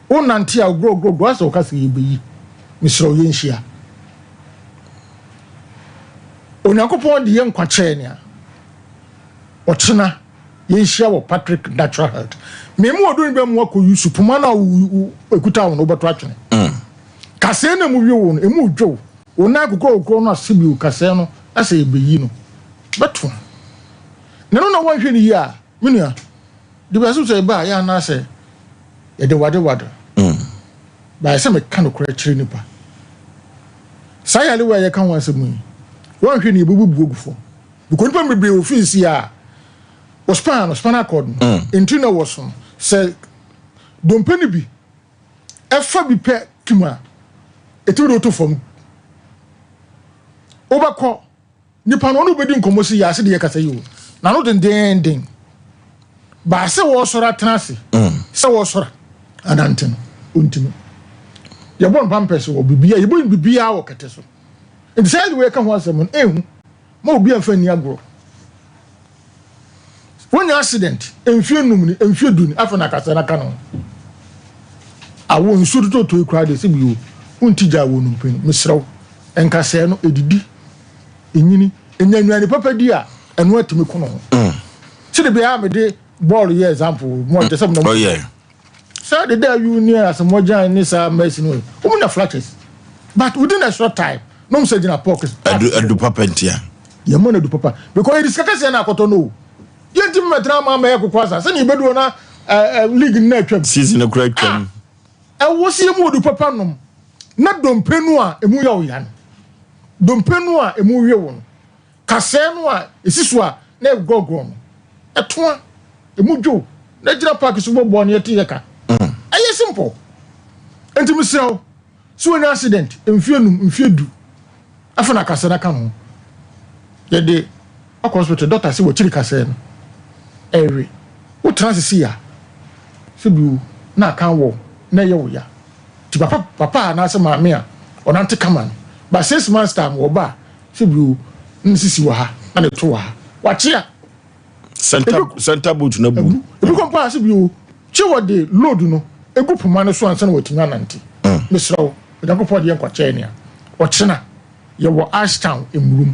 Wonante a wogorɔgorɔgorɔ asɛ wo kasɛɛ yɛbɛyi. Mesrɛ wo yɛnhyia. Onyankopɔn de yɛn nkwa kyɛɛ nea ɔkyena yɛnhyia wɔ Patrick Natural Health. Memu ɔdɔ ni bɛ mu akɔ yusu poma no a ekuta wo no wobɛto atwene. Kasɛɛ na mu wie wo no emu dwo wo nan kokorɔ no ase bio kasɛɛ no asɛ yɛbɛyi no bɛto. Na ɛno na wɔnhwɛ no yie a me nua de bi aso sɛ ɛba a yɛ anaasɛ yɛde wade wade. Baayɛ sɛ meka nokorɛ kyerɛ nipa. Saa yarewa a yɛka ho asɛm yi, wɔnhwɛ no yɛbɛbubu agu fam. Because nipa bebree wɔ fii si a, wɔ spine no, spinal cord no, ntiri na ɛwɔ so no, sɛ dompe no bi ɛfa bi pɛ kim a, ɛtumi de woto fam. Wobɛkɔ Nipa no ɔne wo bɛdi nkɔmmɔ si yɛ ase deɛ kasa yi o n'ano dendeenden baa sɛ wɔresɔre atena ase sɛ wɔresɔre anante no ɔntumi yɛbɔ no pampɛs wɔ biribiara yɛbɔ no biribiara wɔ kɛtɛ so nti sɛ yɛde wei ka ho asɛm no ɛnhu ma obi amfa nni agorɔ wonya accident mfie num ni mfie du ni afei na akasa na ka no awo nsuo totɔtɔ yi koraa deɛ sɛ bio wonti gya wɔ numpe no mesrɛ wo nkasɛɛ no ɛdidi ɛnyini ɛnya nnuane papa di a ɛno atumi ko no ho sɛde biara mede bɔɔl yɛ example mo ɔkyɛ sɛ mo Oh yeah. Saa deda awiw ne asamoah ne saa Mercy no wɔn nya flashes but within a short time na wɔn sɛ gyina park. Adu adu papa ntia. Yɛn mo na adu papa because yɛde sika kɛseɛ na akɔtɔ no o yɛn ti mɛtena ama ama yɛ koko asa sɛnea yɛbɛdu hɔ na ɛɛ league no na atwam. Season no kura atwam. Ah ɛwɔ sɛ yɛn mu odu papa nom na dompe no a emu yɛ ɔya no dompe no a emu we wo no. Kasɛɛ no a esi so a na ɛgorɔgorɔ no, ɛtoa, emu dwo, na gyina park so bɔ bɔɔl no yɛte yɛ ka. Ɛyɛ simple. Enti mesrɛ wo, sɛ wonya accident mfeɛ num, mfeɛ du, afei na kasɛɛ no aka ne ho. Yɛde akɔ hospital, doctor se wakyiri kasɛɛ no, ɛwe. Wotena ase sei a, sɛ bio na aka wɔ wo, na ɛyɛ wo ya. Nti papa, papa anaasɛ maame a ɔnante kama no, by six months time wɔba a, Sɛ bi o, na ne sisi wɔ ha, na ne to wɔ ha. Wakyea. Center, center boot na bu. Ebi kɔ mpo a sɛ bi o, kye wɔde load no egu poma no so ansa na watumi anante. Mesrɛ wo, Onyankopɔn de yɛn nkwa kyɛɛ nea. Ɔkyena, yɛwɔ Ashtown, Mmurum,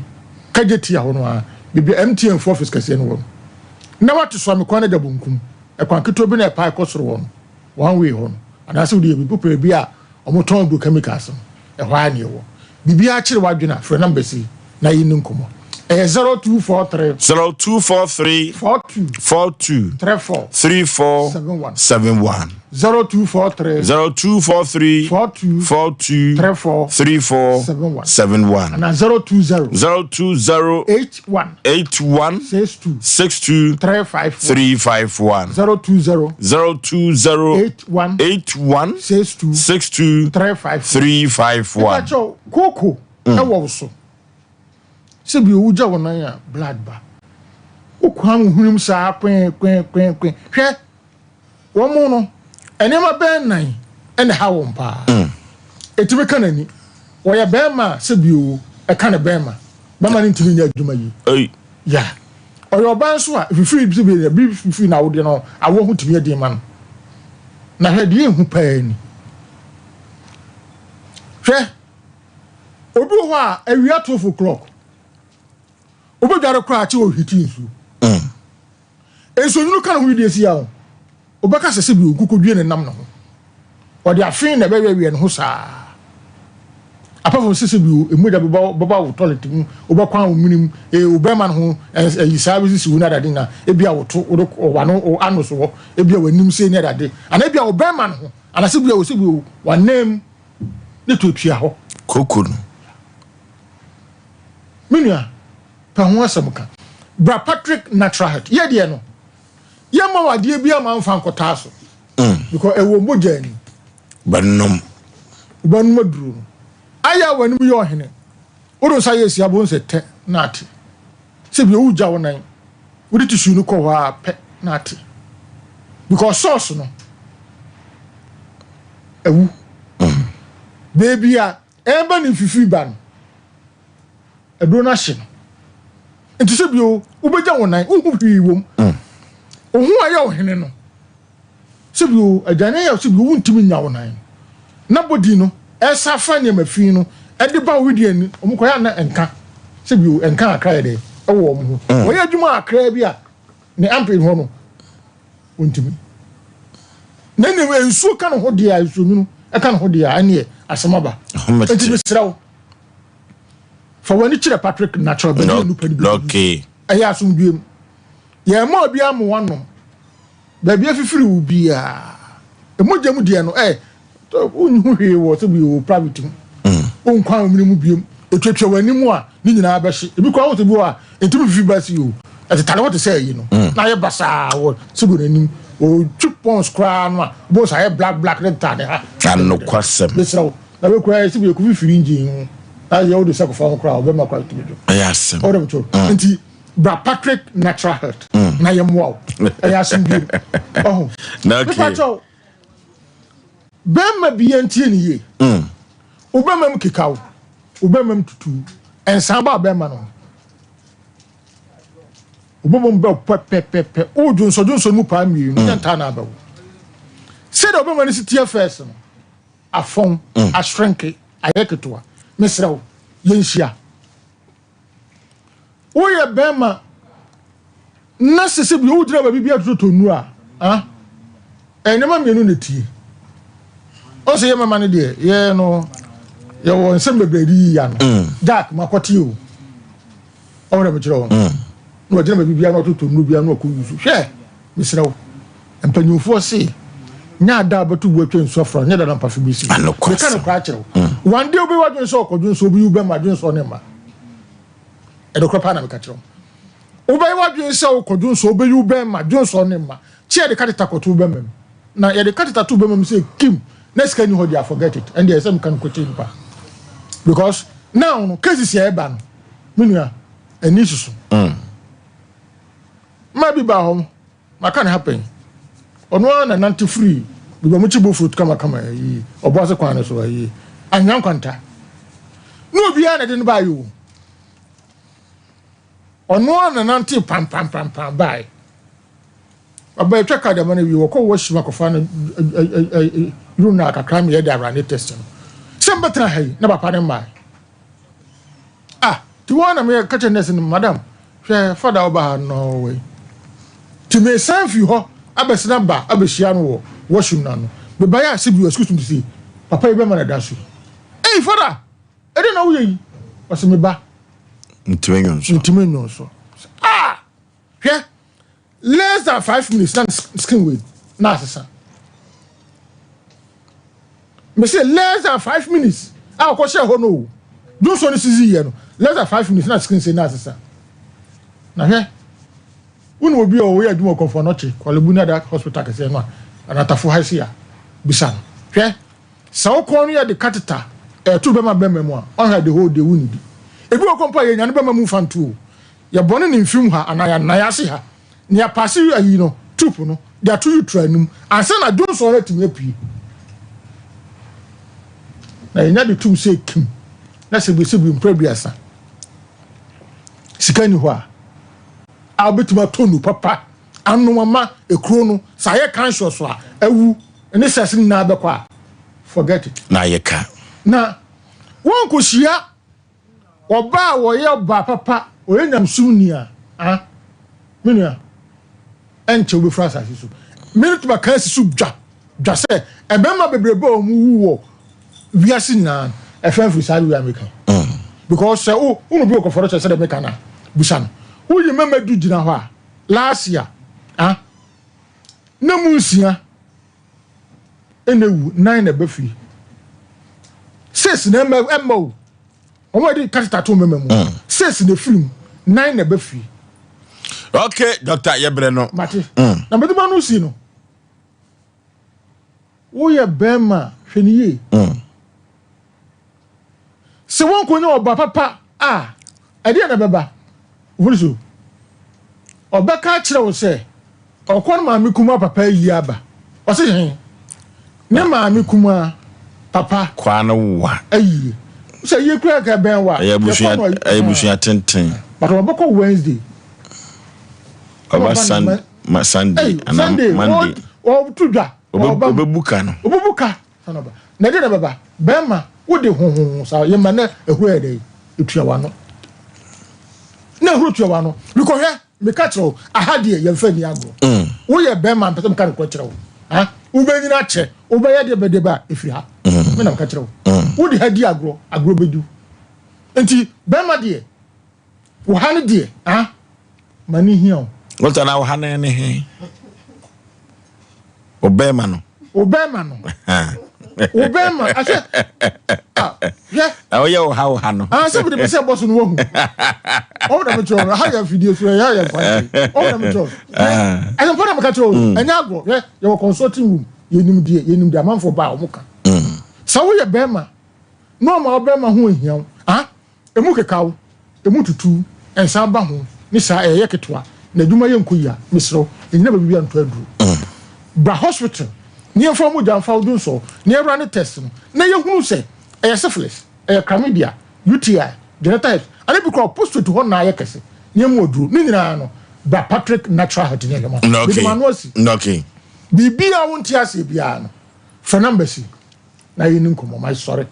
Kagyetia hɔ no ara, baabi a MTN fo office kɛseɛ no wɔ no. Na wate Soame kwan no agya bonkum, ɛkwan ketewa bi na ɛpae kɔ soro hɔ no, one way hɔ no, anaasɛ wode yɛ biribi, wopɛ baabi a wɔtɔn agrochemicals no, ɛhɔ ara na ɛwɔ. Biribiara kyere w'adwene a, frɛ numbers yi na yɛnni nkɔmmɔ. Ɛyɛ 0243. 0243. 42. 42. 34. 34. 71. 71. 0243. 0243. 42. 42. 34. 34. 71. 71. Anaa 020. 020. 81. 81. 62. 62. 351. 351. 020. 020. 81. 81. 62. 62. 351. 351. Mepakyɛw, kooko ɛwɔ wo so. Sɛ bi owu gya wo nan a, blood ba. Wokwan wo hwenem saa kwen kwen kwen kwen. Hwɛ, wɔn no, nneɛma bɛn nan ɛna ɛha wɔn paa. Etumi ka n'ani. Wɔyɛ bɛrima a sɛ bi owu ɛka ne bɛrima. Bɛrima no ntumi nyɛ adwuma yie. Ya. Ɔyɛ ɔbaa nso a, efifiri sɛ bi bi fifiri na awodeɛ no awoɔ ho tumi yɛ den ma no. Na hwɛ deɛ ehu paa ni. Hwɛ, obi wɔ hɔ a awia 12 o'clock, wobɛdware koraa kye ɔhwiti nsuo. Nsuonwunu ka ne ho yi deɛ si ya o. Wobɛka sɛ sɛbi nkukodwie ne nam ne ho. Ɔde afe na ɛbɛweɛweɛ ne ho saa. Apart from sisi bi o, mogya bɛba bɛba wo toilet mu, wobɛkwan wo mene mu, ee wo bɛrima no ho ɛyi saa bɛsisi wo ne adade nyinaa, ebi a woto wode wano wo ano so hɔ, ebi a w'anim sei ne adade, anaa ebi a wo bɛrima no ho, anaasɛ bi a wo sɛ bi o w'anan mu ne tuatua hɔ. Koko no. Me nua, pɛ ho asɛm ka. Bra Patrick Natural Health, yɛ deɛ no, yɛmma wo adeɛ bi ama mfa nkɔtaa so. Because ɛwɔ mogya ani. Bɛnom. Wobɛnom aduro no. Ayɛ a w'anim yɛ ɔhene. Wode nsa yɛ asia bohu sɛ tɛ na ate. Sɛ bi wogya wo nan. Wode tissue no kɔ hɔ a pɛ na ate. Because sauce no awu. Baabi a ɛreba ne mfifiri ba no, aduro no ahye no. Nti sɛ bio wobɛgya wo nan, wohu hwee wom. Wo ho ayɛ ɔhene no. Sɛ bio agyanan yɛ sɛ bio wontumi nnya wo nan. Na body no ɛsa fa nneɛma fi no ɛde ba wo wedeɛ ani, wɔn kɔ yɛ ana nka. Sɛ bio nka akra yɛ dɛ ɛwɔ wɔn ho. Wɔyɛ adwuma akra bi a ne ampere hɔ no wɔntumi. Na mmom nsuo ka ne ho deɛ a nsuo nwunu ɛka ne ho deɛ a ɛneɛ asɛm aba. Nti mesrɛ wo fa w'ani kyerɛ Patrick Natural baabi a nipa no bi. Okay. Ɛyɛ asomdwoeɛ mu. Yɛn mma obi amoa nom. Baabi afifiri wo biara. Mogya mu deɛ no ɛ wonhu hwee wɔ sɛ bi wɔ private mu. Wonkwan wo mene mu biom. Ɛtuatua w'anim a ne nyinaa bɛhye. Ebi koraa wo sɛ bi wɔ a ɛntumi fifi ba si o. Ɛtetare hɔ te sɛ ayi no. Na ayɛ basaa wɔ sɛ bi n'anim. Ɔtwi pons koraa no a wobɛhu sɛ ayɛ black black ne tetare ha. Anokwasɛm. Mesrɛ wo. Na wei koraa sɛ bi ɛkɔfi firi engine ho. Na yɛ wode sɛ kɔfa ho koraa ɔbɛma koraa tumi dwo. Ɛyɛ asɛm. Ɔdɔ mekyɛw. Nti bra Patrick Natural Health mm. na yɛmmoa wo ɛyɛ asomdwe ɔho mepa kyɛw bɛrima bi yɛntie ne yie mm. wo bɛrima mu keka wo wo bɛrima mu tutu ɛnsan ba bɛrima no ho wo bɛrima mu bɛ pɛpɛpɛpɛ wo dwonsɔdwonsɔ mu paa mmienu mm. nyɛ ntaa na abɛwo sɛdeɛ wo bɛrima no si teɛ fɛs no afɔn ahwerenke ayɛ ketewa mesrɛ wo yɛnhyia Woyɛ bɛrima na sɛ sɛ bi wogyina baabi bi atototɔ nnuro a, ah, nneɛma mmienu na etie. Ɔsɛ yɛ mɛma no deɛ yɛ no yɛwɔ nsɛm bebree de yiyi ano. Mm. Jack makɔte o. Ɔwɔ dɛ mekyerɛ wɔn. Mm. Na wɔgyina baabi bi a na ɔtotɔ nnuro bi a na ɔkɔ yusu. Hwɛ, mesrɛ wo. Mpanyinfoɔ se nyɛ ada a bɛto bu atwa nsu afra nyɛ da na mpafe bi si. Meka no koraa kyerɛ wo. Mm. One day wobɛyi w'adwene sɛ ɔkɔdwo nso obi wobɛma adwene sɛ ɔne mma. Ɛno koraa paa na meka kyerɛ wo. Wobɛyi w'adwene sɛ wokɔdwo nso obeyi wo bɛma dwo nso ɔne mma. Kye yɛde kateta kɔto wo bɛma mu. Na yɛde kateta to wo bɛma mu sɛ kim na sika ni hɔ deɛ forget it. Ɛndeɛ ɛsɛ meka no kɔkyɛ nipa. Because now no cases yɛ ɛba no me nua ani soso. Mm. Mma bi baa hɔ Maka ne ha pɛn. Ɔno ara na nante firii baabi a wɔkye bofrot kamakama ayi, Ɔboase kwan no so ayi, Anhwea Nkwanta. Ne obiara na ɛde no baeɛ o. Ɔno ara na nante pampampampam baeɛ. Ɔbaa atwa kaadi ama no awie, wɔkɔ washroom akɔfa no urine kakra ma yɛde awura ne test no. Sɛ mbɛtena ha yi na papa no mmae. Ah, ti wɔn na meyɛ ka kyerɛ nurse no, madam, hwɛ fada ɔba ha no wei. Ti mesan fi hɔ abɛsena ba abɛhyia no wɔ washroom no ano. Mebaeɛ a sɛ bi excuse me to say, papa yi bɛma no da so. Ei fada, ɛdeɛ na woyɛ yi? Ɔsɛ me ba. Ntumi nwonso. Ntumi nwonso. Ah, hwɛ, less than 5 minutes na skin wei na asesa. Mese less than 5 minutes a ɔkɔhyɛ hɔ no o. Dwonsɔ no sisi yɛ no less than 5 minutes na skin sɛ na asesa. Na hwɛ, wone obi a ɔyɛ adwuma ɔkɔmfo anɔkye Korle Bu ne ada hospital kɛseɛ no a anatafo ha si a bisa no. Hwɛ, sɛ wokɔn no yɛ de catheter ɛto bɛma bɛma mu a ɔhwɛ the whole day wonnidi. Ebi wɔ kɔ mpo a yɛnya no bɛma mu mfa nto o. Yɛbɔne ne mfim ha anaa yɛanan ase ha na yɛapaase ayi no, tube no, de ato utra no mu ansa na dwonsɔ no atumi apue. Na yɛnya de tum sɛ kim na sɛbisɛbi mpere aduasa. Sika ni hɔ a, a wobɛtumi atɔ nu papa anom ama ekuro no sɛ ayɛ conscious a awu ne sɛs no nyinaa bɛkɔ a, forget it. Na ayɛ ka. Na wɔnkɔhyia Ɔbaa a ɔyɛ ɔbaa papa, ɔyɛ nyamesomni a, ah, me nua, ɛnkyɛ wobɛfiri asase so. Me no tuma kan si so dwa. dwa sɛ mmarima bebrebe a wɔn wu wɔ wiase nyinaa no, ɛfɛn firi saa wei a meka yi. Because sɛ wo wo bi wɔ kɔfɔrɔ kyɛ sɛdeɛ meka no a, busa no. Woyi mmarima du gyina hɔ a, last year, ah, na mu nsia ɛna ewu, nine na ɛba fie. Six na ɛma ɛma o. Wɔn a yɛde catheter to mmarima mu. Six na efiri mu, nine na ɛba fie. Okay, doctor, yɛbrɛ no. Mate. Na mede ma no si no. Woyɛ bɛrima a, hwɛ no yie. Sɛ woankonya ɔba papa a, ɛdeɛn na ɛbɛba? Wofiri so. Ɔbɛka akyerɛ wo sɛ ɔkɔ ne maame kumaa papa ayie aba. Ɔse he? Ne maame kumaa papa Kwaa no wa. ayie. Sɛ ayie koraa ka ɛbɛn wa. Ɛyɛ abusua Yɛkɔ no ɛyɛ abusua tenten. But ɔbɛkɔ Wednesday. Ɔba Sunday. Ma Sunday anaa Sunday Monday. Ɔto dwa. Ɔbɛbu ka no. Ɔbɛbu ka. Na ɛdeɛ na ɛbɛba. Bɛrima wode hohoho saa yɛ ma na ehuro yɛ dɛ etua w'ano. Na ehuro tua w'ano. Mekɔhwɛ meka kyerɛ wo aha deɛ yɛmfa nni agorɔ. Mm. Woyɛ bɛrima mpɛ sɛ meka nokorɛ kyerɛ wo. Ha wobɛnyini akyɛ wobɛyɛ deɛ bɛdeɛ ba ɛfiri ha. Mm. Me na meka kyerɛ wo. Mm. Wode ha di agorɔ agorɔ bɛdi wo. Nti bɛrima deɛ Wo ha no deɛ ah m'ani hia o. Wota na wo ha no ne he? Wo bɛrima no. Wo bɛrima no. Wo bɛrima ahwɛ. Ah hwɛ. Na woyɛ wo ha wo ha no. Ah sɛ mede me sɛ bɔ so no wahu. Ɔmo na mekyerɛ no ha yɛ afidie so ɛyɛ yɛ mfa nkyɛn. Ɔmo na mekyerɛ no. Ɛsɛ mfa na meka kyerɛ o. Ɛnyɛ agorɔ hwɛ yɛwɔ consulting room yɛnim deɛ yɛnim deɛ amanfoɔ ba a ɔmo ka. Sɛ woyɛ bɛrima na ɔma wo bɛrima ho ahia wo ah Emu kekaw, emu tutuw, nsa ba ho, ne saa ɛyɛ ketewa, na adwuma yɛ nkɔ yie a, mesrɛ wo, nnyina baabi biara ntɔ aduro. Bra hospital na yɛmfa wo mogya mfa wo dwonsɔ na yɛwura ne test no na yɛhunu sɛ ɛyɛ syphilis, ɛyɛ chlamydia, UTI, genital herpes, anaa ebi koraa wo prostate hɔ na ayɛ kɛse na yɛmu aduro. Ne nyinaa no, bra Patrick Natural Health na yɛhwɛ ma wo. Mede m'ano asi. Biribiara a wonte aseɛ biara no, frɛ numbers yi. na yɛni nkɔmmɔ ma sɔre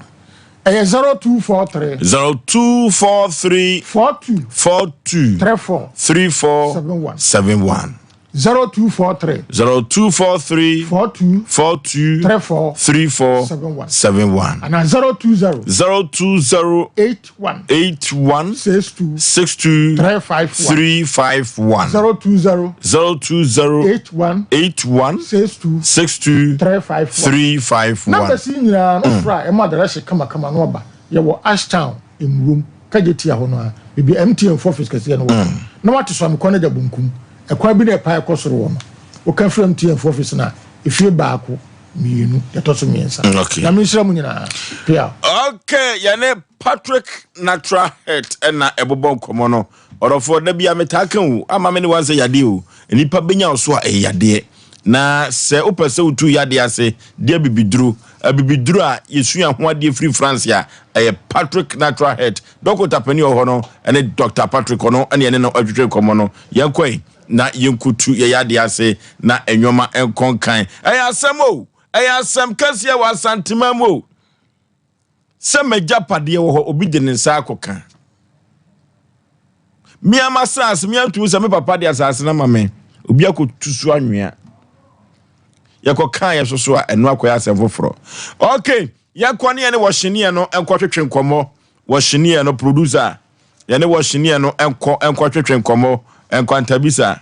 ɛyɛ 0243 0243 42 42 34 34 71 71 0243 0243 42 42 34 34 71 71 ana 020 020 81 81 62 62 351 351 020 020 81 81 62 62 351 351 Numbers yi nyinaa no fra a ɛma adarehye kamakama no aba. Yɛwɔ Ashtown, Nwurom, Kagyetia hɔ no ara, baabi a MTN fo office kɛseɛ no wɔ. Na woate Suame kwan agya bonkum, ɛkwan bi na ɛpae kɔ soro hɔ no. Woka firi MTN fo office no a, efie baako, mmienu, deɛ ɛtɔ so mmiɛnsa. Okay. Nyame nhyira mo nyinaa. Peaw. Okay, yɛne Patrick Natural Health ɛna ɛbobɔ nkɔmmɔ no. Ɔdɔfoɔ, da bia metaa ka o, ama me ne wansɛ yadeɛ o. Nnipa bɛnya wo so a ɛyɛ yadeɛ. Na sɛ wopɛ sɛ wotu yadeɛ ase de abibiduro, abibiduro a yɛsua ho adeɛ firi France a, ɛyɛ Patrick Natural Health. Dɔkota panin a ɔwɔ hɔ no ne Dɔkta Patrick, ɔno ne yɛne no atwitwe nkɔmmɔ no. Yɛnkɔe na yɛnkɔtu yɛ yadeɛ ase na nneɛma nkɔ nkan. Ɛyɛ asɛm o! Ɛyɛ asɛm kɛseɛ wɔ Asanteman mu o! Sɛ m'agyapadeɛ wɔ hɔ, obi de ne nsa akɔka. Me ara m'asase, me ara tumi sɛ me papa de asase no ama me. Obi akɔtu so anwea. Yɛkɔkaa yɛ so so a, ɛno akɔyɛ asɛm foforɔ. Okay, yɛnkɔ ne yɛne wɔhyeneɛ no nkɔtwetwe nkɔmmɔ. Wɔhyeneɛ no producer. Yɛne wɔhyeneɛ no nkɔ nkɔtwetwe nkɔmmɔ. Nkwantabisa.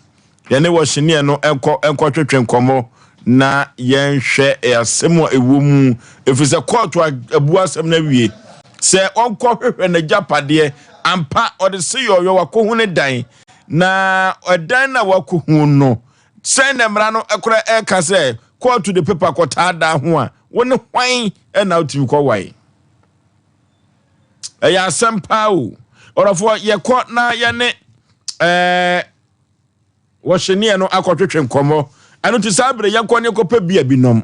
Yɛne wɔhyeneɛ no nkɔ nkɔtwetwe nkɔmmɔ na yɛnhwɛ asɛm a ɛwɔ mu. Ɛfiri sɛ kɔɔto abu asɛm no awie sɛ ɔnkɔhwehwɛ n'agyapadeɛ. Ampa, ɔde se yɔyɔ wakɔhu ne dan. Na ɛdan no a wakɔhu no, sɛn na mmara no kora ɛka sɛ kɔɔto de pepa kɔtaa dan ho a, wo ne hwan na wotumi kɔwae? Ɛyɛ asɛm paa o. Ɔdɔfoɔ, yɛkɔ na yɛne ɛɛ wɔhyeneɛ no akɔtwetwe nkɔmmɔ. Ɛno nti saa bere yɛnkɔ ne yɛnkɔpɛ bia bi nom.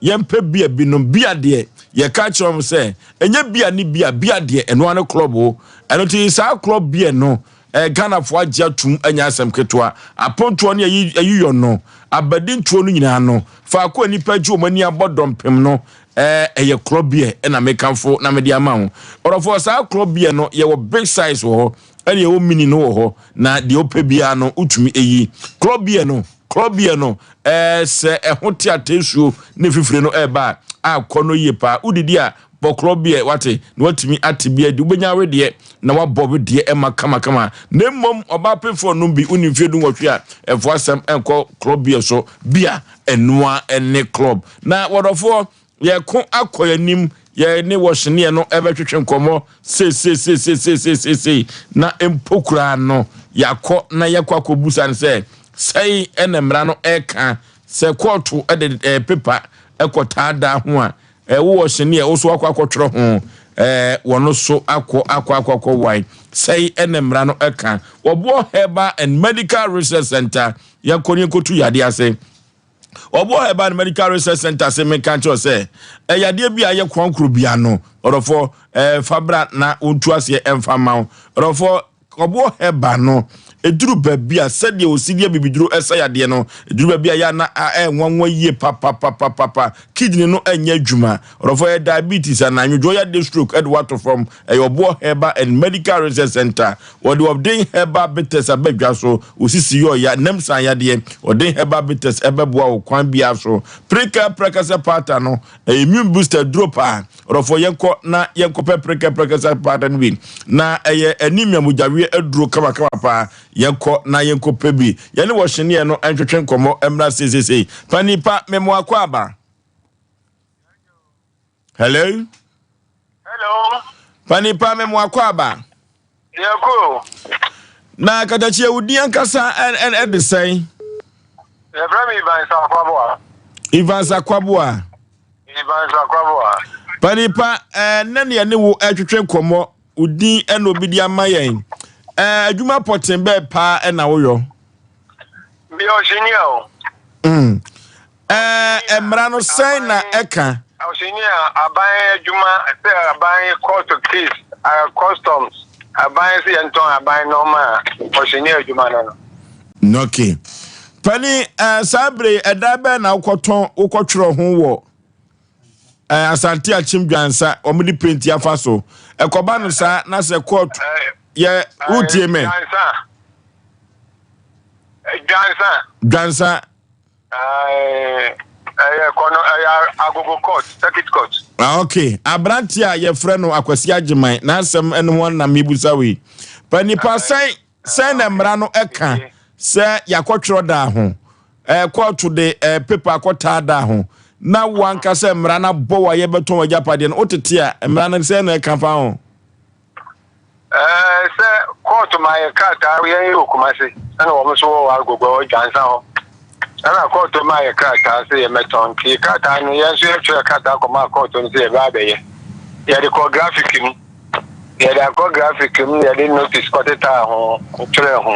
Yɛmpɛ bia bi nom. Bia deɛ yɛka kyerɛ wɔn sɛ ɛnyɛ bia ne bia, bia deɛ ɛno ara ne club o. Ɛno nti saa club bia no eh, Ghanafoɔ agye atum anya asɛm ketewa. Apontoɔ ne ayi ayiyɔ no, abadintoɔ no nyinaa no, faako a nnipa gye wɔn ani abɔ dɔmpem no, eh, ɛyɛ club beer ɛna mekamfo na mede ama wo. Ɔdɔfoɔ, saa club beer no yɛwɔ big size wɔ hɔ, ɛne yɛwɔ mini no wɔ hɔ, na deɛ wopɛ biara no wotumi eyi. Club beer no. Club beer no, ɛɛ sɛ ɛho te ateesuo ne fifire no ɛreba a, akɔ no yie paa. Wodidi a, bɔ club beer, wate, na watumi ate bi adi. Wobɛnya wedeɛ na wabɔ wedeɛ ɛma kamakama. Na mmom, ɔbaa pemfoɔ nom bi, wonni mfeɛ dunwɔtwe a, ɛmfa asɛm ɛnkɔ club beer so. Bia ɛnoa ne club. Na wɔdɔfoɔ, Yɛko akɔ yɛn anim, yɛne wɔhyeneɛ no bɛtwetwe nkɔmmɔ seiseiseiseiseisei, na mpo koraa no, yɛakɔ na yɛakɔ akɔbusa no sɛ, sɛn na mmara no ɛka sɛ kɔɔto de pepa kɔtaa daa ho a, wo wɔhyeneɛ wo so akɔ akɔtwerɛ ho, wɔno so akɔ akɔ akɔ akɔ wae, sɛn na mmara no ɛka. Wɔboɔ Herbal and Medical Research Center, yɛnkɔ ne yɛnkɔtu yadeɛ ase. Ɔboa Herbal Medical Research Center se menka nkyerɛ sɛ ɛyɛ adeɛ bi a ɛyɛ korankoro bia no ɔdɔfoɔ ɛɛ fa bra na wɔntu aseɛ ɛmfa mma wo ɔdɔfoɔ ɔboɔ herbal no ɛduru baabi a sɛdeɛ ɔsi deɛ bibiduro ɛsa yadeɛ no ɛduru baabi a yɛ ana ɛnwanwa yie papapapapa kidney no ɛnyɛ adwuma ɔdɔfoɔ yɛ diabetes anaa nwodwoɔ yadeɛ stroke ɛde wato fam ɛyɛ ɔboɔ herbal and medical research center Wɔde ɔden herbal bitters aba dwa so, wo sisi yɛ ɔya, nam san yadeɛ. Ɔden herbal bitters ɛbɛboa wo kwan biara so. Preka prɛkɛsɛ paata no, ɛyɛ immune booster duro paa. Ɔdɔfoɔ yɛnkɔ na yɛnkɔpɛ preka prɛkɛsɛ paata no bi. Na ɛyɛ anemia mogyaweɛ aduro kamakama paa. Yɛnkɔ na yɛnkɔpɛ bi. Yɛne wɔhyeneɛ no ntwetwe nkɔmmɔ mmra seisesei. Panin pa, mema wo akwaaba. Hello. Hello. Panin pa, mema wo akwaaba. Yɛkɔ. Na katakyi wo din ankasa ɛde sɛn? Yɛfrɛ me Evans Akwaboa. Evans Akwaboa. Evans Akwaboa. Panipa, ɛnɛ ne yɛne wo ɛtwetwe nkɔmmɔ, wo din ɛna obi de ama yɛn. Adwuma pɔten bɛɛ paa ɛna woyɔ? Meyɛ ɔhyɛni a o. Mm. Ɛɛ mmara no sɛn na ɛka? Ɔsini a aban adwuma sɛ aban court case customs aban sɛ yɛntɔn aban nneɛma a ɔsini adwuma no no. Okay. Pani ɛɛ saa bere ɛdan bɛn na wokɔtɔn wokɔtwerɛ ho wɔ ɛɛ Asante Akyem Dwansa wɔn de penti afa so ɛkɔba no saa na sɛ court yɛ wotie me. Dwansa. Dwansa. Dwansa. Ɛyɛ kɔ no ɛyɛ agogo court circuit court. Ah, ok aberante a yɛfrɛ no Akwasi Agyeman n'asɛm ɛno ho na mebusa wei pa nipa sɛn sɛn na mmara no ɛka sɛ yɛakɔtwerɛ daa ho ɛɛ kɔɔto de ɛɛ pepa akɔtaa daa ho na wanka sɛ mmara no abɔ wɔ a yɛbɛtɔn w'agyapadeɛ no wotete a mmara no sɛn na ɛka fa ho. Ɛɛ sɛ kɔɔto ma yɛ krataa yɛn wɔ Kumasi ɛna wɔn nso wɔ Agogo wɔ Dwansa hɔ ɛna kɔɔto ma yɛ krataa sɛ yɛmɛtɔn nti krataa no yɛn nso yɛtwerɛ krataa kɔmaa kɔɔto no sɛ yɛbɛ abɛyɛ yɛde kɔ graphic mu yɛde akɔ graphic mu yɛde notice kɔtetaa ho twerɛ ho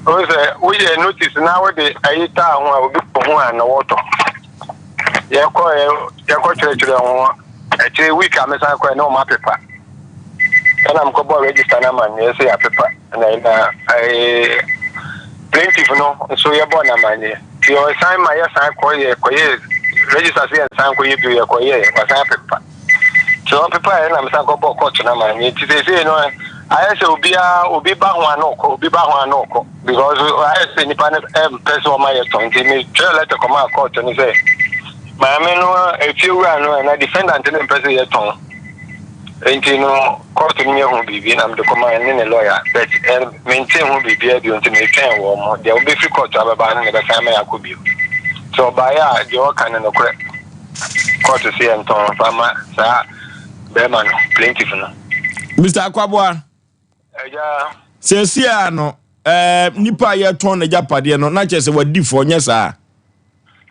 o sɛ woyɛ notice na wode ayi taa ho a obi kɔ ho a na wɔtɔ yɛkɔ yɛkɔ kyerɛkyerɛ ho akyire week a mesan kɔɛ na wɔn apepa ɛna mekɔbɔ register no amanneɛ sɛ yɛapepa na na ɛɛ plaintiff no nso yɛbɔ no amanneɛ nti ɔsan ma yɛsan kɔ yɛ kɔyɛ register sɛ yɛnsan kɔyɛ bio yɛkɔyɛ wasan apepa nti ɔpepa yɛ na mesan kɔbɔ court no amanneɛ nti seesei no ayɛ sɛ obiara obi ba ho ano kɔ obi ba ho ano kɔ because ayɛ sɛ nipa no mpɛ sɛ ɔma yɛ tɔn nti metwerɛ letter kɔmaa court no sɛ maame no efiewura no ɛna defendant no mpɛ sɛ yɛtɔn nti no court no nyɛ ho biribi na mede kɔmaa ne ne lawyer but eh, mente ho biribiara bio nti metwɛn wɔn mo deɛ wobɛfiri court abɛba no na ɛbɛsan ma yɛakɔ bio sɛ ɔbaeɛ a deɛ ɔka no nokorɛ court sɛ yɛntɔn fa ma saa bɛrima no plaintiff no. Mr. Akwaboa. Agya. Seesie a no, ɛɛ eh, nipa a yɛtɔn n'agyapadeɛ no, na kyerɛ sɛ wadi fɔ, nyɛ saa?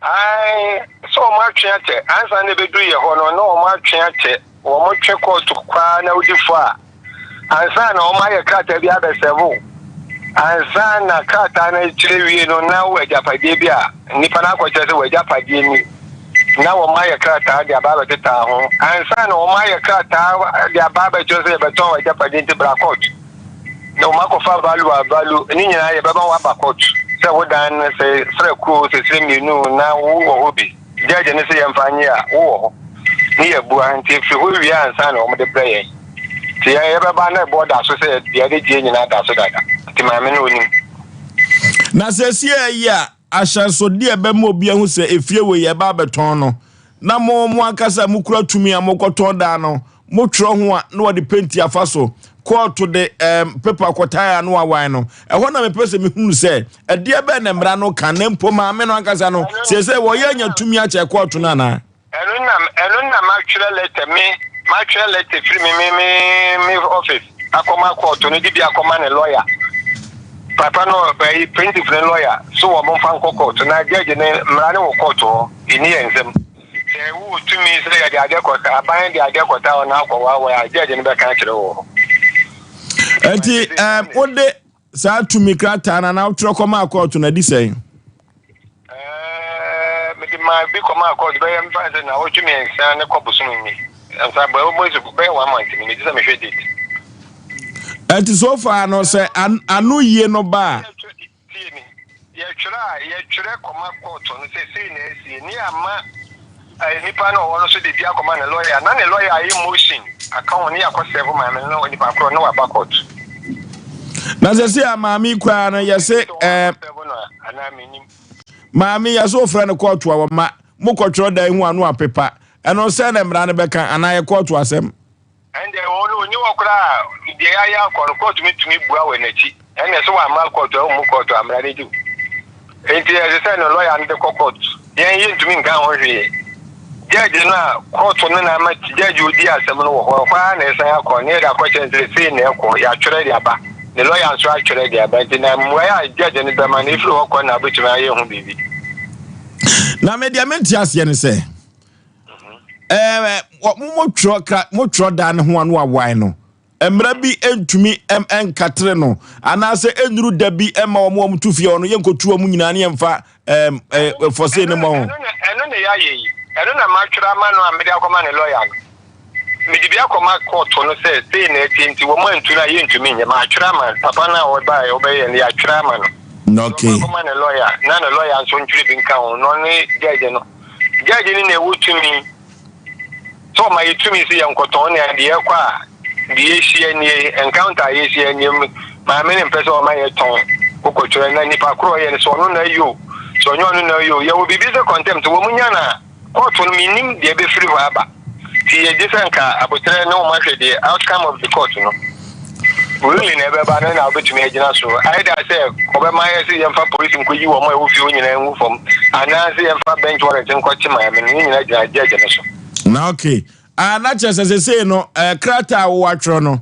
Ae, sɛ wɔn atwe akyɛ, ansa na ebedu yɛ hɔ no, na wɔn atwe akyɛ, wɔn twe kɔɔto koraa na wodi fɔ a, ansa na wɔn ayɛ krataa bi abɛsɛvo, ansa na krataa no akyerɛ wie no, na wɔ agyapadeɛ bi a nipa no akɔkyerɛ sɛ wɔ agyapadeɛ ni. na wɔayɛ krataa de aba abɛtetaa ho ansa na wɔayɛ krataa de aba abɛkyerɛ sɛ yɛbɛtɔn w'agyapadeɛ nti bra court na wɔakɔfa value a value ne nyinaa yɛbɛma woaba court sɛ wo dan no sɛ srɛ kuro sɛ srɛ mmienu na wowɔ hɔ bi judge no sɛ yɛmfa nye a wowɔ hɔ ne yɛbua nti ɛfiri hɔ wie ansa na wɔde brɛ yɛn nti yɛbɛba na ɛboɔ da so sɛ deɛ yɛde gyeɛ nyinaa da so dada nti maame no ɔnim. Na seesei yi a ahyɛnsodeɛ a ɛbɛma obi ahu sɛ efie wei yɛreba abɛtɔn no, na mo mo ankasa a mokura tumi a mokɔtɔn daa no, motwerɛ ho a na wɔde penti afa so, kɔɔto de ɛɛm pepa kɔtae a na wawan no. Ɛhɔ na mepɛ sɛ mehunu sɛ ɛdeɛ bɛn na mmara no ka, na mpo maame no ankasa no, seesei wɔyɛ anya tumi akyɛ kɔɔto no anaa? Ɛno na ɛno na matwerɛ lɛtɛ me matwerɛ lɛtɛ firi me me me me office akɔma kɔɔto no de bi akɔma ne lɔya papa no ɛyi plaintiff ne lɔya so wɔn mfa nkɔ kɔɔto na judge ne mmara ne wɔ kɔɔto hɔ ɛni yɛn nsam sɛ wowɔ tumi sɛ yɛde adeɛ kɔta aban de adeɛ kɔta hɔ na akɔ wawa a judge no bɛka akyerɛ wɔ hɔ. Ɛnti ɛɛ wode Saa tumi krataa no anaa wotwerɛ kɔmaa kɔɔto no adi sɛn? Ɛɛ, mede maa bi kɔmaa kɔɔto bɛyɛ mfa sɛ naawɔtwe mmiɛnsa ne kɔ bosom ni. Nsa bɛyɛ one month ni, megye sɛ mehwɛ date. Ɛnti so far no sɛ ano yie no ba a. Tie me, yɛtwerɛ a, yɛtwerɛ kɔma kɔɔto no sɛ sei na asie, ne ama nipa no ɔwɔ no so de bi akɔma ne lɔya, na ne lɔya ayɛ motion aka ho ne yɛakɔ sɛvo maame no na nipa korɔ na waba kɔɔto. Na sɛ sɛ a maame yi koraa no yɛse ɛɛ maame yɛse wofrɛ no kɔɔto a wɔma mokɔtwerɛ dan ho ano apepa ɛno sɛ na mmara no bɛka anaa yɛ kɔɔto asɛm. Ɛnde ɔno ɔnni hɔ koraa a, deɛ yɛayɛ akɔ no, kɔɔto no tumi bua wɔ n'akyi. Ɛnna sɛ wamma kɔɔto a, ɔmmu kɔɔto a, mmara no di wo. Enti ɛsɛ sɛ ne lɔya no de kɔ kɔɔto. Yɛn yɛntumi nka ho hwee. Gyɛɛgye no a kɔɔto no na ama gyɛɛgye a ɔdi asɛm no wɔ hɔ, ɛhɔ ara na ɛsan akɔ, na yɛde akɔkyerɛ no sɛ sei na ɛkɔ, yɛatwerɛ de aba. Ne lɔya nso atwerɛ de aba. Enti na mmuaeɛ a gyɛɛgye no bɛma no, ɛfiri hɔ kɔ na wobɛtumi ayɛ ho biribi. Na me deɛ mente aseɛ ne sɛ, ɛɛ motwerɛ kra motwerɛ dan no ho ano awae no mmara bi ntumi nkatere no anaasɛ nnuru da bi ma wɔn wɔn tu fie hɔ no yɛnkɔtu wɔn nyinaa ne yɛmfa ɛɛm ɛɛ fɔsee no mmɔ ho. Ɛno na yɛayɛ yi ɛno na matwerɛ ama no a mede akɔma ne lɔya no mede bi akɔma kɔɔto no sɛ sei na ɛte nti wɔn antu no a yɛntumi nyɛ matwerɛ ama papa no a ɔbaeɛ ɔbɛyɛ no yɛatwerɛ ama no. Okay. Akɔma ne lɔya na ne lɔya nso ntwerɛ bi nka ho na ɔne gyɛgye no Judge no na ɛwɔ tumi sɛ ɔma yɛ tumi sɛ yɛnkɔtɔn nea deɛ ɛkɔ a deɛ yɛhyia nie, encounter a yɛhyia nie, maame no mpɛ sɛ ɔma yɛtɔn wokɔtwerɛ na nipa korɔ ɔyɛ no sɛ ɔno na ayɛ o sɛ ɔnyɛ ɔno na ayɛ o yɛwɔ biribi sɛ contempt wɔ mu nya no a kɔɔto no mennim deɛ ɛbɛfiri hɔ aba. Nti yɛgye sɛ nka aboterɛ ne wɔn ahwɛ deɛ outcome of the court no ruling na ɛbɛba no na wobɛtumi agyina so either sɛ ɔbɛma yɛ sɛ yɛmfa polisi nkɔyi wɔn a ɛwɔ fie hɔ nyinaa ngu fam anaasɛ yɛmfa bench warrant nkɔkye maame no ne nyinaa gyina judge no so. Na okay. Ah, na kyerɛ sɛ sesei no eh, krataa a wowatwerɛ no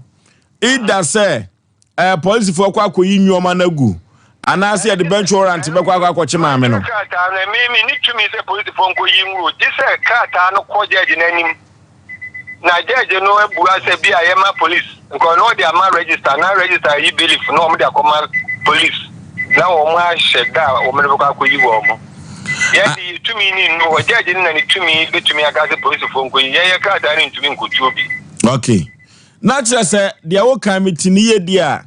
either sɛ Eh, polisifoɔ kɔ akɔyi nneɛma no agu anaasɛ yɛde bench warrant bɛkɔ akɔ akɔkye maame no. Krataa no, me me ne tumi sɛ polisifoɔ nkɔyi ngu gye sɛ krataa no kɔ gyɛɛgye no anim na gyɛɛgye no abua sɛ bi a yɛma polisi nkɔ na ɔde ama register na register yi bailiff na wɔn de akɔma polisi na wɔn ahyɛ da a wɔn de bɛkɔ akɔyi wɔn mo. Yɛn de yɛ tumi ne nnu hɔ gyɛɛgye no na ne tumi bɛtumi aka sɛ polisifoɔ nkɔyi yɛn yɛ krataa no ntumi nkɔtuo bi. Okay. Na kyerɛ sɛ deɛ wokan me ti ne yɛ di a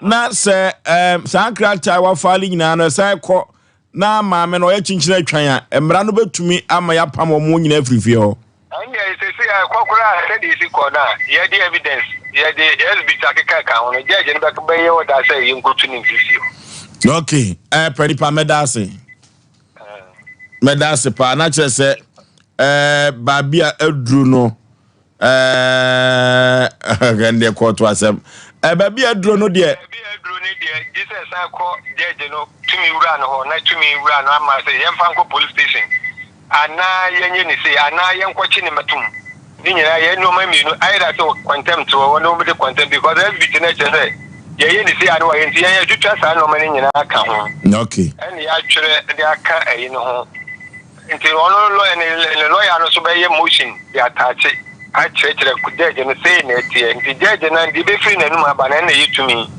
na sɛ ɛɛm saa nkrataa a wafaale nyinaa no ɛsan kɔ na maame no ɔyɛ kyinkyin atwan a mmara no bɛtumi ama yɛapam wɔn nyinaa afiri fie hɔ. Ɛndeɛ sɛsei a ɛkɔ koraa sɛdeɛ ɛsi kɔ no a yɛde evidence yɛde exhibit akeka ka ho no judge no bɛyɛ order sɛ yɛnkɔtu no mfiri fie hɔ. Ok ɛɛ pɛ nipa mɛda ase mɛda ase paa na kyerɛ sɛ ɛɛ baabi a aduru no. Ɛɛ deɛ kɔɔto asɛm. Ɛɛ baabi a aduro no deɛ. Baabi a aduro no deɛ gye sɛ san kɔ gyɛɛgye no tumi wura no hɔ na tumi wura no ama sɛ yɛmfa nkɔ police station anaa yɛnyɛ ne sei anaa yɛnkɔkye ne mɛtum ne nyinaa yɛ nneɛma mmienu ayɛ sɛ contempt wɔ hɔ na wɔn de contempt because SBT no kyerɛ sɛ yɛyɛ ne sei ano wɔyɛ nti yɛn yɛtwitwa saa nneɛma no nyinaa ka ho. Okay. Ɛna yɛatwerɛ de aka ɛyi no ho. Nti ɔno lɔya ne ne lɔya no nso bɛyɛ motion de ataakye akyerɛkyerɛ judge no sei na ɛteɛ nti judge no deɛ ɛbɛfiri n'anum aba no ɛna ɛyɛ tumi.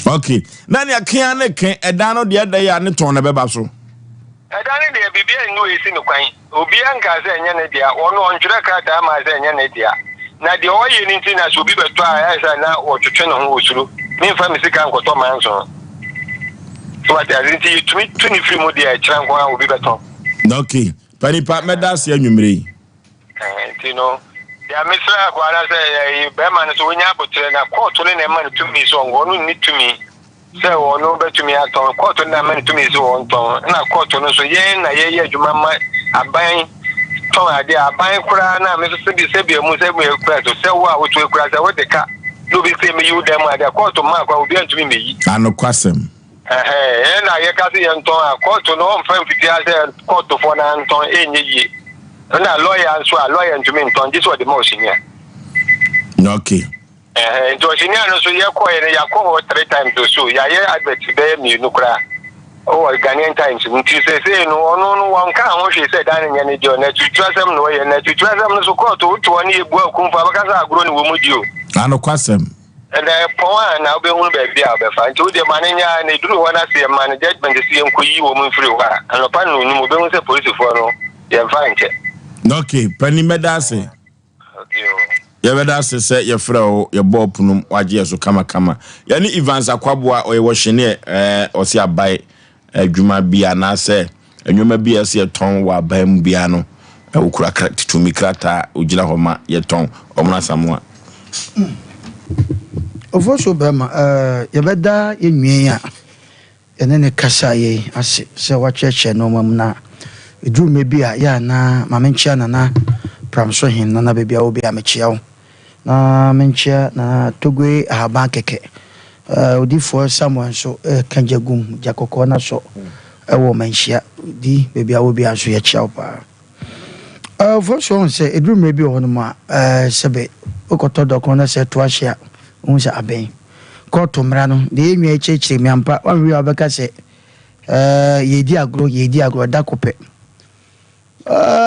Ok na nea kea ne ke ɛdan no deɛ ɛdɛ yɛ a ne tɔn na ɛbɛba so. Ɛdan no deɛ biribiara nni hɔ ɛsi no kwan obiara nkaa sɛ ɛnyɛ ne dea ɔno ɔntwerɛ krataa maa sɛ ɛnyɛ ne dea na deɛ ɔyɛ no nti na sɛ obi bɛtɔ a ɛyɛ sɛ na wɔtwetwe ne ho ɔsuro memfa me sika nkɔtɔ manso. So wate ase nti yɛtumi tu ne firi mu deɛ ɛkyerɛ nko ara obi bɛtɔ. Ok panipa mɛda ase anwummere yi. Nti no deɛ mesrɛ akoa no sɛ bɛrima no sɛ wɔnya aboterɛ na kɔɔto no na ɛma no tumi sɛ ɔnkɔ ɔno nni tumi. Sɛ ɔno bɛtumi atɔn, kɔɔto no na ama no tumi sɛ ɔntɔn, ɛna kɔɔto no nso yɛn na yɛyɛ adwuma ma aban tɔn adeɛ a aban koraa na me nso sɛbi sɛbi ɛmu sɛ mu kura so sɛ wo a wotu ekura sɛ wode ka na obi sɛ meyi wo dan mu adeɛ a kɔɔto mmaa koraa obi antumi meyi. Anokwasɛm. Ɛhɛn, yɛn na yɛka sɛ yɛntɔn a kɔɔto no ɔmfa mfitia sɛ kɔɔtofoɔ no antɔn ɛnyɛ yie. Ɛna lɔya nso a lɔya ntumi ntɔn gye sɛ ɔde ma ɔsenia. Okay. Ɛhɛn, nti ɔhyɛnia no nso yɛkɔɛ no yɛakɔ hɔ three times or so, yɛayɛ advert bɛyɛ mmienu koraa wɔ Ghanaian Times mu, nti seesei no ɔno no wɔnkaa ho hwee sɛ dan no nyɛ ne deɛ, na aturuturasɛm na ɔyɛ, na aturuturasɛm no so kɔɔto woto hɔ ne yɛbua okumfo a bɛka sɛ agorɔ ne wɔ mu di o. Anokwasɛm. Ɛna ɛpɔn a na wobɛhunu baabi a wobɛfa, nti wodeɛ ma no nyɛ ara na ɛduru hɔ no ase yɛma no judgement sɛ yɛnkɔyi wɔn mfiri hɔ a, anɔpa nnɔnnum wobɛhu sɛ polisifoɔ no yɛmfa nkyɛ. Ok, panin mɛda ase. Yɛbɛda ase sɛ yɛfrɛ wo, yɛbɔɔ pono mu, wagye yɛ so kamakama. Yɛne Evans Akwaboa, ɔyɛ wɔhyeneɛ, ɛɛ, ɔse abae adwuma bi anaasɛ nneɛma bi a ɛsɛ yɛtɔn wɔ aban mu biara no, wokura tumi krataa, ogyina hɔ ma yɛtɔn. Ɔmono Asamoah. Ofosuo bɛrima, ɛɛ, yɛbɛda yɛn nua yi a Yɛne no kasaa yei ase sɛ wakyerɛkyerɛ nnoɔma mu na ɛduru mmerɛ bi a yɛ a na ma menkyea Nana Pramso Hen, Nana baabi a wɔ biara mekyea wo. Na menkyea Nana Togoe Ahaban kɛkɛ. Odiyifoɔ Samuel nso reka gya gum, gya kɔkɔɔ no asɔ wɔ Manhyia. Odi baabi a wɔ biara nso yɛkyea wo paa. Ɔfoɔ wohu sɛ ɛduru mmerɛ bi wɔ hɔnom a, sɛbe wokɔtɔ dɔkono na sɛ ɛto ahye a, wohu sɛ abɛn. Kɔɔto mmara no, deɛ yɛn nua yi kyerɛkyerɛ mu yi, ampa, woanhwɛ yie a wobɛka sɛ yɛredi agorɔ, yɛredi agorɔ, da ko pɛ.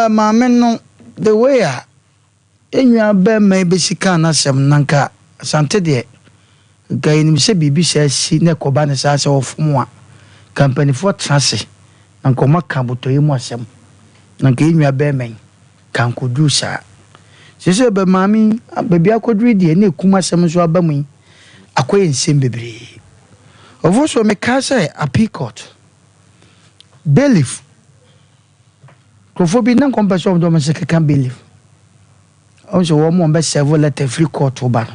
Maame no, the way a Yɛn nua barima yi bɛsi kaa n'asɛm no, na anka Asante deɛ, nka yɛnim sɛ biribi saa si na ɛkɔba no saa sɛ ɔfom a, nka mpaninfoɔ tena ase na nka wɔaka abotɔyɛ mu asɛm, na nka yɛn nua barima yi, nka ankɔduru saa. Seesei bɛ maame yi, baabi akɔduru yi deɛ, na ɛkum asɛm nso aba mu yi, akɔyɛ nsɛm bebree. Ɔfoforɔ, mekaa sɛ appeal court, bailiff, Nkurɔfoɔ bi na nkɔmpɛ sɛ wɔde wɔn nsa keka bailiff. Wɔn sɛ wɔn wɔn bɛ serve letter firi court ba no.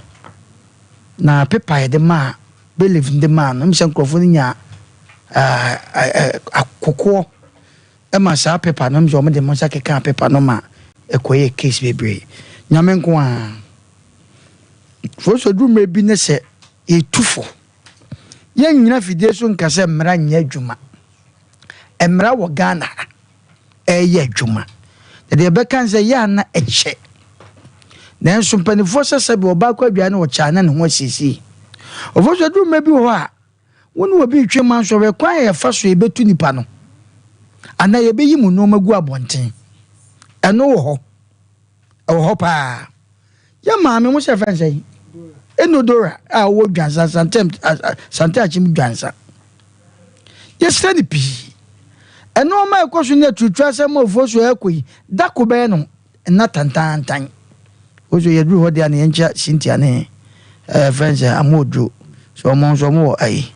Na paper yɛde maa bailiff de maa no, sɛ nkurɔfoɔ no nya akokoɔ ma saa paper no, sɛ wɔn de wɔn nsa keka paper no ma ɛkɔyɛ case bebree. Nyame nko ara. Foɔ sɛ duru mmerɛ bi ne sɛ yɛtu fo. Yɛnnyina fidie so nka sɛ mmara nyɛ adwuma. Mmara wɔ Ghana ha ɛreyɛ adwuma. Na deɛ ɛbɛka ne sɛ yɛ a na ɛkyɛ. Nanso mpanimfoɔ sɛ sɛbi ɔbaa kɔ adwae na ɔkyɛ a na ne ho asiesie. Ɔfo so aduru mmerɛ bi wɔ hɔ a wo ne obi retwe ma nso ɔhwɛ kwan a yɛfa so yɛbɛtu nipa no anaa yɛbɛyi mu nneɛma gu abɔnten. Ɛno wɔ hɔ. Ɛwɔ hɔ paa. Yɛ maame mo sɛ fɛn sɛn? Enodora a ɔwɔ Dwansa Sante Sante Akyem Dwansa. Yɛsrɛ no pii. Ɛnoɔma a ɛkɔ so ne aturutura asɛm a ofuo so ɛkɔ yi, da ko bɛyɛ no nna tantaantan. Ofuo so yɛduru hɔ deɛ a na yɛnkyia Cynthia ne ɛɛ fɛn sɛ Amooduro. Sɛ ɔmo nso ɔmo wɔ ayi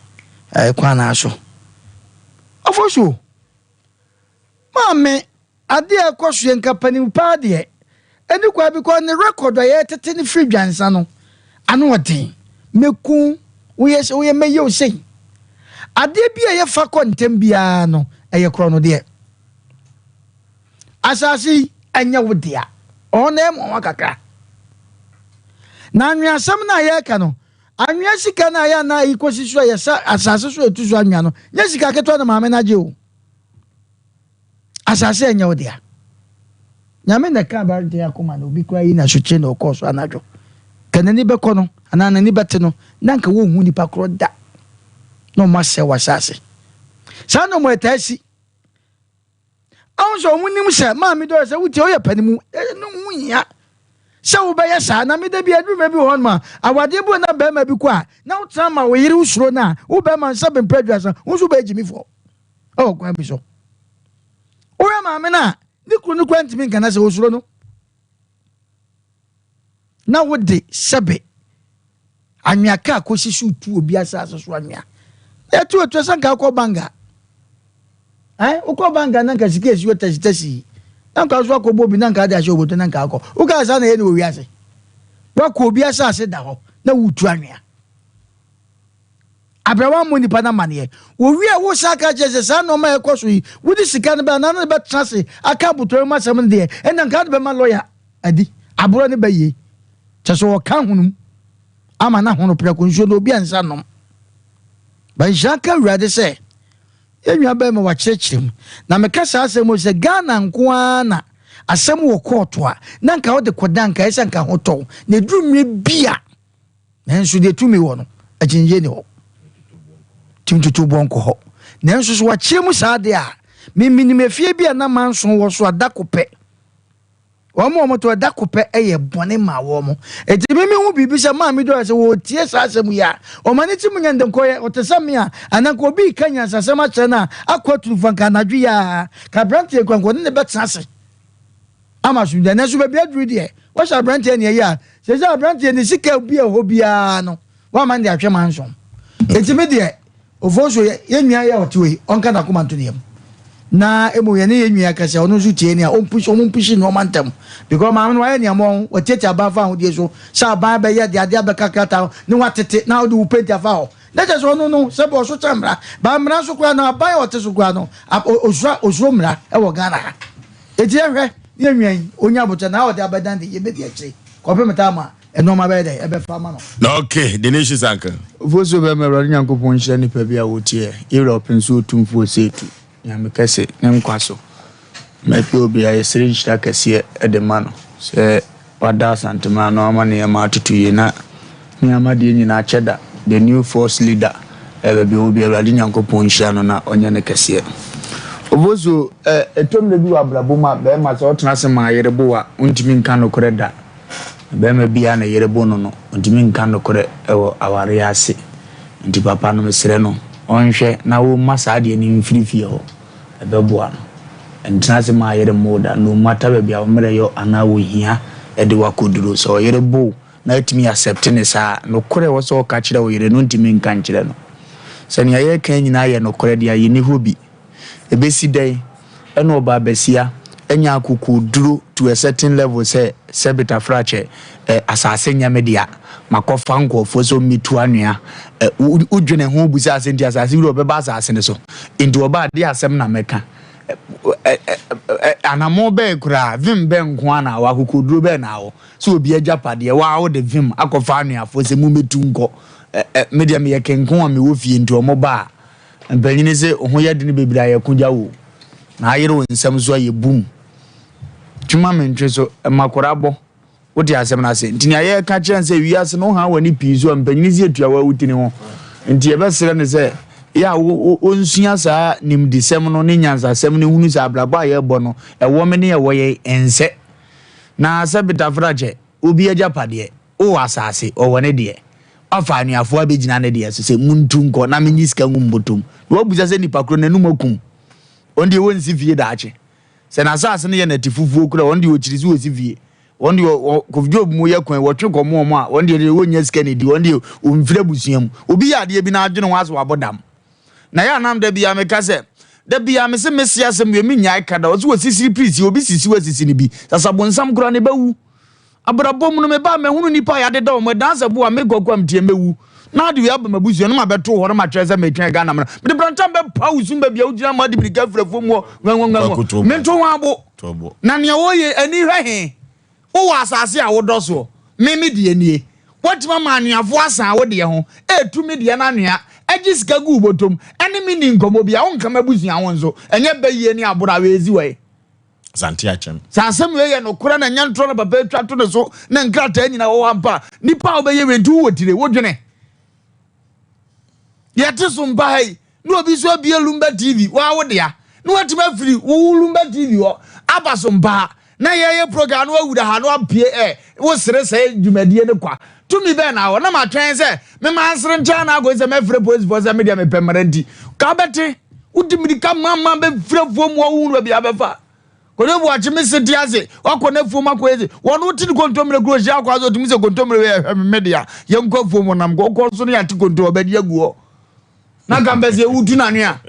ɛɛ kwan naa so. Ofuo so maame Adeɛ a ɛkɔ so yɛ nka panin paa deɛ ɛni kwan because ne record a yɛtete no firi dwansa no ano ɔden mɛku woyɛ sɛ woyɛ mɛyɛ wo sei adeɛ bi a yɛfa kɔ ntɛm biara no ɛyɛ korɔ no deɛ asase yi ɛnyɛ wo dea ɔhɔ na ɛmɔ ho kakra na anweasɛm no a yɛreka no anwea sika no a yɛ anaa yi kɔsi so a yɛsa asase so ɛtu so anwea no nyɛ sika ketewa na maame no agye o Asase a ɛnyɛ wo dea. Nyame na ɛka aberanteɛ yi akoma no, obi koraa yi n'asokyire na ɔkɔɔ so anadwo. Ka n'ani bɛkɔ no, anaa n'ani bɛte no, na anka wɔnhu nipa korɔ da, na wɔn asɛe w'asase. Saa na wɔn ɛtaa si. Ahun sɛ wɔn nim sɛ maame dɔre sɛ wotie woyɛ panimu, ɛno ho hia sɛ wobɛyɛ saa. Na me da bi aduru mɛ bi wɔ hɔ nom a, awadeɛ bi wɔ na bɛrima bi kɔ a, na wotena ma wo yere wosuro no a, wo bɛrima nsa bɛmpɛ aduasa, wo nso wobɛyɛ gyimifoɔ. Ɛwɔ kwan bi so. Wohwɛ maame no a, ne kunu no kura ntumi nka na sɛ osuro no. Na wode sɛbe anwea kaa kɔsi so tu obi asase so anwea. Na ɛtu etu sɛ nka wokɔ banga. Eh, wokɔ banga na nka sika esi hɔ tasitasi. Na nka so akɔbɔ obi na nka ade ahyɛ oboto na nka akɔ. Wokaa saa na ɛyɛ ne wɔ wiase. Wakɔ obi asase da hɔ na wotu anwea. Abrɛ wammɔ nipa no amaneɛ. Wɔwie a wosan aka kyerɛ sɛ saa nnoɔma a ɛkɔ so yi wode sika no bɛ anaa ne bɛtena ase aka abotɔyam asɛm no deɛ ɛnna nka wode bɛma lɔya adi. Aborɔ no bɛyie. Kyɛ sɛ ɔka honum ama no ahono prɛko nsuo no obi ansa nnom. Ba nhyira nka Awurade sɛ yɛn nua bɛrima wakyerɛkyerɛ mu. Na meka saa asɛm yi sɛ Ghana nko ara na asɛm wɔ kɔɔto a na nka wode kɔda nka ɛsɛ nka ho tɔ wo. Na ɛduru mmerɛ bi a Nanso deɛ tumi wɔ no, akyinnyeɛ nni hɔ. Tumi tutu boɔ nkɔ hɔ. Nanso so wɔakyerɛ mu saa deɛ a, me menim efie bi a na manson wɔ so a da ko pɛ. Wɔn a wɔtɔ da ko pɛ yɛ bɔne ma wɔn. Enti me mehu biribi sɛ maame dɔre sɛ wɔretie saa asɛm yi a, ɔma ne ti mu nyɛ ndenkɔyɛ. Ɔte sɛ me a, anaa nka obi reka nyansasɛm akyerɛ no a, akɔ atunufo anka anadwo yi ara, ka aberanteɛ kura nka ɔne ne bɛtena ase. ama asomdwoe. Nanso baabi aduru deɛ, wɔhyɛ aberanteɛ nea ɛyɛ a, sɛ sɛ aberanteɛ ne sika bi a ɛhɔ biara no, wɔama no de ahwɛ manson. Enti me deɛ, Ofosu yɛ yɛn nua yɛ ɔte wei, ɔnka n'akoma nto ne yam. Na emu yɛne yɛn nua kasa, ɔno nso tie nea ɔmpush, ɔmo mpushi nneɛma ntɛm. Because maame no wayɛ nea mo wɔtiatia aban fa ahodie so, sɛ aban bɛyɛ de adeɛ abɛka krataa ho, ne watete na wode wo penti afa hɔ. Na kyerɛ sɛ ɔno no, sɛ bɛ ɔso kyɛ mmara, ba mmara nso koraa no, aban a ɔte so koraa no, osuro osuro mmara wɔ Ghana ha. Enti yɛnhwɛ ne yɛn nua yi, ɔnya aboterɛ na ɔde abɛdan de yɛbɛdi akyire kɔpem time a nnoɔma bɛyɛ dɛn ɛbɛfa ama no. Na ok, Denise Sanka. Ofosuo bɛma Awurade Nyankopɔn nhyira nipa bi a woteɛ, Yewura Ɔpenso Otumfoɔ Osetu, Nyame kɛse, ne nkwa so. Mɛpɛ obi a yɛsrɛ nhyira kɛseɛ de ma no sɛ wada Asanteman ano ama nneɛma atoto yie na nneɛma deɛ nyinaa kyɛ da the new force leader ɛ baabi ɔwɔ bi Awurade Nyankopɔn nhyira no na ɔnyɛ no kɛseɛ. Obosuo ɛ ɛtɔ mmerɛ bi wɔ abrabɔ mu a bɛrima sɛ ɔtena ase ma yere bo a ɔntumi nka nokorɛ da. Bɛrima biara ne yere bo no no ɔntumi nka nokorɛ wɔ awareɛ ase. Nti papa no mesrɛ no ɔnhwɛ na ɔmma saa adeɛ no mfiri fie hɔ. Ɛbɛboa no. Ntena ase ma ayere mmo wo da, no matter baabi a wo mmerɛ yɔ anaa wo hia de wo akɔduru. Sɛ ɔyere bo wo na atumi accept no saa a, nokorɛ ɛwɔ sɛ ɔka kyerɛ wo yere no ntumi nka nkyerɛ no. Sɛ nea yɛreka yi nyinaa yɛ nokorɛ deɛ a, yɛnni hɔ bi. Ɛbɛsi dɛn ɛna ɔbaabasia anya akokoɔduro to a certain level sɛ sɛbe tafrakyɛ ɛ, asase nyɛ me dea, makɔfa nkurɔfoɔ sɛ wɔmmɛtu anwea. Ɛ, wo, wodwene ho bisa sɛ nti asase wura ɔbɛba asase no so? Nti ɔba a, deɛ asɛm na mɛka? Ɛ, ɛ, ɛ, ɛ, anammɔn bɛn koraa, vim bɛn nko ara na awɔ, akokoɔduro bɛn na awɔ sɛ obi agyapadeɛ, wo ara wode vim akɔfa anweafoɔ sɛ mommɛtu nkɔ? Ɛ, ɛ, me deɛ meyɛ kenko a mewɔ fie nti wɔba a, mpanyini se wo ho yɛ dene bebree a yɛko gya wo o, na ayere wo nsam nso a yɛbum. Twe ma mentwe so, ma kora bɔ. Wote asɛm no ase? Nti nea yɛreka kyerɛ no sɛ wiase no wohaa w'ani pii so a mpanyini sɛ yɛtua wo awotini ho. Nti yɛbɛsrɛ no sɛ yɛ a ɔnsua saa nimdesɛm no ne nyansasɛm no nhunu sɛ abrabɔ a yɛrebɔ no ɛwɔ me ne ɛwɔ yɛn ɛnsɛ. Na sɛ Betafrakyɛ, obi agyapadeɛ, wowɔ asase, ɔwɔ ne deɛ. Wafa anuafoɔ abɛgyina ne deɛ so sɛ muntu nkɔ na menye sika ngu mbɔtɔm. Na wabusa sɛ nipa korɔ n'anum akum. Ɔno deɛ wɔnsi fie daakye. Sɛ n'asase no yɛ nɛte fufuo koraa a, wɔn deɛ wɔkyiri sɛ wɔsi fie. Wɔn deɛ wɔ Kofi Job mu yɛ kwan, wɔtwe kɔm wɔn a, wɔn deɛ deɛ wɔnnya sika na ɛdi, wɔn deɛ wɔmfiri abusua mu. Obi yɛ adeɛ bi na adwene ho asɛ wabɔ dam. Na yɛ anam da biara meka sɛ, da biara mese mese asɛm wei mennyae ka da, ɔse wɔsisiri pirisi, obi sisi wasisi no bi, sasabonsam koraa ne bɛwu. Abrabɔ mu no, meba a mɛhunu nnipa a yɛadeda wɔn ɛdan sɛ bo a mekɔ kɔ a metie mɛwu. Na ade wei aba m'abusua no mabɛto hɔ na matwerɛ sɛ metwɛn Ghana mmara. Mede brantam bɛpa wo sum baabi a wogyina ma de mirika afiri afuom hɔ nwanwanwanwa. Mento ho abo. Na nea wɔyɛ ani hwɛ he? Wowɔ asase a wodɔ soɔ. Me me deɛ nie. Woatumi ama anuafoɔ asan wo deɛ ho, ɛretu me deɛ no anwea, agye sika gu wo bɔtɔm, ɛne me nni nkɔmmɔ biara, wonka m'abusua ho nso. Ɛnyɛ bayie ne aboro a wei si wɔ he? Asante akyɛm. Sɛ asɛm wei yɛ nokorɛ na ɛnyɛ ntorɔ na papa atwa to ne so na nkrataa nyina wɔ hɔ ampa a, nipa a wobɛyɛ wei nti wowɔ tire, wodwene. Yɛte so mpa ha yi na obi nso abie Lumba TV, waa wo dea, na watumi afiri wo Lumba TV hɔ aba so mpa ha na yɛyɛ program na wawura ha na wapue ɛ, wosere sɛe dwumadie no kwa. Tumi bɛn na awɔ? Na matwɛn sɛ mema ansere nkyɛn na akɔsi sɛ mɛfrɛ polisifoɔ sɛ medeɛ mepɛ mmara nti. Ka wobɛte. Wodi mirika mama bɛfiri afuom hɔ wohunu baabi a bɛfa. Kɔdwo Boakye me se te ase wakɔ n'afuom akɔyɛ se wɔn wote ne kontommire kuro hyia akɔ ase otumi sɛ kontommire wei ɛhwɛ me me dea yɛnkɔ afuom hɔ nam kɔkɔ so ne yɛate konto ɔbɛdi agu hɔ na nka mpɛ sɛ yɛwutu n'ano a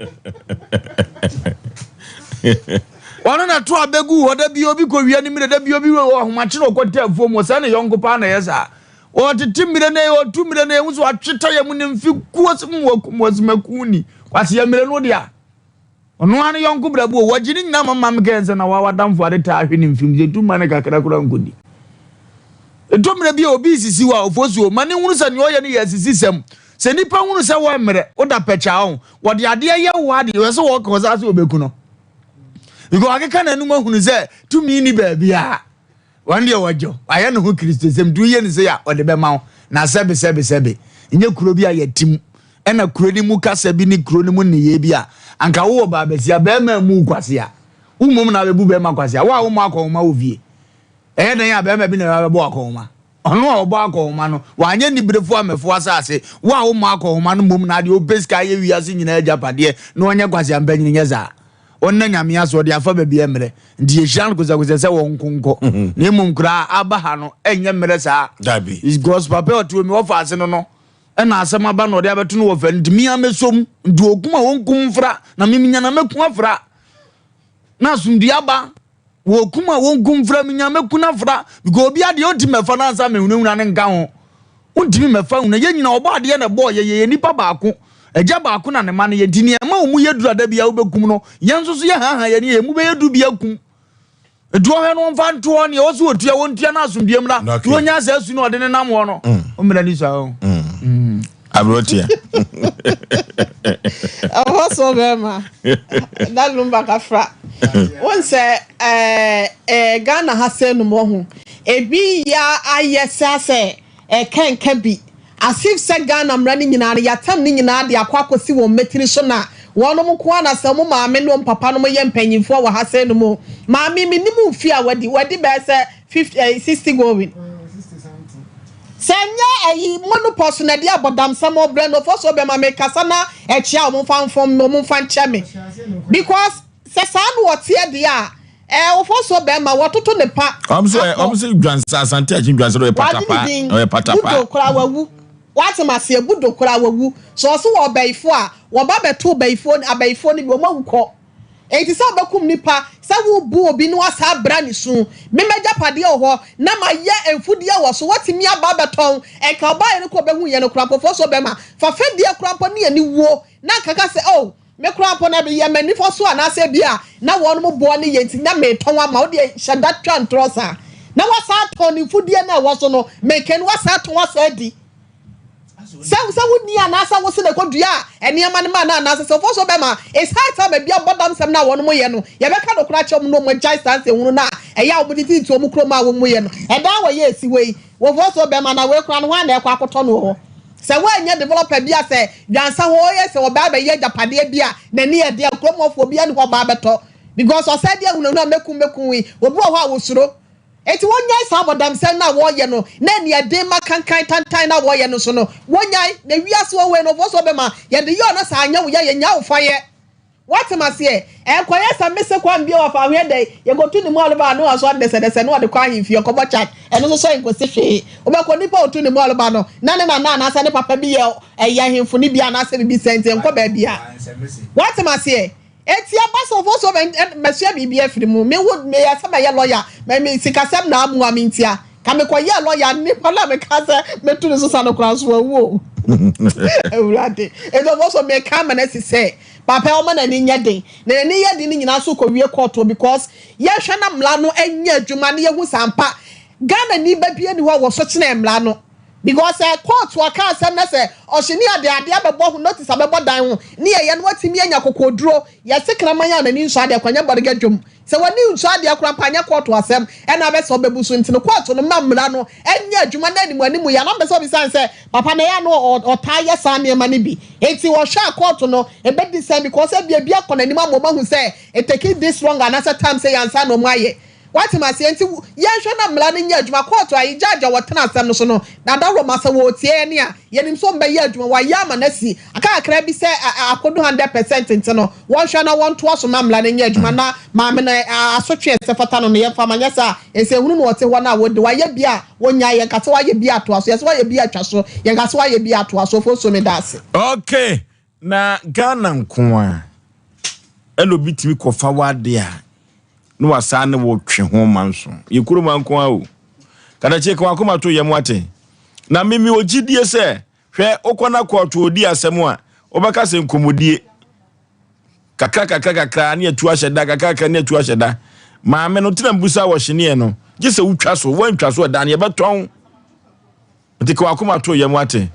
wɔn na to abɛgu hɔ da bi obi kɔ wia ne mire da bi obi wɔ ahomakye na ɔkɔte afuom hɔ sɛ ne yɔnko paa na ɛyɛ saa. Ɔtete mmerɛ no ɔtu mmerɛ no ehu sɛ watwe taya mu ne mfe kuo sɛ mu wakum wɔsemaku ni. Kwaseɛ mmerɛ no dea. Ɔno ara ne yɔnko brɛbo o, wɔgye ne nyinaa ma ma mekɛn sɛ na wa w'adamfo ade taa hwe ne mfem sɛ tu ma ne kakra koraa nkɔdi. Ɛtɔ mmerɛ bi a obi resisi wo a, ofosuo, ma ne nhunu sɛ nea ɔyɛ no yɛ asisisɛm. Sɛ nnipa hunu sɛ wɔmmerɛ, woda pɛkyɛ a ɔho, wɔde adeɛ yɛ wo adeɛ, wɔ sɛ wɔka ɔsaa sɛ wɔbɛku no. Because wakeka n'anum ahunu sɛ tumi nni baabiara. Wɔn deɛ wɔgye wo. Wayɛ ne ho Kristosɛm nti woyɛ no sei a ɔde bɛma wo. Na sɛbe sɛbe sɛbe, nyɛ kuro bi a yɛte mu ɛna kuro no mu kasa bi ne kuro no mu nneyɛɛ bi a anka wowɔ baabasia, bɛrima mmu wo kwasea. Wo mmom na wobɛbu bɛrima kwasea. Wo a wommɔ akɔnhoma wɔ fie. Ɛyɛ dɛn a bɛrima bi na ɛbɛbɔ wo akɔnhoma? Ɔno a ɔbɔ akɔnhoma no, wanyɛ niberefoɔ ammɛfo asase. Wo a wommɔ akɔnhoma no mmom na adeɛ wopɛ sika ayɛ wiase nyinaa agyapadeɛ na ɔnyɛ kwasea mpanyini nyɛ saa. Ɔnna Nyame ase, ɔde afa baabi a ɛmmerɛ. Nti yɛhyira no kosɛkosɛ sɛ wɔnko nkɔ. Na mmom koraa aba ha no, ɛnyɛ mmerɛ saa. Dabi. Because papa a ɔte hɔ mi, wɔfa ase no no, ɛna asɛm aba na ɔde abɛto no wɔ fɛ no, nti me ara mɛsɔ mu. Nti ɔkum a wɔnkum mfra, na me menya na mɛku afra. Na asomdue aba. Wɔkum a wɔnkum mfra, menya mɛku no afra. Because obi adeɛ ɔntumi mɛfa no ansa mɛhunahuna no nka ho. Wontumi mɛfa huna. Yɛn nyinaa ɔbɔ adeɛ na ɛbɔɔ yɛ, yɛyɛ nipa baako. Agya baako na ne mma no yɛ. Nti nea ɛma wɔn mu yɛ duru a da biara wobɛkum no, yɛn nso so yɛhaahaa yɛn ani a yɛn mu bɛyɛ duru bi akum. Nti ɔhwɛ no ɔmfa ntoɔ, nea ɛwɔ sɛ ɔtua wɔntua na asomdwoeɛ mmra. Na ɔnya saa su no ɔde ne nam hɔ no. Ɔmmra ni saa o. Aberanteɛ. Ɛwɔ so bɛrima. Na lumba kafra. Wɔn sɛ ɛɛ ɛɛ Ghana ha sɛ no mo ho. Ebi ya ayɛ sɛ asɛ ɛka nka bi as if sɛ Ghana mmara no nyinaa no yɛatam ne nyinaa de akɔ akɔsi wɔn mmatiri so na wɔnom nko ara na sɛ wɔn maame ne wɔn papa nom yɛ mpanyinfoɔ wɔ ha sɛ no mu maame menim mfie a wadi wadi bɛyɛ sɛ 50 eh, 60 going sɛ nyɛ ɛyi monopɔs na ɛde abɔdamsɛm ɔbrɛ no ɔfɔ so bɛma mekasa na ɛkyea wɔn mfa mfom wɔn mfa nkyɛ me because Sɛ saa na ɔteɛ deɛ a, ɛɛ Ofosuo bɛɛma, wɔtoto ne pa Ɔmo sɛ akɔ. ɔmo sɛ dwansa Asante akyi dwansa no ɔyɛ Wagye patapaa ne din. ɔyɛ patapaa. Budo koraa wawu. Wate maseɛ, Budo koraa wawu. Sɛ ɔse wɔ ɔbayifoɔ a, wɔba bɛto bayifoɔ abayifoɔ no bi, wɔn awu kɔ. Enti sɛ wobɛkum nipa, sɛ wobu obi na wasan abra ne su. Me m'agyapadeɛ wɔ hɔ, na mayɛ mfudeɛ wɔ so, watumi aba abɛtɔn. Nka ɔbaeɛ no koraa ɔbɛhuiɛ no koraa mpo, Ofosuo bɛɛma, fa fɛdeɛ koraa mpo ne aniwuo, na nka ka sɛ, oh, Me koraa mpo na meyɛ m'anifa so anaasɛ ebia na wɔnom boɔ no yɛ nti na metɔn ama wo deɛ hyɛ da twa ntorɔ saa na wasan atɔn ne mfudeɛ no a ɛwɔ so no meke no wasan atɔn asan adi sɛ sɛ wonni anaasɛ wo se na ɛkɔdua a nneɛma no ma no anaasɛ sɛ ɔfɔ so bɛma it's high time ebi abɔdam sɛm no a wɔnom yɛ no yɛbɛka no koraa kyerɛ wɔn na wɔn agyae saa nsɛnhunu no a ɛyɛ a wɔn de titi wɔn kurom a wɔn yɛ no ɛdan wɔ yɛ esi hɔ yi Wɔfoɔ so bɛma na wei koraa no hwan na ɛkɔ akɔtɔ no wɔ hɔ? Sɛ woannya developer bi a sɛ dwansa hɔ ɔyɛ sɛ ɔbɛ abɛyɛ agyapadeɛ bi a n'ani yɛ den a kurom hɔfoɔ obiara nni hɔ ɔba abɛtɔ because ɔsɛe deɛ ahunahuna mɛkum mɛkum yi obi wɔ hɔ a wɔsuro. Enti wɔnnyae saa abɔdamsɛm no a wɔyɛ no na aniɛden ma kankan tantan no a wɔyɛ no nso no wɔnnyae na wiase wɔ wei no wɔfoɔ so bɛma yɛde yɛ ɔno sɛ anyɛ wo yɛ yɛnyaa wo fa yɛ. Woate m'aseɛ? Ɛnkɔyɛ sɛ mese kwan bio wɔ faahweɛ dɛn, yɛkɔtu ne mu ɔreba a na waso ade dɛsɛdɛsɛ na ɔde kɔ ahemfie ɔkɔbɔ charge, ɛno nso so ɛnkɔsi hwee. Wobɛkɔ nipa a ɔtu ne mu ɔreba no, na ne nana anaasɛ ne papa bi yɛ ɛyɛ ahemfo no bi anaasɛ biribi sɛ nti ɛnkɔ baabiara. Woate m'aseɛ? Enti ɛba sɛ ɔfo so mɛsua biribi afiri mu. Me wo meyɛ sɛ mɛyɛ lɔya, mɛ me sikasɛm na amoa me ntia. Ka mekɔyɛɛ lɔya nipa no a mekaa sɛ mɛtu ne so sa no koraa nso wawu o. Awurade. Enti ɔfo so meka ama no asi sɛ Papa ɔma n'ani nyɛ den na n'ani yɛ den no nyinaa nso kɔ wie court hɔ because yɛhwɛ na mmara no nyɛ adwuma na yɛhu sɛ ampa Ghana ni ba bia ni hɔ a wɔso kyene mmara no because sɛ court aka asɛm na sɛ ɔhyeni ade adeɛ abɛbɔ ho notice abɛbɔ dan ho ne yɛyɛ no watumi anya kokoduro yɛse kraman a n'ani nsɔ adeɛ kɔ nyɛ bɔdega dwom Sɛ w'ani nsɔ adeɛ koraa mpo a, nyɛ kɔɔto asɛm na abɛ sɛ ɔbɛbu so nti no, kɔɔto no mma mmara no nyɛ adwuma na anim anim yɛ. Na mepɛ sɛ ɔbisa no sɛ, papa no ɛyɛ a na ɔtaa yɛ saa nneɛma no bi? Nti ɔhwɛ a kɔɔto no ɛbɛdi sɛn because ebia ebi akɔ n'anim ama wɔahu sɛ it take this long anaasɛ time sei ansa na wɔayɛ. Woate me aseɛ? Nti yɛnhwɛ na mmara no nyɛ adwuma. Kɔɔto ayi, judge a wɔtena asɛm no so no, Dadarom a sɛ wɔretie yɛn a, yɛnim sɛ wɔbɛyɛ adwuma. Wɔayɛ ama no asi. Aka kakra bi sɛ akodu 100% nti no, wɔnhwɛ na wɔntoa so ma mmara no nyɛ adwuma na maame no asotwe a ɛsɛ fata no no yɛmfa ma. Nyɛ saa a, nsɛnhunu na ɔte hɔ no a wɔdi. Wayɛ bi a, wɔnnyae. Yɛnka sɛ wayɛ bi a toa so. Yɛse wayɛ bi a twa so. Yɛnka sɛ wayɛ bi a toa so. Ofosuo meda ase. Okay, na Ghana nkoa ɛna obi tumi kɔfa w'ade a na wasan ne wo twe ho manso. Yɛ kurom ha nko ara o. Kadakyie ka w'akoma to yam wate. Na me mewɔ gyidie sɛ, hwɛ, wokɔ na kɔɔto ɔdi asɛm a, wobɛka sɛ nkɔmmɔdie. Kakra kakra kakra ne atu ahyɛ da, kakra kakra ne atu ahyɛ da. Maame no tena mbusa wɔ hyeneɛ no, gye sɛ wotwa so, woantwa so ɛda no yɛbɛtɔn. Nti ka wakoma to yam wate.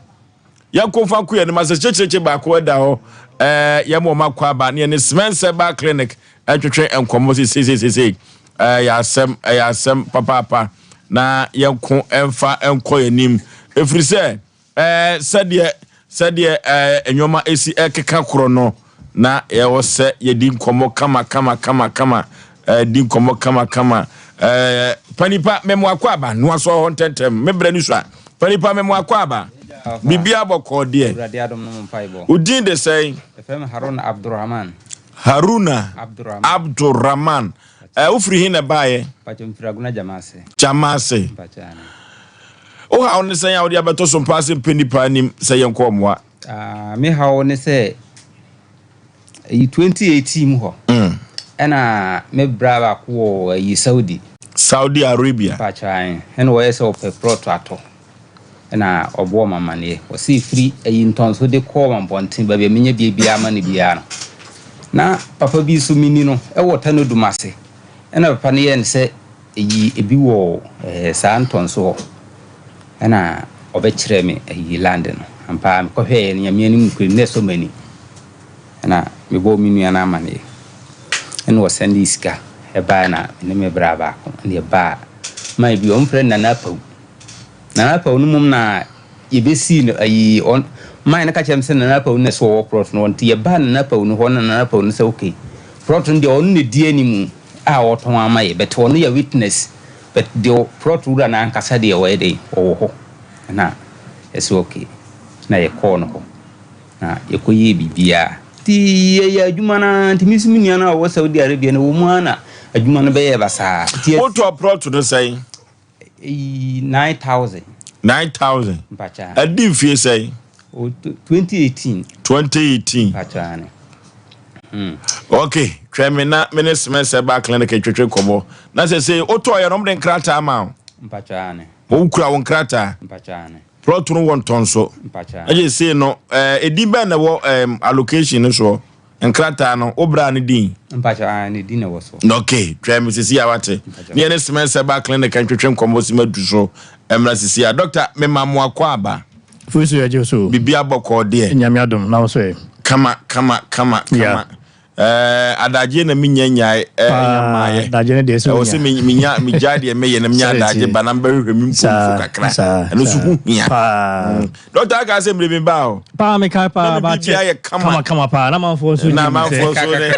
Yɛnko mfa nko yɛn anim asɛ kyekyerekye baako ɛda hɔ ɛɛ yɛn wɔn akɔ aba ne yɛne Spencer Bar Clinic ɛtwetwe nkɔmɔ sesesesese ɛyɛ asɛm ɛyɛ asɛm papaapa na yɛnko ɛmfa nkɔ yɛn anim efiri sɛ ɛɛ sɛdeɛ sɛdeɛ ɛɛ nneɛma esi ɛkeka korɔ no na yɛwɔ sɛ yɛdi nkɔmmɔ kama kama kama kama ɛɛ di nkɔmmɔ kama kama ɛɛ panipa mɛmo akɔ aba noa sɔ hɔ ntɛntɛm me brɛ no sua panipa mɛmo akɔ aba biribi abɔkɔɔ deɛ odin de sɛn Haruna Abdurrahman Haruna Abdurrahman ɛɛ wofiri hin na ɛbaayɛ Jamase wohaw ne sɛn a wode abɛtɔ so mpaase mpɛ nipa anim sɛ yɛnkɔ mmoa Ah, me haw ne sɛ ɛyi 2018 mu hɔ mm. ɛna me bra baako wɔ ɛyi Saudi. Saudi Arabia. Mpakyɛw ɛna wɔyɛ sɛ ɔpɛ plot atɔ ɛna ɔboɔ ma amaneɛ wɔsi efiri ɛyi ntɔnso de kɔɔ ma mpɔnten baabi a menya bie biara ma no biara no na papa bi nso mini no ɛwɔ Tano ase ɛna papa no yɛ no sɛ ɛyi ebi wɔ ɛɛ saa ntɔnso hɔ ɛna ɔbɛkyerɛ me ayi land no ampa mekɔhwɛeɛ no nyame anim nokorɛ na ɛsɔ m'ani ɛna mebɔɔ me nua no amanneɛ ɛna ɔsɛnde sika ɛbaeɛ na me ne me bra baako ɛna ɛbaa man bi ɔmfrɛ Nana Apawu Nana Apawu no mmom na yɛbɛsii no ayi ɔn man no ka kyerɛ me sɛ Nana Apawu no na ɛsɛ ɔwɔ plot no nti yɛbaa Nana Apawu no hɔ na Nana Apawu no sɛ okay plot no deɛ ɔno na ɛdi anim a ɔtɔn ama yɛ but ɔno yɛ witness but deɛ plot wura no ankasa deɛ ɔyɛ dɛn ɔwɔ hɔ na ɛsɛ okay na yɛkɔɔ no hɔ na yɛkɔyɛɛ biribiara nti yɛyɛ adwuma no ara nti me nso me nua no a ɔwɔ Saudi Arabia no wɔ mu ara na adwuma no bɛyɛɛ basaa nti wotɔ plot no sɛn? Eyi 9000. 9000. Mpakyɛ. Ɛdi mfie sɛn? O 2018. 2018. Mpakyɛ ne. Hmm. Ok, twɛn me na me ne Semɛsɛ ba clinic twetwe nkɔmmɔ. Na sɛ sɛ wotɔɔ yɛ no wɔde nkrataa ma wo. Mpakyɛ ne. Wokura wo nkrataa. Mpakyɛ ne. Plot no wɔ ntɔnso. Mpakyɛ. Ɛgye sei no, ɛɛ edin bɛn na ɛwɔ ɛɛm allocation no soɔ? Nkrataa no, wo bra no din? Mpakyɛ ah ne din na ɛwɔ so. Ok, twɛn me sisi a wate. Ne yɛne Semɛsɛ ba clinic ntwetwe nkɔmmɔ si madu so mmra sisi a. Doctor, mema mo akɔ aba. Firi so yɛgye so. Biribi abɔkɔɔ deɛ. Nyame adom na wo so ɛ. Kama kama kama kama. Yeah. Ɛɛ adagye na menya nyae ɛɛ nya maayɛ. Adagye no deɛ sɛ wonya. Ɛwɔ sɛ menya megyae deɛ meyɛ na menya adagye ba na mbɛhwehwɛ me mpomfo kakra. Ɛno nso ho hia. Paa. Dɔkta aka sɛ mmerɛ mi baa o. Paa mekae paa Na me biribiara yɛ kama. Kama kama paa na amanfoɔ nso Na nim sɛ. amanfoɔ nso ne.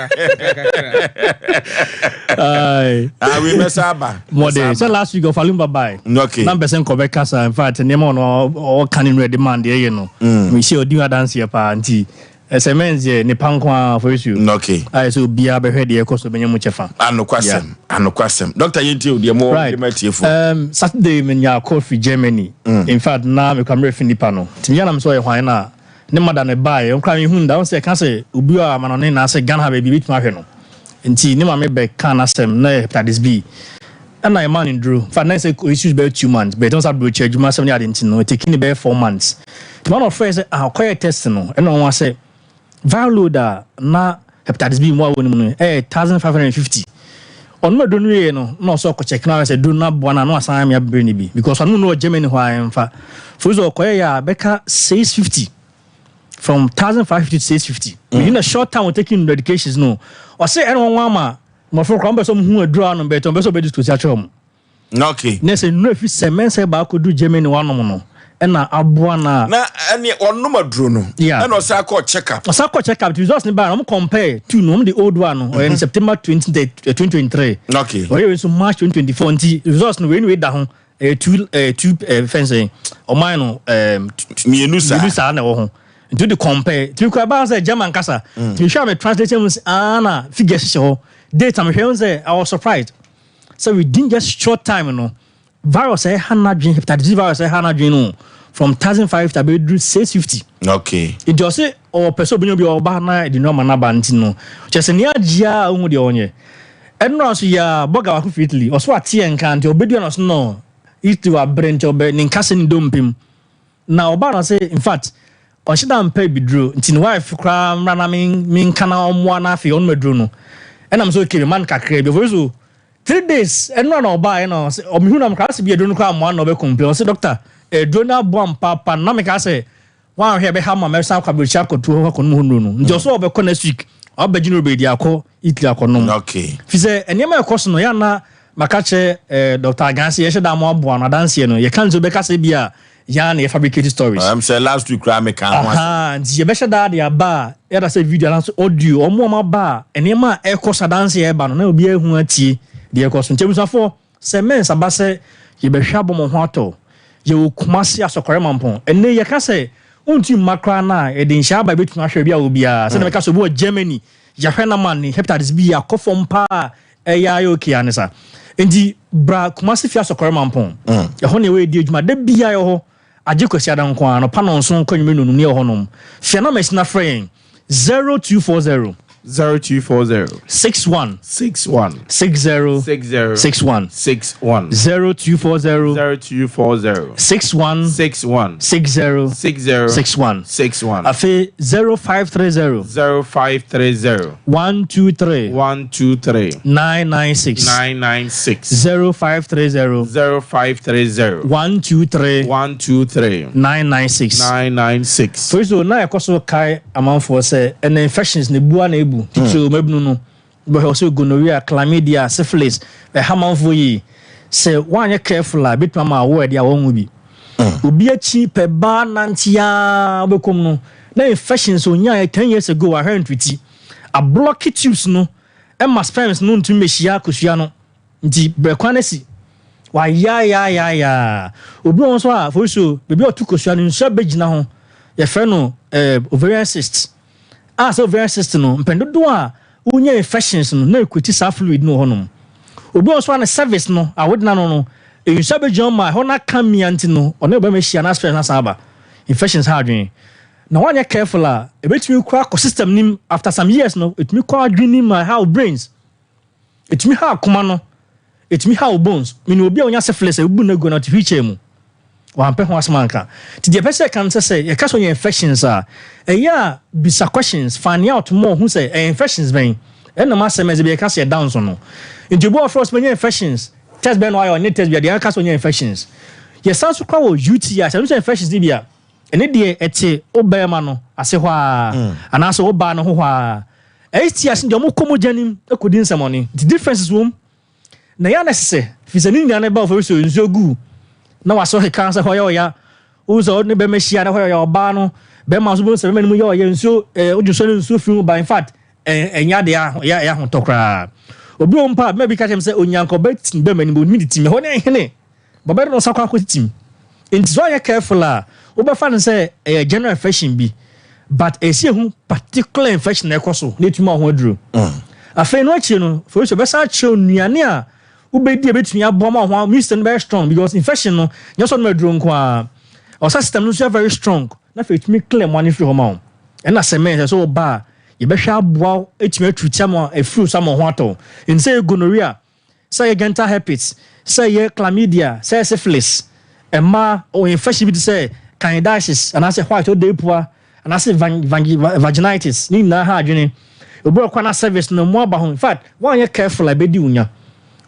Aye. Ah wei mɛsa aba. Mɔde sɛ last week ɔfa bae. Okay. Na mpɛ sɛ nkɔbɛka saa in fact nneɛma ɔno ɔka ne nura demand deɛ ɛyɛ no. Mehyɛ ɔdi ho adanseɛ paa nti ɛsɛ mɛns deɛ nipa nko ara for issue. Okay. Ayɛ sɛ obiara bɛhwɛ deɛ ɛkɔ so bɛnya mu kyɛfa. Anokwasɛm anokwasɛm. Doctor yɛntie o deɛ mo Right. de ma atiefo. Saturday menya call firi Germany. In fact na mekura mmerɛ fi nipa no. Nti meyɛ na mesɛ ɔyɛ hwan na ne mother no baeɛ ɔnkora mehu no da. Wohu sɛ ɛka sɛ obi a amanɔne na asɛ Ghana ha baabi bɛtumi ahwɛ no. Nti ne maame bɛkaa n'asɛm na ɛyɛ hepatitis B. Ɛna yɛmaa no nnuro. In fact na ɛsɛ ɔuse bɛyɛ 2 months but ɛno sɛ aburokyi adwuma asɛm ne ade nti no ɛteki ne bɛyɛ 4 months. Nti ma na ɔfrɛ sɛ ah ɔkɔyɛ test no ɛna ɔnwa sɛ viral load a na hepatitis B mu a wɔ ne mu no ɛyɛ 1550. Ɔnom aduro no wieɛ no na ɔsɛ ɔkɔ check na ɔhwɛ sɛ aduro no aboa no a na wasan ame abrɛ no bi because ɔno no wɔ Germany hɔ a ɛmfa. For so ɔkɔyɛ yɛ a bɛka 650 from 1550 to 650. Within a short time of taking medications no ɔsɛ ɛna wɔn ama mmɔfra koraa wɔn pɛ sɛ wɔn hu aduro anom bɛtɛ wɔn pɛ sɛ wɔbɛ disclose akyerɛ wɔn. Okay. Na sɛ nnuro efi sɛ mɛnsɛ baako du Germany wanom no ɛna aboa na. Na ɛne ɔnom aduro no. Yeah. Ɛna ɔsan akɔ check up. Ɔsan akɔ check up results ne ba na wɔn compare two no wɔn de old one no ɔyɛ no September 2023. Okay. Ɔyɛ wei nso March 2024 nti results no wei ne wei da ho ɛyɛ two ɛɛ fɛn sɛ ɔman no ɛɛ. Mmienu saa. Mmienu saa na ɛwɔ ho nti o de compare nti kura baa sɛ German kasa. Nti mehwɛ a me translation mu sɛ aa na figure hyehyɛ hɔ date a mehwɛ ho sɛ I was surprised sɛ within just short time no virus a ɛha n'adwene hepatitis B virus a ɛha n'adwene no from 1550 abɛduru 650. Okay. Nti ɔse ɔpɛ sɛ ɔbɛnya obi a ɔba na ɛde nneɛma no aba nti no kyerɛ sɛ nea agye a ɔhu deɛ ɔnyɛ ɛnora nso yɛ a bɔga baako firi Italy ɔso ateɛ nka nti ɔbɛdua no ɔso no Italy wabrɛ nti ɔbɛ ne nkasa ne dompe mu. Na ɔbaa no ɔse in fact ɔnhyɛ da mpɛ abiduro nti ne wife koraa mmra na menka na ɔmmoa na afei ɔnom aduro no. Ɛna me sɛ okay mema no kakraa bi. Ɔfiri so 3 days ɛnora na ɔbaa ɛna ɔse ɔmehu na mekora ase bi aduro no koraa mmoa na ɔbɛ complain. Ɔse doctor aduro no aboa me paapa na meka sɛ Woanhwɛ a ɛbɛha ma mɛsan akɔ aburokyire akɔto hɔ akɔnom hɔ nnuro no. Nti ɔsɛ ɔbɛkɔ next week, ɔabɛgye no baabi akɔ Italy akɔnom. Okay. Fi sɛ nneɛma a ɛkɔ so no, yɛ ana maka kyerɛ eh, Dr. Agan sɛ yɛhyɛ da mo aboa no adanseɛ no, yɛka nti wobɛka sɛ bi a yɛa na yɛ fabricate stories. Ɛm sɛ last week koraa meka ho asɛm. Aha, nti yɛbɛhyɛ da de aba a, yɛda sɛ video anaasɛ audio, ɔmo a ɔmo aba a, nneɛma a ɛkɔ so adanseɛ ɛba no, na obiara ahu atie deɛ ɛkɔ so. Nti abusuafoɔ, Sɛ mens aba sɛ yɛbɛhwɛ abɔ mo ho atɔ, yɛwɔ Kumasi Asɔkɔre Mampɔn. Ɛnnɛ yi yɛka sɛ wontumi mma koraa no a, yɛde nhyɛ aba yɛbɛtumi ahwɛ baabi a wɔ biara. Sɛdeɛ mɛka sɛ obi wɔ Germany, yɛahwɛ no ama ne hepatitis B akɔ fam paa a, ɛyɛ ayɛ okay ara ne saa. Enti bra Kumasi fie Asɔkɔre Mampɔn. Ɛhɔ na yɛwɔ yɛdi adwuma. Da biara yɛwɔ hɔ. Agye Kwasiada nko ara, anɔpa nnɔnson kɔ anwummere nnɔnum ne yɛwɔ hɔnom. Fia na masi na frɛ yɛn. 0240. 0240. 61. 61. 60. 60. 61. 61. 0240. 0240. 61. 61. 60. 60. 61. 61. Afei 0530. 0530. 123. 123. 996. 996. 0530. 0530. 123. 123. 996. 996. Kristo na ɛkɔ so kae amanfoɔ sɛ ɛnɛ infections na ebu a na ebu titiriw mmabunu no bɛhwɛ sɛ gonorrhea, chlamydia, syphilis ɛha amanfoɔ yie. Sɛ woanyɛ careful a ebetumi ama awo ɛde a wɔnwo bi. Obi akyi pɛ baa nante ara wobɛkɔm no na infections onyaeɛ 10 years ago wahwɛ ntriti. Ablɔke tubes no ɛma sperms no ntumi mmɛhyia kosua no. Nti brɛ kwan no si. Wayaayaayaayaa. Obi wɔ hɔ nso a, for so, baabi a ɔto kosua no, nsuo abɛgyina ho. Yɛfrɛ no eh, ovarian cyst. A sɛ ovarian cyst no, mpɛn dodoɔ a wonya infections no, na ɛkuti saa fluid no wɔ hɔnom. Obi wɔ hɔ nso a ne cervix no, awodena no no, nsuo abɛgyina hɔ ma ɛhɔ no aka mmea nti no, ɔne ɔbarima hyia na sperms no asan aba. Infections ha adwene. Na woanyɛ careful a, ɛbɛtumi kɔ akɔ system no mu, after some years no, ɛtumi kɔ adwene no mu ma ɛha wo brains. Ɛtumi ha akoma no, ɛtumi ha wo bones. Menim obi a ɔnya syphilis a ɛbubu no agu na ɔte wheelchair mu. Wampɛ ho asɛm anka. Nti deɛ ɛpɛ sɛ ɛka no sɛ sɛ yɛka sɛ ɔnya infections a, ɛyɛ a bisa questions, find out more, hu sɛ ɛyɛ infections bɛn. Ɛnam asɛm ɛsɛ bi yɛka sɛ ɛda nso no. Nti obi wɔ frɛ sɛ manya infections, test bɛn na wayɛ, ɔnyɛ test bi a, deɛ ɛka sɛ ɔnya infections. Yɛsan so kora wɔ UTI, sɛ ɛno sɛ infections no bi a, ɛne deɛ ɛte wo bɛrima no ase hɔ a, anaasɛ wo baa no ho hɔ a. STIs no deɛ wɔn kɔ mogya nim kɔdi nsɛmɔne nti differences wɔ mu na ɛyɛ a na ɛsesɛ firi sɛ ne nyinaa no ba ofori so nsuo gu na wasɔ keka sɛ hɔ yɛ ɔya wohu sɛ ɔne bɛrima hyia na hɔ yɛ ɔya ɔbaa no bɛrima nso bɛhu sɛ bɛrima no mu yɛ ɔya nsuo ɛɛ wodwo sɛ no nsuo firi mu ba in fact ɛnyɛ adeɛ a ɛyɛ ɛyɛ ahotɔ koraa obi wɔ mpo a bɛrima bi ka kyerɛ me sɛ onyanka ɔbɛtim bɛrima no mu ɔntumi de tim ɛhɔ ne ɛhene Bɔbɛ no nsa kɔ akɔtitim. Nti sɛ woanyɛ careful a, wobɛfa no sɛ ɛyɛ general infection bi. But ɛsɛ sɛ yɛhu particular infection a ɛkɔ so na ɛtumi ma wo ho aduro. Afei no akyire no, for instance, bɛsan akyerɛ wo nnuane a wobɛdi a ɛbɛtumi aboa ma wo ho immune system no bɛyɛ strong because infection no, nyɛ sɛ ɔnom aduro nko ara. Ɔsɛ system no nso yɛ very strong na afei ɛtumi clear mmoa no firi hɔ ma wo. Ɛna sɛ mɛn sɛ sɛ woba a, yɛbɛhwɛ aboa wo atumi atreat ama afiri so ama wo ho atɔ wo. Nti sɛ ɛyɛ gonorrhea, sɛ ɛyɛ genital herpes, sɛ ɛyɛ chlamydia, sɛ ɛyɛ syphilis, mmaa wɔ infection bi te sɛ candidiasis anaasɛ white odeepua anaasɛ vaginitis ne nyinaa ha adwene. Obi wɔ kwan na cervix no mu aba ho. In fact, woanyɛ careful a ebedi wo nya.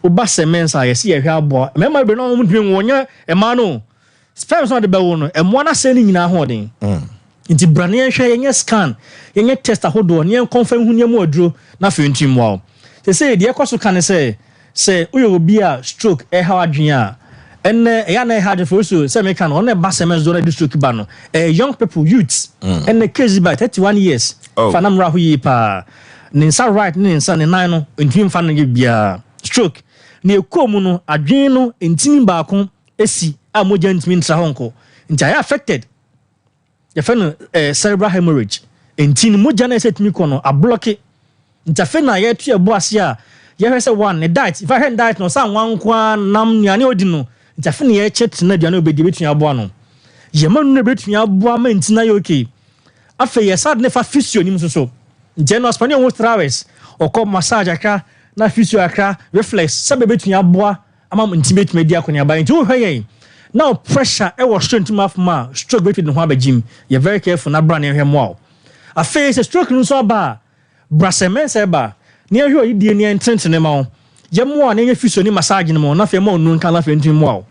Woba sɛ mens a yɛsi yɛhwɛ aboa. Mmarima bebree no wɔn ntumi nwo nyɛ mmaa no. Sperms no a wɔde bɛwo no, mmoa no asɛe ne nyinaa ahoɔden. Nti bra na yɛnhwɛ, yɛnyɛ scan, yɛnyɛ test ahodoɔ na yɛnkɔnfɛm hu nneɛma aduro na afei ntumi mmoa wo. Seesei deɛ ɛkɔ so ka ne sɛ, sɛ woyɛ obi a stroke ɛrehaw adwene a, ɛnnɛ ɛyɛ a na ɛha adwene for so sɛ meka no, ɔno na ɛba sɛ mɛs doɔ na ɛde stroke ba no, ɛyɛ young people, youths. Ɛnnɛ case bi ba 31 years, fa na mmra ho yie paa. Ne nsa right ne ne nsa ne nan no, ntumi mfa no nyɛ biribiara. Stroke. Na ɛkɔɔ mu no, adwene no ntini baako si a mogya ntumi ntra hɔ nkɔ nti ayɛ affected yɛfrɛ no eh, cerebral hemorrhage nti no mogya no ɛsɛ tumi kɔ no ablɔke nti afei na yɛto yɛbo ase a yɛhwɛ sɛ one ne diet fa hwɛ ne diet no ɔsɛ anwa nko ara nam nnuane a ɔdi no nti afei na yɛkyɛ tena aduane a ɔbɛdi ɛbɛtumi aboa no yɛma no ɛbɛtumi aboa ma nti na yɛ okay afei yɛsa de ne fa physio nim nso so nti ɛno asopani ɔho three hours ɔkɔ massage akra na physio akra reflex sɛ bɛbɛtumi aboa ama nti bɛtumi adi akɔneaba. Nti wohwɛ yɛn na wo pressure wɔ soro ntumi afom a, stroke bɛtumi de ne ho abɛgyim. Yɛ very careful na bra na yɛnhwɛ mmoa wo. Afei sɛ stroke no nso aba a, bra sɛ mɛnsa ɛba na yɛnhwɛ ɔyedie na yɛntenetene ma wo. Yɛmmoa wo na yɛnyɛ physio ne massage no ma wo na afei yɛma wo nnuro nka na afei ntumi mmoa wo.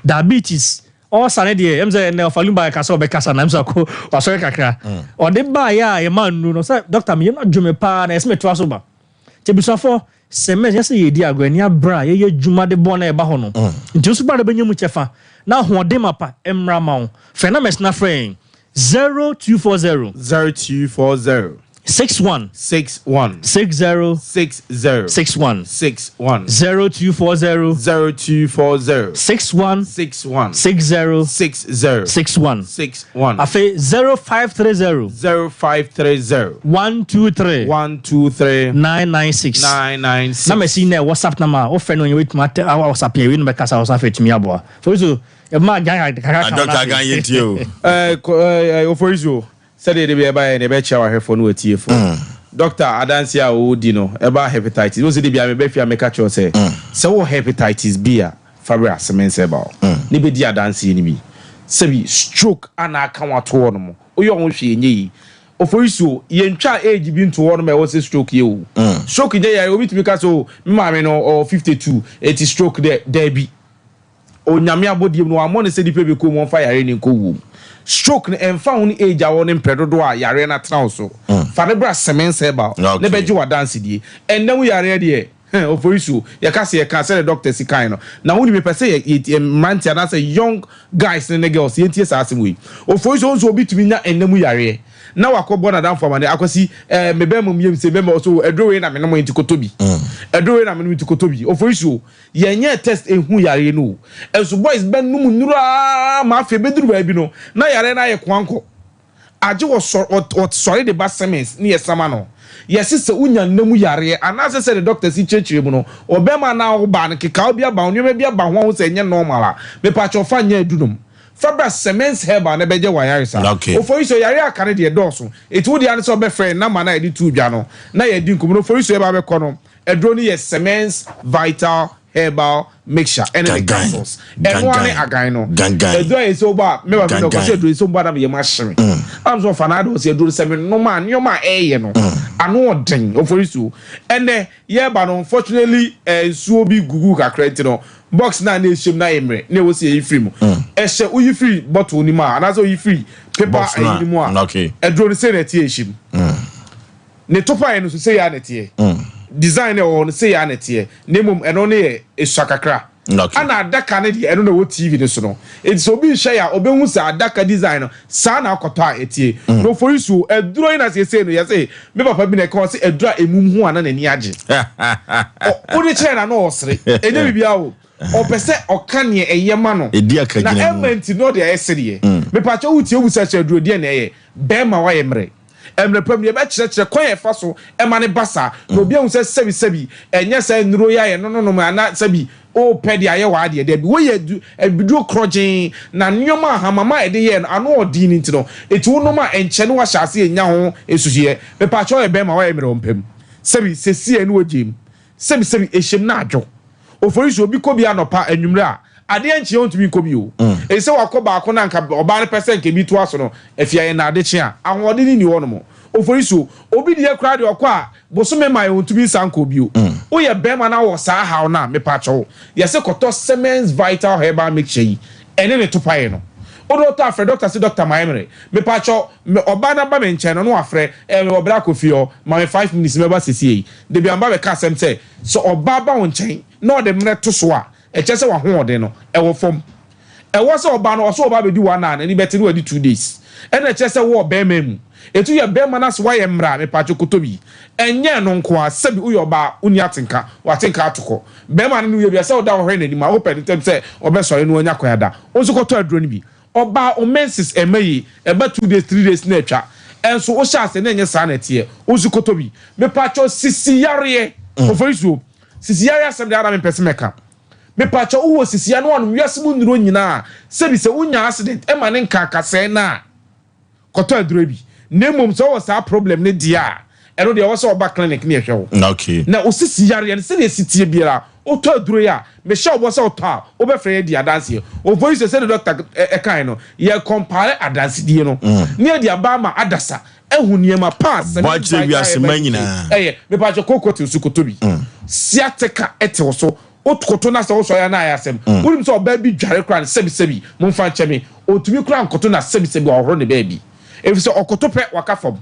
Diabetes, ulcer no deɛ, ɛm sɛ ɛnnɛ ɔfa Lumba ɛka sɛ ɔbɛkasa na ɛm sɛ ɔkɔ wasɔre kakra. Ɔde baeɛ a yɛmaa nnuro no sɛ doctor me yam adwo me paa na ɛsɛ metoa so ba. Nti abusuafoɔ, sɛ mɛ nyɛ sɛ yɛredi agorɔ, ani abere a yɛyɛ adwuma de bɔ na ɛba hɔ no. Nti wo nso bra na bɛnya mu kyɛfa na ahoɔden mapa mmra ma wo. Frɛ numbers no na frɛ yɛn, 0240. 0240. 61. 61. 60. 60. 61. 61. 0240. 0240. 61. 61. 60. 60. 61. 61. Afei 0530. 0530. 123. 123. 996. 996. Na mɛsi nɛ WhatsApp number a wofrɛ no nyɛ wetumi atɛ awa WhatsApp yɛ wei no bɛkasa wɔ so afei tumi aboa. Fori so ɛma gan kakra kan Dr. Gan yɛ ntie o. Ɛɛ ɛɛ Ofori so sɛdeɛ de bi ɛba yɛ na ɛbɛkyia wahwɛfoɔ ne watiefoɔ. Doctor adanse a ɔredi no ɛba hepatitis. Wo sɛ de bi a mebɛ fie a meka kyerɛ sɛ sɛ wɔ hepatitis B a fa brɛ asɛm nsɛ ba o. Ne bɛdi adanseɛ no bi. Sɛbi stroke ana aka wato hɔ nom. Woyɛ ɔho hwee nyɛ yi. Oforisuo, yɛntwa age bi nto hɔ nom a ɛwɔ sɛ stroke yɛ o. Stroke nyɛ yare obi tumi ka sɛ o me maame no ɔwɔ 52 eti stroke dɛ daabi. Onyame abɔdeɛ mu no wammɔ no sɛ nipa bi kɔ mu ɔmfa yare ne nkɔ wuo mu. Stroke no ɛmfa ho ne age a wɔ ne mprɛ dodoɔ a yareɛ no atena wo so. Fa no bra Semens Herbal na bɛgye w'adansedie. Ɛnna mu yareɛ deɛ heh Oforisuo, yɛka sɛ yɛka sɛdeɛ doctor si kae no. Na wonim mepɛ sɛ yɛ yɛ mmeranteɛ anaasɛ young guys ne ne girls yɛntie saa asɛm wei. Oforisuo nso obi tumi nya ɛnna mu yareɛ na wakɔbɔ n'adamfo amaneɛ akwasi ɛɛ me bɛrima mu yam sɛ bɛrima ɔso aduro wei na menom nti kɔtɔ bi. Aduro wei na menom nti kɔtɔ bi. Oforisuo, yɛnyɛɛ test ɛnhu yareɛ no o. Ɛnso boys bɛnom nnuro ara ma afei bɛduru baabi no na yareɛ no ayɛ koankɔ. Agye wɔsɔre de ba Simmons ne yɛsama no. Yɛse sɛ wonya nna mu yareɛ anaasɛ sɛdeɛ doctor si kyerɛkyerɛ mu no, ɔbɛrima anaa ɔbaa no kekaw bi aba ho, nneɛma bi aba ho a wohu sɛ ɛnyɛ normal a, mepakyɛw fa nyɛ adunom. Fa bra Simmons Herbal na ɛbɛgye wo ayaresa. Oforisuo, yareɛ a aka no deɛ ɛdɔɔso, enti wo deɛ ara ne sɛ wobɛfrɛ yɛn number no a yɛde too dwa no na yɛadi nkɔmmɔ. Na Oforisuo yɛba abɛkɔ no, aduro no yɛ Simmons Vital Herbal Mixture ɛne ne capsules. Ɛno ara ne agan no. Aduro a yɛsɛ wobɔ a, mɛba fi na ɔkɔsɛ aduro yi sɛ wobɔ a na meyam ahye me. Am sɛ ɔfa n'ade ɔsɛ aduro no sɛ menom a nneɛma a ɛyɛ no ano ɔden. Oforisuo, ɛnɛ yɛreba no unfortunately nsuo bi gugu kakra nti no box no a na ɛhyɛ mu no ayɛ mmerɛ na ɛwɔ sɛ yɛyi firi mu. Ɛhyɛ woyi firi bottle no mu a anaasɛ woyi firi paper ayi no mu a aduro no sei na ɛteɛ ɛhyɛ mu. Ne topaeɛ no nso sei ara na ɛteɛ. Design no a ɛwɔ hɔ no sei ara na ɛteɛ na mmom ɛno no yɛ esua kakra. Ɛna adaka no deɛ ɛno na ɛwɔ TV no so no. Enti sɛ obi rehwɛ yɛ a ɔbɛhu sɛ adaka design no saa na akɔtɔ a ɛteɛ. Na Oforisuo, aduro yi na seesei no yɛse me papa bi na ɛka ɔse aduro a ɛmum ho a na n'ani agye. Ɔ wode kyerɛ no a na ɔresere. Ɛnyɛ biribiara o. Ɔpɛ sɛ ɔka neɛ ɛyɛ ma no. Na ɛmma nti na ɔde ayɛ sereɛ. Mepakyɛw wotie wobisa sɛ aduro deɛn na ɛyɛ? Bɛɛma wayɛ mmerɛ. Mmerɛ pa mu no, yɛbɛkyerɛkyerɛ kwan a yɛfa so ma no ba saa, na obi ahu sɛ sɛbisɛbi ɛnyɛ saa nnuro yi a yɛnononom anaa sɛbi wopɛ de ayɛ w'adeɛ. Dabi, wei yɛ abiduro korɔgyenn, na nneɛma a ahamama a yɛde yɛɛ no ano ɔden no nti no, enti wonom a ɛnkyɛ na woahyɛ aseɛ anya ho nsusuiɛ. Mepaakyɛw ɔyɛ bɛrima, woayɛ mmerɛ ɔmpɛ mu. Sɛbi, sesie ne wogyee mu. Sɛbisɛbi, ɛhyɛm na adwo. Oforisuo, obi kɔ bi anɔpa, anwummerɛ a, adeɛ nkye a ɔntumi nkɔ bio. Enti sɛ wakɔ baako na anka ɔbaa no pɛ sɛ anka ebi toa so no, afei ayɛ no adekye a, ahoɔden nni hɔnom. Oforisuo, obi deɛ koraa deɛ ɔkɔ a, bosome mmaeɛ ɔntumi nsan nkɔ bio. Woyɛ barima na wowɔ saa haw no a, mepakyɛw, yɛse kɔtɔ Siemens Vital Herbal Mixture yi, ɛne ne topaeɛ no. Wode wotɔ a, frɛ dɔkta se dɔkta mayɛ mmerɛ. Mepakyɛw, me ɔbaa no aba me nkyɛn no na wafrɛ, eh, mewɔ berɛ akɔ fie hɔ, ma me 5 minutes mɛba sesiei. Dabi a meba bɛka asɛm sɛ, sɛ ɔbaa ba wo nkyɛn na ɔde mmerɛ to so a, ɛkyerɛ sɛ w'ahoɔden no, ɛwɔ fam. Ɛwɔ sɛ ɔbaa no, ɔsɛ ɔba abɛdi one hour, n'ani bɛte na wadi 2 days. Ɛna ɛkyerɛ sɛ wowɔ barima mu. Ɛti woyɛ barima na sɛ woayɛ mmerɛ a, mepaakyɛw kɔtɔ bi. Ɛnyɛ ɛno nko ara, sɛbi woyɛ ɔbaa a, wonni atenka, w'atenka ato kɔ. Barima no ne wo yɛ bi a, sɛ woda hɔ hwɛ n'anim a, wopɛ no ntɛm sɛ ɔbɛsɔre na wanya kwan ada. Wo nso kɔtɔ aduro no bi. Ɔbaa wo menses ɛmma yie, ɛba 2 days, 3 days na atwa. Ɛnso wohyɛ ase na ɛnyɛ saa na ɛteɛ. Wo nso kɔtɔ bi. Mepaakyɛw sisi yareɛ, Oforisuo, sisi yareɛ asɛm deɛ ara na mempɛ sɛ mɛka. Mepaakyɛw wowɔ sisi ya na wanom wiase mu nnuro nyinaa a, sɛbi sɛ wonya accident ɛma ne nkaakasɛɛ no a, kɔtɔ aduro bi. Na mmom sɛ wowɔ saa problem no deɛ a, ɛno deɛ ɛwɔ sɛ woba clinic na yɛhwɛ wo. Na wo sisi yareɛ no sɛdeɛ ɛsi teɛ biara, Wotɔ aduro yi a, mehyɛ wo bɔ sɛ wotɔ a, wobɛfrɛ yɛn adi adanseɛ. Ofori sɛ sɛdeɛ dɔkta kaeɛ no, yɛ compile adansedie no na yɛde aba ama adasa ahu nneɛma pa a Bɔ Semen akyerɛ Vital wiase Herbal mma UK nyinaa. yɛ. Mepakyɛ kooko te wo so, kɔtɔ bi. Sciatica te wo so, wokoto na sɛ wosɔre a na ayɛ asɛm. Wonim sɛ ɔbaa bi dware koraa no, sɛbisɛbi, momfa nkyɛ me, ɔntumi koraa nkoto na sɛbisɛbi ɔhohoro ne baabi. Efisɛ ɔkoto pɛ, waka fam.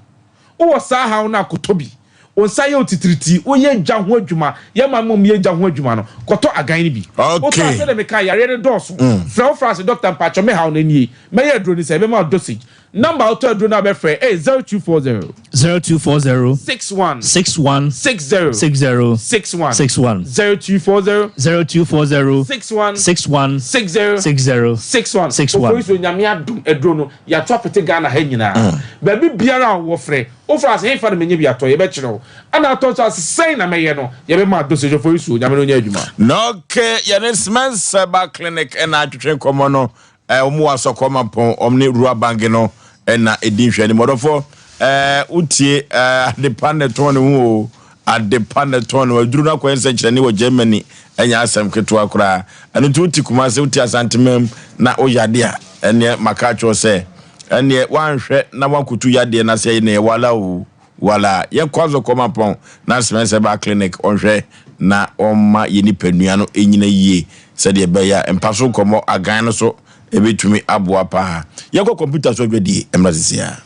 Wowɔ saa haw no a, kɔtɔ bi. Wo nsa yɛ wo titiritii, woyɛ gya ho adwuma, yɛn maame mom yɛ gya ho adwuma no, kɔtɔ agan no bi. Wotɔ a, sɛdeɛ mekae, yareɛ no dɔɔso. Frɛ wo frɛ ase, dɔkta mpakyɛw me haw no nie, mɛyɛ aduro no sɛn, mɛma wo dosage. Number a wotɔ aduro no a bɛfrɛ ɛyɛ 0240. 0240. 61. 61. 60. 60. 61. 61. 0240. 0240. 61. 61. 60. 60. 61. 61. Ofoisuo Nyame adom aduro no yɛato apete Ghana ha nyinaa. Baabi biara a wowɔ frɛ. Wofrɛ ase hefa na menya bi atɔ? Yɛbɛkyerɛ wo. Ɛna atɔ nso ase sɛn na mɛyɛ no? Yɛbɛma wo dosage. Ofoisuo Nyame no nyɛ adwuma. Na ok, yɛne Smens Herbal Clinic na atwetwe nkɔmmɔ no. Eh, wɔn wɔ Asɔkɔ Mampɔn, wɔn ne Ruwa Bange no na ɛdi nhwɛanim. Ɔdɔfoɔ, eh, wotie, eh, adepa na ɛtɔn ne ho o, adepa na ɛtɔn ne ho. Aduru no akɔyɛ nsɛnkyerɛnne wɔ Germany, ɛnyɛ asɛm ketewa koraa. Ɛno nti wote Kumase, wote Asantemam na woyade a, ɛneɛ maka akyerɛ wo sɛ, ɛneɛ woanhwɛ na woankotu yadeɛ no ase ɛneɛ wala o. Wala, yɛnkɔ Azɔkɔ Mapɔn na Spencer Ba Clinic ɔnhwɛ na ɔmma yɛn nipadua no nnyina yie sɛdeɛ ɛbɛyɛ a mpa so nkɔmmɔ agan no so ɛbɛtumi aboa paa. Yɛnkɔ kɔmputa so adwadie mmra seesei ara.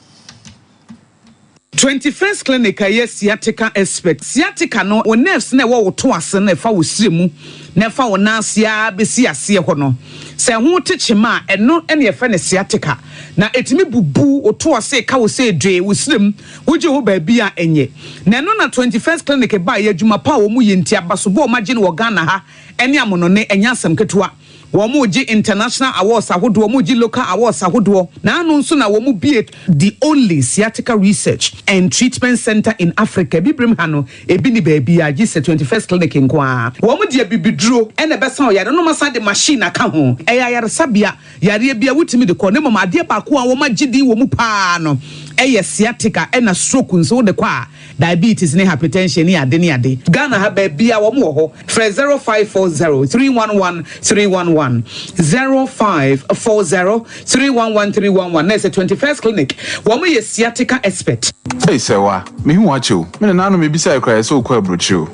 21st Clinic a ɛyɛ sciatica expert. Sciatica no, wo nerves no a ɛwɔ wo to ase no a ɛfa wo srɛ mu na ɛfa wo nan ase ara bɛsi aseɛ hɔ no, sɛ ɛho te kyema a, ɛno na yɛfrɛ no sciatica. Na ɛtumi bubu wo to ase, ka wo sɛ dwee, wo srɛ mu, wogye ho baabi a ɛnyɛ. Na ɛno na 21st Clinic baeɛ, adwuma pa a wɔyɛ nti, abasobɔ a wɔagye no wɔ Ghana ha ne amonɔne, ɛnyɛ asɛm ketewa. Wɔregye international awards ahodoɔ, wɔregye local awards ahodoɔ. Na ano nso na wɔbue the only sciatica research and treatment centre in Africa. Abibirem ha no, ebi nni baabiara gye sɛ 21st Clinic nko ara. Wɔde abibiduro na ɛbɛsa ɔyare no na wɔasan de machine aka ho. Ɛyɛ ayaresabea, yareɛ biara wotumi de kɔ. Na mmom adeɛ baako a wɔagye din wɔ mu pa ara no yɛ sciatica ɛna stroke nso wode kɔ a, Diabetes ne hypertension ne ade ne ade. Ghana ha baabia wɔn wɔ hɔ. Frɛ 0540 311 311, 0540 311 311 na ɛsɛ 21st clinic wɔn yɛ sciatica expert. Ei Sɛwa, mehu wo akyɛ o. Me nananom mebisae koraa yɛsɛ wokɔ aburokyire o.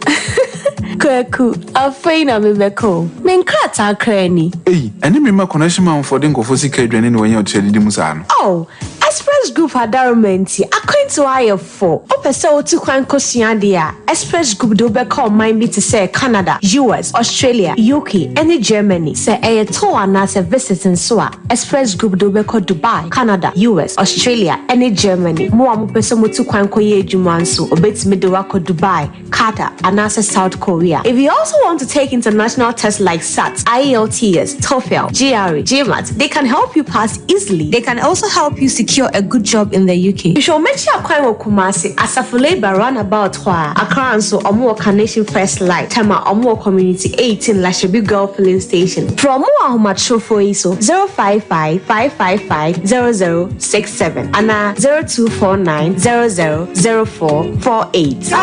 Kwaku, afei na mebɛka o. Me nkrataa koraa ni. Ei, ɛne me mma connection manfoɔ de nkurɔfoɔ sika adwane na wɔanya ɔtiri adidi mu saa no. Oh, Express Group adaroma nti, akwantuo ayɛ fo. Wopɛ sɛ wotu kwan kosua adeɛ a, Express Group de wo bɛkɔ ɔman bi te sɛ Canada, US, Australia, UK, ne Germany. Sɛ ɛyɛ tour anaasɛ visit nso a, Express Group de wo bɛkɔ Dubai, Canada, US, Australia, ne Germany. Mo a mopɛ sɛ motu kwan kɔyɛ adwuma nso, wɔbɛtumi de wo akɔ Dubai, Qatar, anaasɛ South Korea. If you also want to take international tests like SAT, IELTS, TOEFL, GRE, GMAT, they can help you pass easily. They can also help you secure a good job in the UK. Hwehwɛ wɔn akyi akwan wɔ Kumasi, Asafo Labour roundabout hɔ ara. Accra nso, wɔn wɔ Carnation First Light. Tema, wɔn wɔ Community 18 Lashibi Girl Filling Station. Frɛ wɔn wɔ ahomatrofoɔ yi so, 055 555 0067 anaa 0249 00 0448.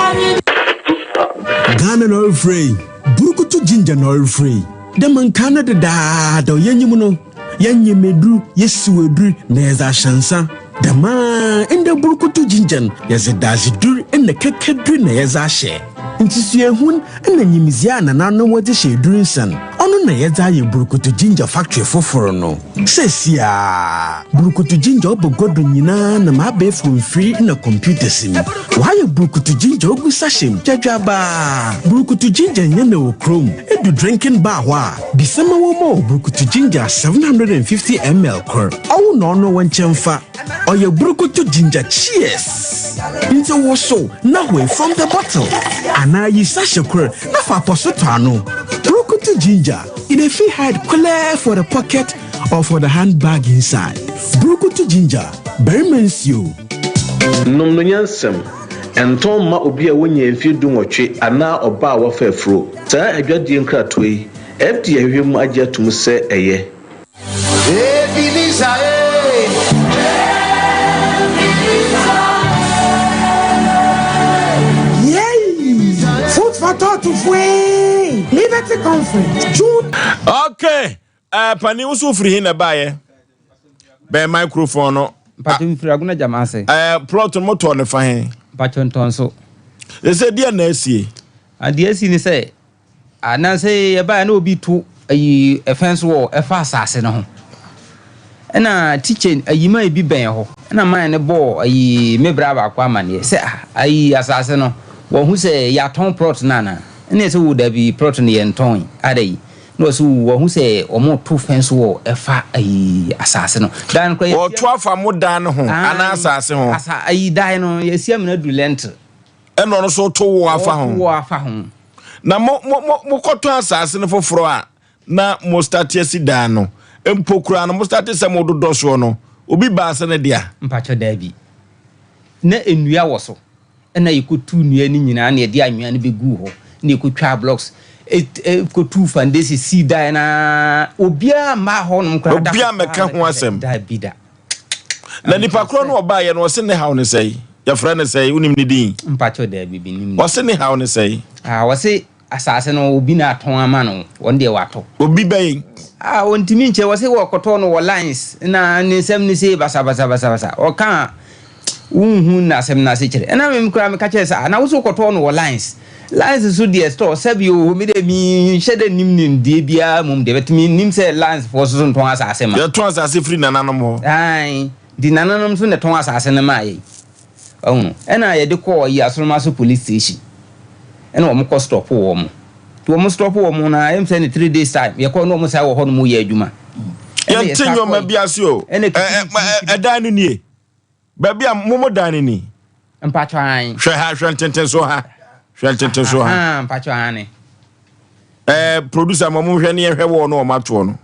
Ghana na ɔrefrɛ yi, Burukutu Ginger na ɔrefrɛ yi. Dɛ ma nkaa no dedaada ɔyɛnyim no, yɛnyem edur, yesiw edur na yɛdze ahyɛ nsa. Dɛm ara ndɛ Burukutu Ginger no, yɛdze dadzedur na kɛkɛdur na yɛdze ahyɛ. Ntsi suahun na nyimdzee a nananom wɔdze hyɛ edur nsa no, ɔno na yɛdze ayɛ Burukutu Ginger factory fofor no. Seseiara, Burukutu Ginger ɔba gua do nyina nam abaɛfor mfir na computers mu. Wɔayɛ Burukutu Ginger ogu sachet mu dwadwaabaa. Burukutu Ginger nnyɛ na wɔ kurom. Edu drinking bar hɔ a, bisa ma wɔmma wo Burukutu Ginger 750 ml kor. Ɔwo na ɔno wo nkyɛn fa. Ɔyɛ Burukutu Ginger Cheers! Ntsi wosow na hoe from the bottle anaa yi sachet kor na fa apɔso tɔ ano. Burukutu Ginger. E dey fit hide clear for the pocket or for the handbag inside. Burukutu ginger, barima nsuo. Nom no nyansam. Ɛntɔn mma obi a wannyaa mfeɛ dunwɔtwe anaa ɔbaa a wafa afuro. Saa adwadie nkratoɔ yi, FDA ahwehwɛ mu agye atom sɛ ɛyɛ. Ebenezer eh. Yay! Food for thought fue! Prosperity Conference, June. Okay, uh, panin wo so firi he na ɛbaeɛ? Bɛn microphone no. Mpatwo mfiri Agona Gyama ase. Uh, plot no motɔɔ ne fa he? Mpatwo ntɔn so. Ɛsɛ deɛ na asie? Adeɛ asi ne sɛ Anaasɛ yɛbaeɛ na obi to ayi ɛfɛn so wɔ ɛfa asase no ho. Ɛna tikya ayi man bi bɛn hɔ. Ɛna man no bɔɔ ayi me bra baako amaneɛ sɛ ah ayi asase no wɔhu sɛ yɛatɔn plot no anaa? Ɛna yɛsɛ wo dabi plot no yɛntɔn ada yi. Na wɔsɛ wo wɔhu sɛ wɔn to fɛn so wɔ ɛfa ayi asase no. Dan no koraa Wɔto afa mo dan no ho anaa asase ho? Asa ayi dan no yɛasi amena duru lentil. Ɛna ɔno nso to wo afa ho. Ɔto wo afa ho. Na mo mo mo mokɔtɔ asase no foforɔ a na mo starte asi dan no mpo koraa no mo starte sɛ mo dodɔ soɔ no obi baa sɛ ne dea? Mpakyɛ daabi. Na nnua wɔ so ɛna yɛkɔtuu nnua no nyinaa na yɛde anwea no bɛguu hɔ na yɛkɔtwaa blocks kɔtuu foundation sii dan no ara obiara mmaa hɔ nom koraa da Obiara mmɛka ho asɛm. Daabi da. Na nipa korɔ no ɔbaeɛ no ɔse ne haw ne sɛe? Yɛfrɛ no sɛe? Wonim ne din? Mpakyɛw daabi mennim ne. Ɔse ne haw ne sɛe? Ah ɔse asase no obi na atɔn ama no ɔno deɛ watɔ. Obi bɛn? Ah ɔntumi nkyerɛ ɔse wɔkɔtɔɔ no wɔ lines na ne nsɛm no sei basabasabasabasa ɔka a wonhu n'asɛm no ase kyerɛ ɛna me koraa meka kyerɛ sɛ ah na wo so wokɔtɔɔ no wɔ lines lines so deɛ store sɛbi o me deɛ menhyɛ dɛ nim nimdeɛ biara mmom deɛ but menim sɛ lines foɔ so so ntɔn asase ma. Yɛtɔn asase firi nananom hɔ. Ae nti nananom nso na ɛtɔn asase no maa yɛn wahu ɛna yɛde kɔɔ ayi Asoroma so police station ɛna wɔn kɔ stop wɔn nti wɔn stop wɔn na ɛm sɛ ne 3 days time yɛkɔ na wɔn san wɔ hɔ nom yɛ adwuma. Yɛnte nneɛma bi ase o ɛdan no nie. Baabi a mo mo dan no ni. Mpatsɔ aane. Hwɛ ha, hwɛ ntentenso ha. Hwɛ ntentenso ha. Ahaa, mpatsɔ aane. Ɛɛ producer ma mo hwɛ ne yɛhwɛ wɔn no wɔn atoɔ no.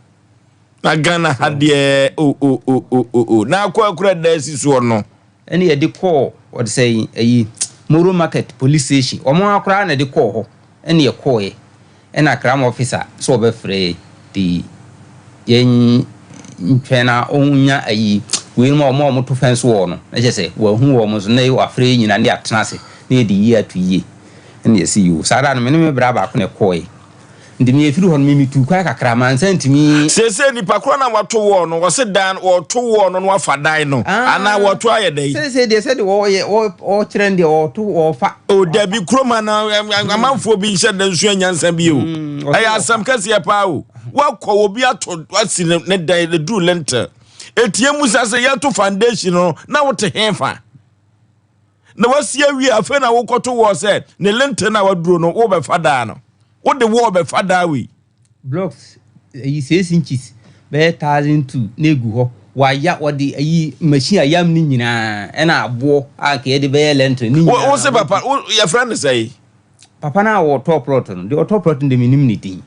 Na Ghana ha deɛ o o o o o o na akɔ akura da asi soɔ no. Ɛne yɛde kɔɔ wɔde sɛ ayi Moro market police station wɔn ara koraa na ɛde kɔɔ hɔ ɛne yɛkɔɔɛ. Ɛna Crown officer sɛ ɔbɛfrɛ yɛn de yɛn ntwɛn na ɔnya ayi wei nom a wɔn a wɔto fɛn so wɔ no na kyerɛ sɛ wahu wɔn nso na wafrɛ yɛn nyinaa na yɛatena ase na yɛde yie ato yie ɛna yɛsi yoo saa da no me ne me bra baako na ɛkɔɔe nti me yɛfiri hɔ no me metuu kwan kakra mansa ntumi. Seesei nipa korɔ no a wato wɔɔ no wɔse dan wɔto wɔɔ no na wafa dan no anaa wɔto ayɛ dɛn? Seesei deɛ sɛdeɛ wɔyɛ wɔkyerɛ no deɛ wɔto wɔfa. O dabi kurom ha na amanfoɔ bi nhyɛ da nsua nyansa bi o. Ɛyɛ asɛm kɛseɛ paa o. Wakɔ obi ato asi ne dan ne duru lintel. Etie mu sa sɛ yɛto foundation no na wote hefa. Na wasi awie afei na wokɔto wɔ sɛ ne lintel na waduro no wobɛfa daa no. Wode wɔ bɛfa daa wei. Blocks ayi 6 inches bɛyɛ 1002 na egu hɔ. Waya wɔde ayi machine ayam ne nyinaa ɛna aboɔ a nka yɛde bɛyɛ lentil ne nyinaa. Wo se papa wo yɛfrɛ no sɛn? Papa no a ɔtɔɔ plot no deɛ ɔtɔɔ plot no deɛ menim ne din.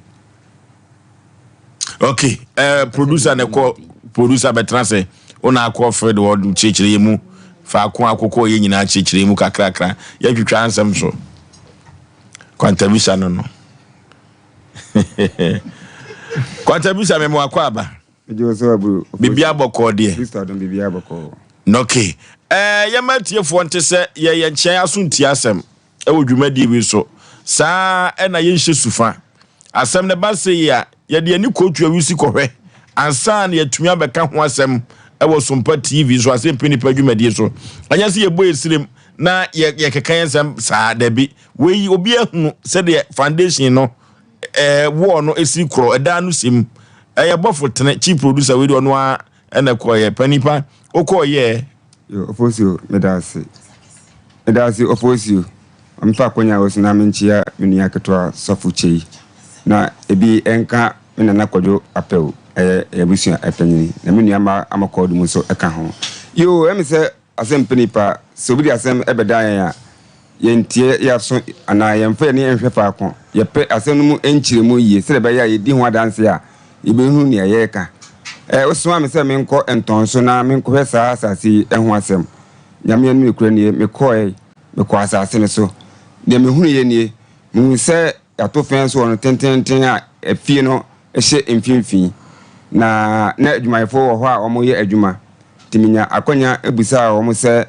Okay, eh, producer na ɛkɔ producer bɛtena sɛ wo na akɔ field hɔ kyerɛkyerɛ yɛ mu faako akokɔ yɛ nyinaa kyerɛkyerɛ yɛ mu kakrakra yɛtwitwa nsɛm so kwantabisa no no kwantabisa me mo akɔ aba. Biribiara bɔkɔɔ deɛ. Kristo adom biribiara bɔkɔɔ. Okay. Ɛɛ yɛma atiefoɔ nte sɛ yɛyɛ nkyɛn aso ntie asɛm ɛwɔ dwumadie bi so. Saa ɛna yɛnhyɛ sufa. Asɛm no ba sei a yɛde ani kɔtu awisi kɔhwɛ ansa na yɛatumi abɛka ho asɛm ɛwɔ Sompa TV so asɛmpi nipa dwumadie so. Ɛnyɛ sɛ yɛbɔ yɛsirem na yɛkeka yɛn nsɛm saa dabi. Wei obi ahunu sɛdeɛ foundation no ɛɛ wɔɔ no esi korɔ ɛdan no sim ɛyɛ bɔfo tene chief producer wei deɛ ɔno ara ɛna ɛkɔɔyɛ panipa wokɔɔyɛ. Yo Ofosuo meda ase meda ase Ofosuo ma memfa akwanya wei so na menkyea me nua ketewa Sɔfo Kyei na ebi ɛnka me nana Kwadwo Apɛw ɛyɛ yɛn abusua panyin na me nua mmaa Amakɔɔdum nso ɛka ho yoo ɛmi sɛ Asɛm pɛ nipa. Sɛ obi de asɛm bɛdan yɛn a, yɛntie yɛn aso anaa yɛmfa yɛn ani nhwɛ faako. Yɛpɛ asɛm no mu nkyerɛmu yiye sɛnea ɛbɛyɛ a yedi ho adanse a, yebehu nea yɛreka. Ɛ, wosomaa me sɛ menkɔ ntɔn so na menkɔhwɛ saa asase yi ho asɛm. Nyame anim nokorɛ nie, mekɔe, mekɔɔ asase no so. Nea mehunuiɛ nie, Mehuu sɛ yɛato fɛn so wɔ no tenteenten a efie no hyɛ mfimfini, na na adwumayɛfo wɔ hɔ a wɔreyɛ adwuma. Enti minya akwannya bisaa wɔn sɛ,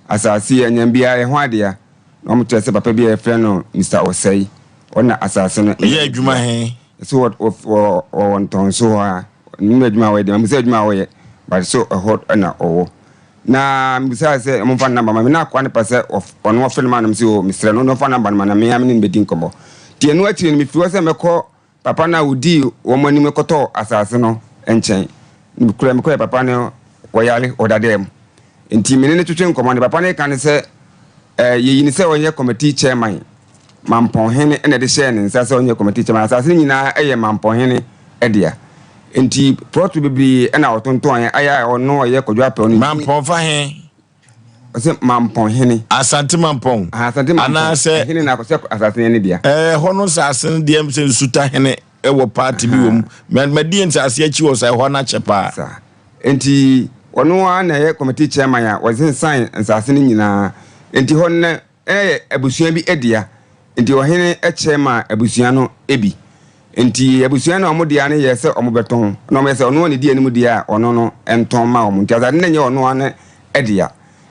Asase yi, anyam biara yɛ hwan dea? Na wɔkyerɛɛ sɛ papa bi a wɔfrɛ no Mister Osei. Ɔna asase no Yɛ adwuma he? So wɔ wɔ wɔ ntɔnso hɔ a, nim adwuma a wɔyɛ deɛ, mamu sɛ adwuma a wɔyɛ, but so ɛhɔ na ɔwɔ. Na mebisaa sɛ wɔmfa ne namba ma me, na akoa no pɛ sɛ ɔno ɔfrɛ no ma no, mese o mesrɛ no, ɔno ɔmfa namba no ma na me ara me ne no bɛdi nkɔmmɔ. Nti ɛno akyiri no mefiri hɔ sɛ mɛkɔ papa no a ɔdii wɔn anim kɔtɔɔ asase no nkyɛn. Nokorɛ mekɔɛ papa no ɔyare, ɔda dɛm. Nti me ne no twetwe nkɔmmɔ no, papa no reka ne sɛ eh, yɛyi no sɛ ɔnyɛ committee chairman. Mampɔnhene na ɛde hyɛɛ ne nsa sɛ ɔnyɛ committee chairman. Asase no nyinaa yɛ Mampɔnhene dea. Nti plot bebree na ɔtontɔn ayɛ a ɔno ɔyɛ Kwadwo Apɛw no. Mampɔn fa he? Ɔsɛ Mampɔnhene. Asante Mampɔn. Aha, Asante Mampɔn. Anaasɛ. Ɛhene na sɛ asase no yɛ ne dea. Ɛɛ, hɔ no nsase no deɛ sɛ Nsuta hene wɔ paati bi wɔ mu. Madi nsase akyi wɔ saa ɛhɔ no akyɛ paa. Saa. Nti ɔno ara na ɛyɛ committee chairman a wɔsensan nsase no nyinaa. Nti hɔ no na yɛ abusua bi dea, nti ɔhene kyɛ maa abusua no bi. Nti abusua no a wɔn dea no yɛɛ sɛ wɔbɛtɔn, na wɔyɛ sɛ ɔno a na ɛdi anim deɛ a ɔno no ntɔn ma wɔn. Nti asase no nyɛ ɔno ara ne dea,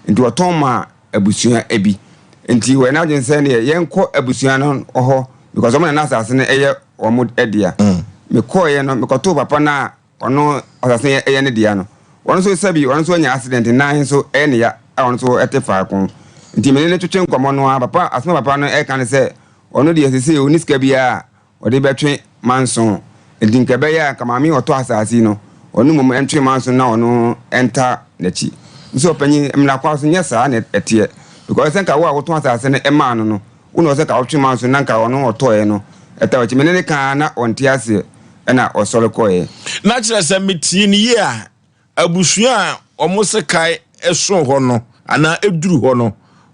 nti ɔtɔn maa abusua bi. Nti wɔyɛ n'adwene sɛ neɛ yɛnkɔ abusua no hɔ because wɔn na na asase no yɛ wɔn dea. Mekɔeɛ no, mekɔtoo papa no a Ɔno asase no yɛ ne dea no, ɔno nso sɛbi ɔno nso anya accident nan nso ɛyɛ ne ya a ɔno nso ɛte faako. Nti me ne no twetwe nkɔmmɔ no ara, papa asɛm a papa no ɛka ne sɛ ɔno deɛ sesei ɔnni sika biara a ɔde bɛtwe manso, nti nka ɛbɛyɛ a nka maame a ɔtɔ asase yi no ɔno mmom ɛntwe manso na ɔno ɛnta n'akyi. Me sɛ ɔpanyin mmara kwan so nyɛ saa na ɛteɛ because sɛ nka wo a wotɔn asase no maa no no Wo na ɔsɛ ka wotwe manso na nka ɔno ɔtɔeɛ no ɛta wakyi. Me ne no kaa na ɔnte aseɛ ɛna ɔsɔre kɔeɛ. Na kyerɛ sɛ metie no yie a, abusua a wɔn sekae so hɔ no anaa ɛduru hɔ no,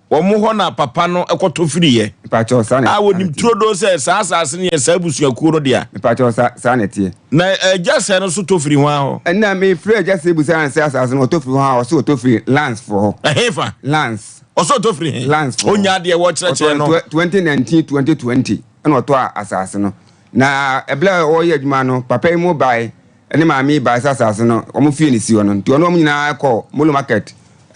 wɔn hɔ na papa no kɔtɔ firiiɛ. Mepakyɛw, saa na A wɔnim turodoo sɛ saa asase no yɛ saa abusuakuo no dea. Mepakyɛw, saa, saa na ɛteɛ. Na agya sɛɛ no nso tɔ firi hwan hɔ? Ɛnna mefrɛɛ agya sɛɛ bisaa no sɛ asase no ɔtɔ firi hwan hɔ a, ɔse ɔtɔ firi Lance foɔ hɔ. Ɛhefa? Lance. Ɔsɛ ɔtɔ firi he? Lands foɔ. Ɔnya adeɛ wɔkyerɛkyerɛ no. Ɔtɔ 2019 2020 ɛna ɔtɔ asase no. Na ɛberɛ a ɔreyɛ adwuma no, papa yi mu bae ne maame yi bae sɛ asase no wɔn fie na esi hɔ no. Nti ɔne wɔn nyinaa kɔ Molo Market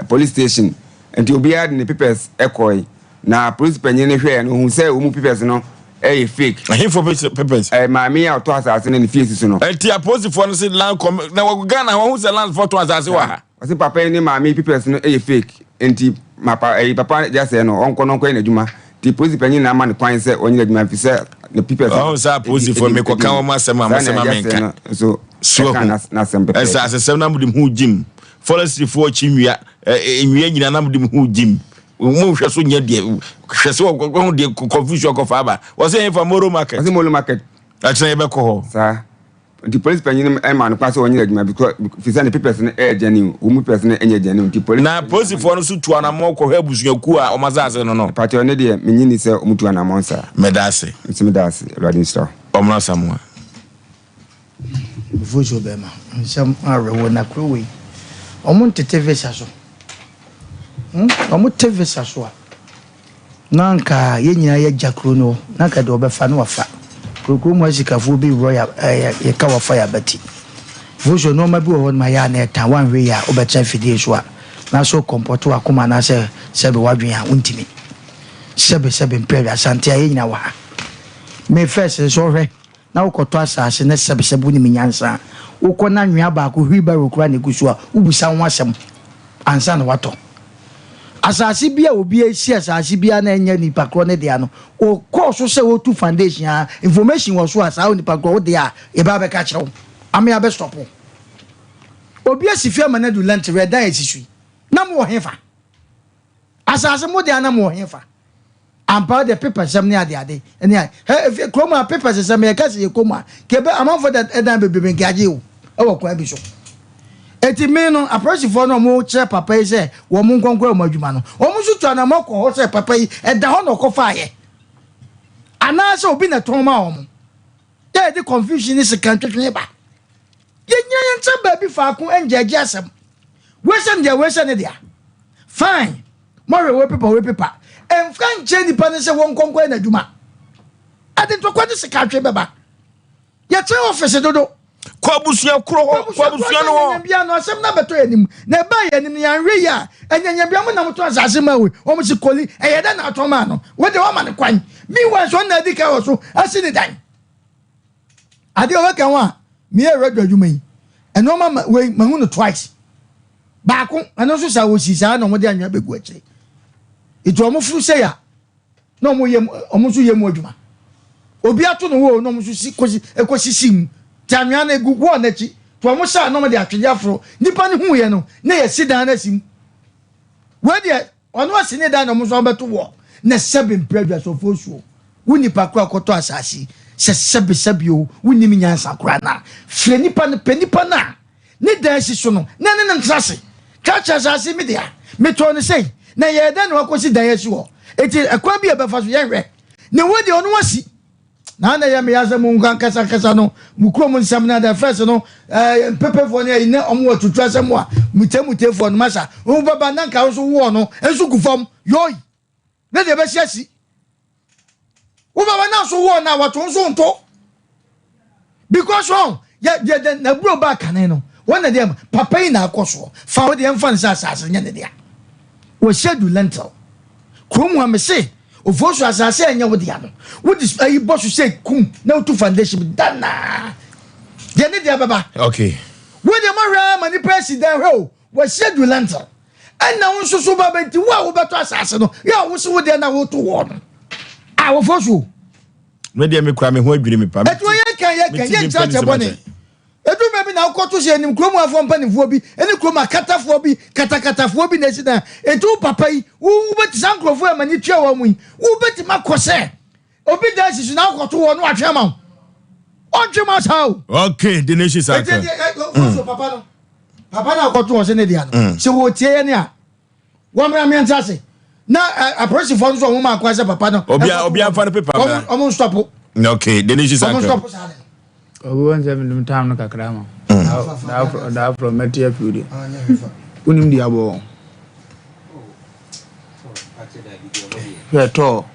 police station. Nti obiara de ne papers kɔe. Na polisi panyin no hwɛɛ no, ohuu sɛ wɔn mu papers no yɛ fake. Ɛhefoɔ papers? Ɛɛ maame yi a ɔtɔ asase no ne fie si so no. Nti apolisifoɔ no se land kɔm na wɔ Ghana wɔn ho sɛ lands foɔ tɔn asase wɔ ha. Ɔse papa yi ne maame yi papers no yɛ fake nti ma pa ɛyi papa gya sɛɛ no ɔnkɔ na ɔnkɔyɛ n'adwuma nti polisi panyin na ama no kwan sɛ ɔnyɛ n'adwuma efisɛ ne papers no Ɔho sɛ apolisifoɔ mekɔka wɔn asɛm a saa mosɛ na ma agya sɛɛ menka no nso so ɛka ahu n'asɛm pɛpɛɛpɛ. Nsasesɛm na mode ho gyim forestryfoɔ kyi nnua nnua nyina na mode ho gyim mo hwɛ so nyɛ deɛ hwɛ sɛ wɔho deɛ confusion kɔfa aba wɔsɛ yɛmfa moro market Ɔse molo market akyerɛ yɛbɛkɔ hɔ saa. Nti polisi panyin no maa no kwan sɛ ɔnyɛ adwuma because fisɛ ne papers no ɛyɛ genuine, wɔn mu papers no ɛnyɛ genuine. Nti polisi Na polisifoɔ no nso tu anammɔn kɔhwɛ abusuakuo a wɔn asase no no. Mpakyɛw ɛno deɛ mennye nni sɛ wɔn tu anammɔn saa. Meda ase. Nso meda ase. Awurade nhyira wo. Ɔmmra Asamoah. Mfomsoɔ bɛɛma nsɛm awerɛhoɔ na kuro wei ɔmo ntete visa so hmm ɔmo te visa so a Na anka yɛn nyinaa yɛagya kuro no hɔ, na anka deɛ ɔbɛfa no wafa. Kurokuro mu asikafoɔ bi worɔ yɛ ɛɛ yɛka wafa yɛ abati. Voso nneɛma bi wɔ hɔ nom a yɛ a na ɛtan, woanhwɛ yie a wobɛtena afidie so a, na so kɔmpɔto w'akoma anaasɛ sɛbe w'adwene a wontumi. Sɛbe sɛbe mprɛ Asante a yɛn nyinaa wɔ ha. Me first nso wohwɛ na wokɔtɔ asase na sɛbe sɛbe wonim nyansa a, wokɔ na anwea baako wheelbarrow koraa na ɛgu so a, wobisa ho asɛm ansa na woatɔ. Asase bi a obi asi asase bi a na ɛnyɛ nipa korɔ ne dea no, ɔkɔɔ so sɛ ɔretu foundation a, information wɔ so a saa onipa korɔ wo dea a, yɛbɛ abɛka akyerɛ wo ama yɛabɛ stop wo. Obi asi fie ama no adu lɛnte wɛ dan a ɛsi so yi, na mowɔ hefa? Asase mo dea na mowɔ hefa? Ampa wo deɛ papers sɛm ne ade ade ne a hɛ efie kurom a papers sɛm yɛka sɛ yɛkɔ mu a kebe amanfoɔ da ɛdan bebrebe nka agye o ɛwɔ kwan bi so eti me no apolisifoɔ no wɔn kyerɛ papa yi sɛ wɔn nkɔnkɔ wɔn adwuma no wɔn nso tu anamɔ kɔ hɔ sɛ papa yi ɛda hɔ na ɔkɔ faayɛ anaasɛ obi na tɔn ma wɔn yɛ yɛde confusion ne sika ntwetwe ba yɛnyina yɛn nsa baabi faako ngyɛgye asɛm wei sɛ ne deɛ wei sɛ ne deɛ fine. Moahwɛ wei pepa wei pepa. Mfa nkyerɛ nnipa no sɛ wɔnkɔ nkɔyɛ n'adwuma. Ɛde ntɔkwa ne sikatwe bɛba. Yɛkyerɛ ɔfese dodo. Kɔ abusua koro hɔ, kɔ abusua no hɔ. Nyanya bia no asɛm no abɛtɔ yɛn anim. Na ɛbaa yɛn anim no yɛanhwɛ yie a, anyanya bia mo na motɔn asase maa wei. Wɔn se koli, ɛyɛ dɛn na atɔn maa no? Wo deɛ woama no kwan. Meanwhile nso ɔno na adi kan wɔ so asi ne dan. Adeɛ ɔbɛka ho a meyɛ radio adwuma yi ɛnɔɔma wei mahu no twice. Baako ɛno nso saa wɔsi saa na wɔde anwea bɛgu akyire. Nti wɔn foro sɛ ya na wɔn yɛ wɔn nso yɛ mu adwuma. Obi ato no wɔ na wɔn nso si kɔsi ɛkɔsisi mu. Nti anwea no egu wɔn n'akyi. Nti wɔn hyɛ a na wɔde atwede aforo. Nipa no hu yɛ no na yɛsi dan no asi mu. Wei deɛ ɔno asi ne dan na ɔmo nso abɛto wɔ na sɛbe mpere aduasɔfoɔ suo. Wo nipa koraa kɔtɔ asase yi sɛ sɛbe sɛbe o wonnim nyansa koraa na frɛ nipa no pɛ nipa no a ne dan si so no na ne no ntena ase ka kyerɛ asase yi me dea metɔɔ no sei na yɛyɛ dɛn na wakɔsi dan asi hɔ enti ɛkwan bi a ɛbɛfa so yɛnhwɛ na wei deɛ ɔno asi Na na ɛyɛ me ya sɛ mo ankasa ankasa no mo kurom nsɛm no ada first no ɛɛ mpepefoɔ no ɛyi na wɔn wɔ tutu asɛm a mutemutefoɔ no masa wɔn bɛba na nka nso woɔ no nso gu fam yoi ne deɛ bɛsi asi wobɛba na nso woɔ no a wɔto nso nto because wɔn yɛ deɛ deɛ n'aburo ba kane no wɔn na deɛ papa yi na akɔ soɔ fa wo deɛ mfa no sɛ asase nyɛ ne dea wɔhyɛ du lentil kurom a mese Ofosu asase a ɛnyɛ wo dea no, wode ayi bɔ so sɛ kum na wotu foundation da naa. Deɛ ne deɛ bɛba. Okay. Wo deɛ mohwɛ ara ma nipa asi dan hwɛ o, wasi adu lentil. Ɛna wo nso so ba bɛnti wo a wobɛtɔ asase no, yɛ a wo se wo deɛ na woto hɔ no. A Ofosu o. Me deɛ me kura me ho adwiri me pa. Ɛti wɔ yɛn kan yɛ kan yɛn nkyerɛ kyɛ bɔne. Ɛduru baabi na wokɔto sɛ yɛnim kurom afoɔ mpanimfoɔ bi ne kurom akatafoɔ bi, katakatafoɔ bi na asi dan. Enti wo papa yi, wo wobɛti saa nkurɔfoɔ yi a m'ani tua wɔn yi, wobɛtumi akɔ sɛ obi dan si so na wokɔto hɔ na watwe ama wo. Ɔntwe ma saa o. Okay, the nation is Enti enti ɛ papa no, papa no a wokɔto hɔ sɛ ne dea no, sɛ wɔtie yɛn a, Wɔn mmra mmea ntra ase. Na apolisifoɔ nso wɔn maa kwan sɛ papa no. Obia obia nfa no pepa mra. Wɔn nstɔpo. Okay, de ne si sa. Wɔn nstɔpo saa de. Obi wɔn sɛ mi time no kakra ma. Daa afro mɛte afi de. Wonim di abɔ. Hwɛ tɔɔ.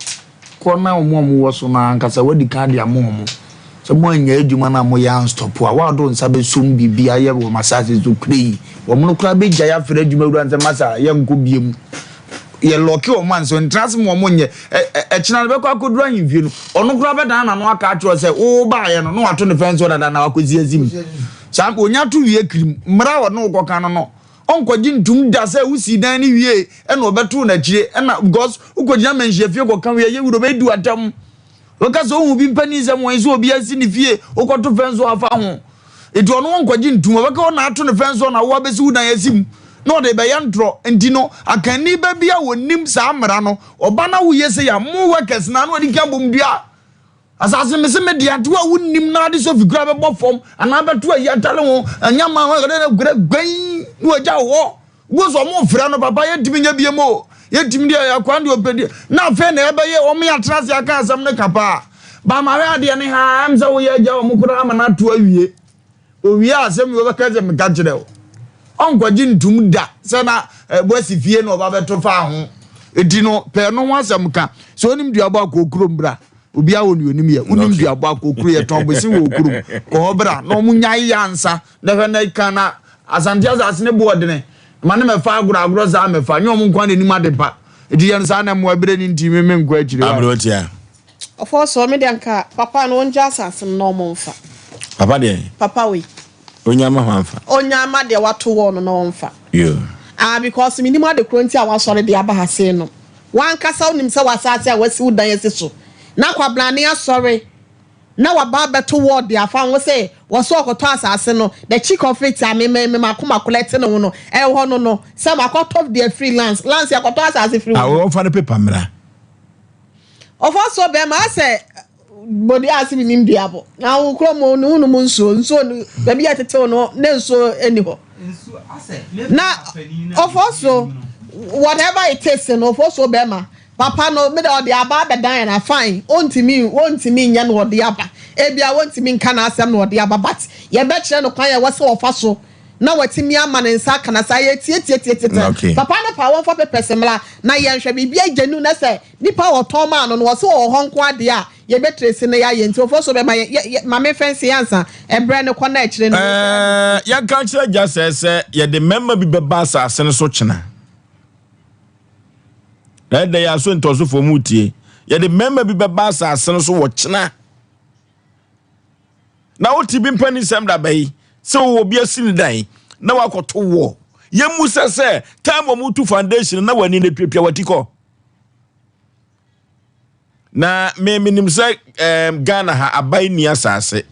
Kɔ na wɔn a wɔwɔ so no ankasa wɔadi kan de ama wɔn. Sɛ moannya adwuma no a moyɛ anstɔpo a, woa wode wo nsa bɛsom biribi ayɛ wɔ m'asase so kura yi, wɔn no koraa bɛgyae afrɛ adwumawura no sɛ, Masa, yɛnkɔ biom. Yɛlɔke wɔn ansa, ɔntra ase ma wɔn nyɛ. Ɛ, ɛ, ɛkyena no bɛkɔ akɔduru ahemfie no, ɔno koraa bɛdan n'ano aka akyerɛ wo sɛ, wobaeɛ no, na wato ne fɛn so dada na wakɔsi asi mu. Saa, ɔnya to wie kirim, mmara a ɔne wo kɔka no no, Ɔnkɔgye ntum da sɛ wosii dan no wiee ɛna ɔbɛtoo no akyire ɛna because wokɔgyina manhyia fie kɔka wie ɛyɛ wuro bɛdi w'atam. Wɔka sɛ wohu bi mpanin sɛm wɔn sɛ obi asi ne fie wokɔto fɛn so afa ho. Nti ɔno ɔnkɔgye ntum ɔbɛka ɔna ato ne fɛn so na wo abɛsi wo dan asi mu na ɔde bɛyɛ ntorɔ. Nti no akanni ba bi a wɔnim saa mmara no ɔba na woyɛ sei a mo workers na na ɔde ka bom dua. Asase mese me dea, nti wo a wonnim na ade sofi koraa bɛbɔ fam anaa bɛto ayi atare ho anya ma ho ɛdɛ na kura gwan na wagya wo hɔ. Wo sɛ ɔmo frɛ no papa yɛntumi nyɛ biem o yɛntumi deɛ akwan deɛ ɔpɛ deɛ na afei na ɛbɛyɛ ɔmo yɛ atena ase aka asɛm no ka paa ba ma hwɛ adeɛ ne ha ɛm sɛ woyɛ agya ɔmo koraa ama no ato awie. Owie a asɛm yi ɔbɛka sɛ meka kyerɛ wo. Ɔnkɔgye ntum da sɛ na wasi fie na ɔba bɛto faa ho. Eti no pɛɛ no ho asɛm ka. Sɛ onim duabɔ a kɔ okurom bra. Obiara wɔ nea onim yɛ. Wonim duabɔ a kɔ okuro yɛtɔn bosin wɔ okurom. Kɔ hɔ bra na ɔmo nyae yɛ ansa na hwɛ na ka na Asante asase ne bo ɔdene. Ma ne mɛfa agorɔ agorɔ saa mɛfa. Nyɛ ɔmo nko ara na enim ade pa. Eti yɛ no saa na mmoa bere ne nti me menkɔ akyire. Aberewa Ɔfɔɔ sɔɔ me deɛ anka papa no ɔngya asase no na ɔmo nfa. Papa deɛ? Papa wei. Onya ma hwan fa? Onya ma deɛ wato wall no na ɔnfa. Yoo. Ah because menim ade korɔ nti a wasɔre de aba ha sei no. Wankasa wonim sɛ w'asase a wasi wo dan asi so na kwabrane asɔre na waba abɛto wall de afa ho sɛ wɔsɛ ɔkɔtɔ asase no the cheek of it a me me me makoma korɔ ɛte ne ho no ɛwɔ no no sɛ makɔtɔ deɛ firi lands lands yɛkɔtɔ asase firi Ah wɔmfa no paper mmra. Ɔfa so bɛrima asɛ bɔdi ase mi nim duabɔ na wo kuro mu ne wonom nsuo nsuo no baabi a tetew no ne nsuo ni hɔ na ɔfɔ so whatever it is no ɔfɔ so bɛrima papa no mi de ɔde aba abɛdan yɛn na fine ontumi ontumi nyɛ no ɔde aba ebia ontumi nka n'asɛm na ɔde aba but yɛbɛkyerɛ no kwan yɛ wɔ sɛ ɔfa so na watumi ama ne nsa aka na saa yɛ tiatiatiatia papa no pa wɔmfa papers mmra na yɛnhwɛ biribi agya nu na sɛ nipa a ɔtɔn maa no no ɔsɛ ɔwɔ hɔ nko adeɛ a yɛbɛtresi na yɛayɛ nti ɔfo so bɛma yɛ yɛ ma me fɛnse ansa ɛbrɛ no kɔ na akyire no. Ɛɛ yɛnka nkyerɛ agya sɛɛ sɛ yɛde mmarima bi bɛba asase no so kyena. Na ɛdɛ yɛ aso ntɔsofoɔ mu tie. Yɛde mmarima bi bɛba asase no so wɔ kyena. Na wote bi mpanisɛm da bɛyi sɛ wowɔ bi asi ne dan na wakɔto wɔ. Yɛmmu sɛ sɛ time wɔn tu foundation na w'ani na tuatua w'ati kɔ. Na me menim sɛ um, Ghana ha aban nni asase.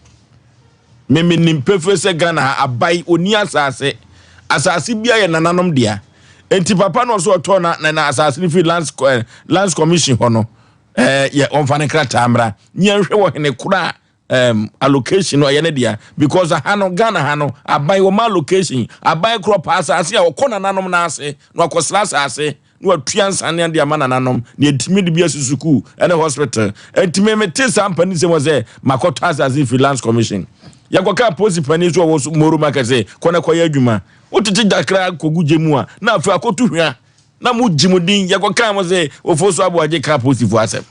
Me menim pefee sɛ Ghana ha aban ɔnni asase. Asase bia yɛ nananom dea. Enti papa no ɔso ɔtɔ na na, na asase no firi lands, eh, lands commission hɔ no eh, yɛ ɔmfa ne krataa mmra. Yɛnhwɛ wɔ hene kora um, allocation no ɛyɛ ne dea because aha no Ghana ha no aban wɔma allocation aban korɔ pa asase a ɔkɔ nananom n'ase na wakɔsra asase na watua nsane de ama nananom na yɛtumi de bi asi sukuu ne hospital nti me mete saa mpanin sɛm wɔ sɛ makɔtɔ asase firi lands commission yɛkɔka polisi panin so ɔwɔ moro market sɛ kɔ na kɔyɛ adwuma wotete gyakra kɔgu gye mu a na afei akɔto hwia na mo gye mo din yɛkɔka mo sɛ ofo so aboagye ka polisifoɔ asɛm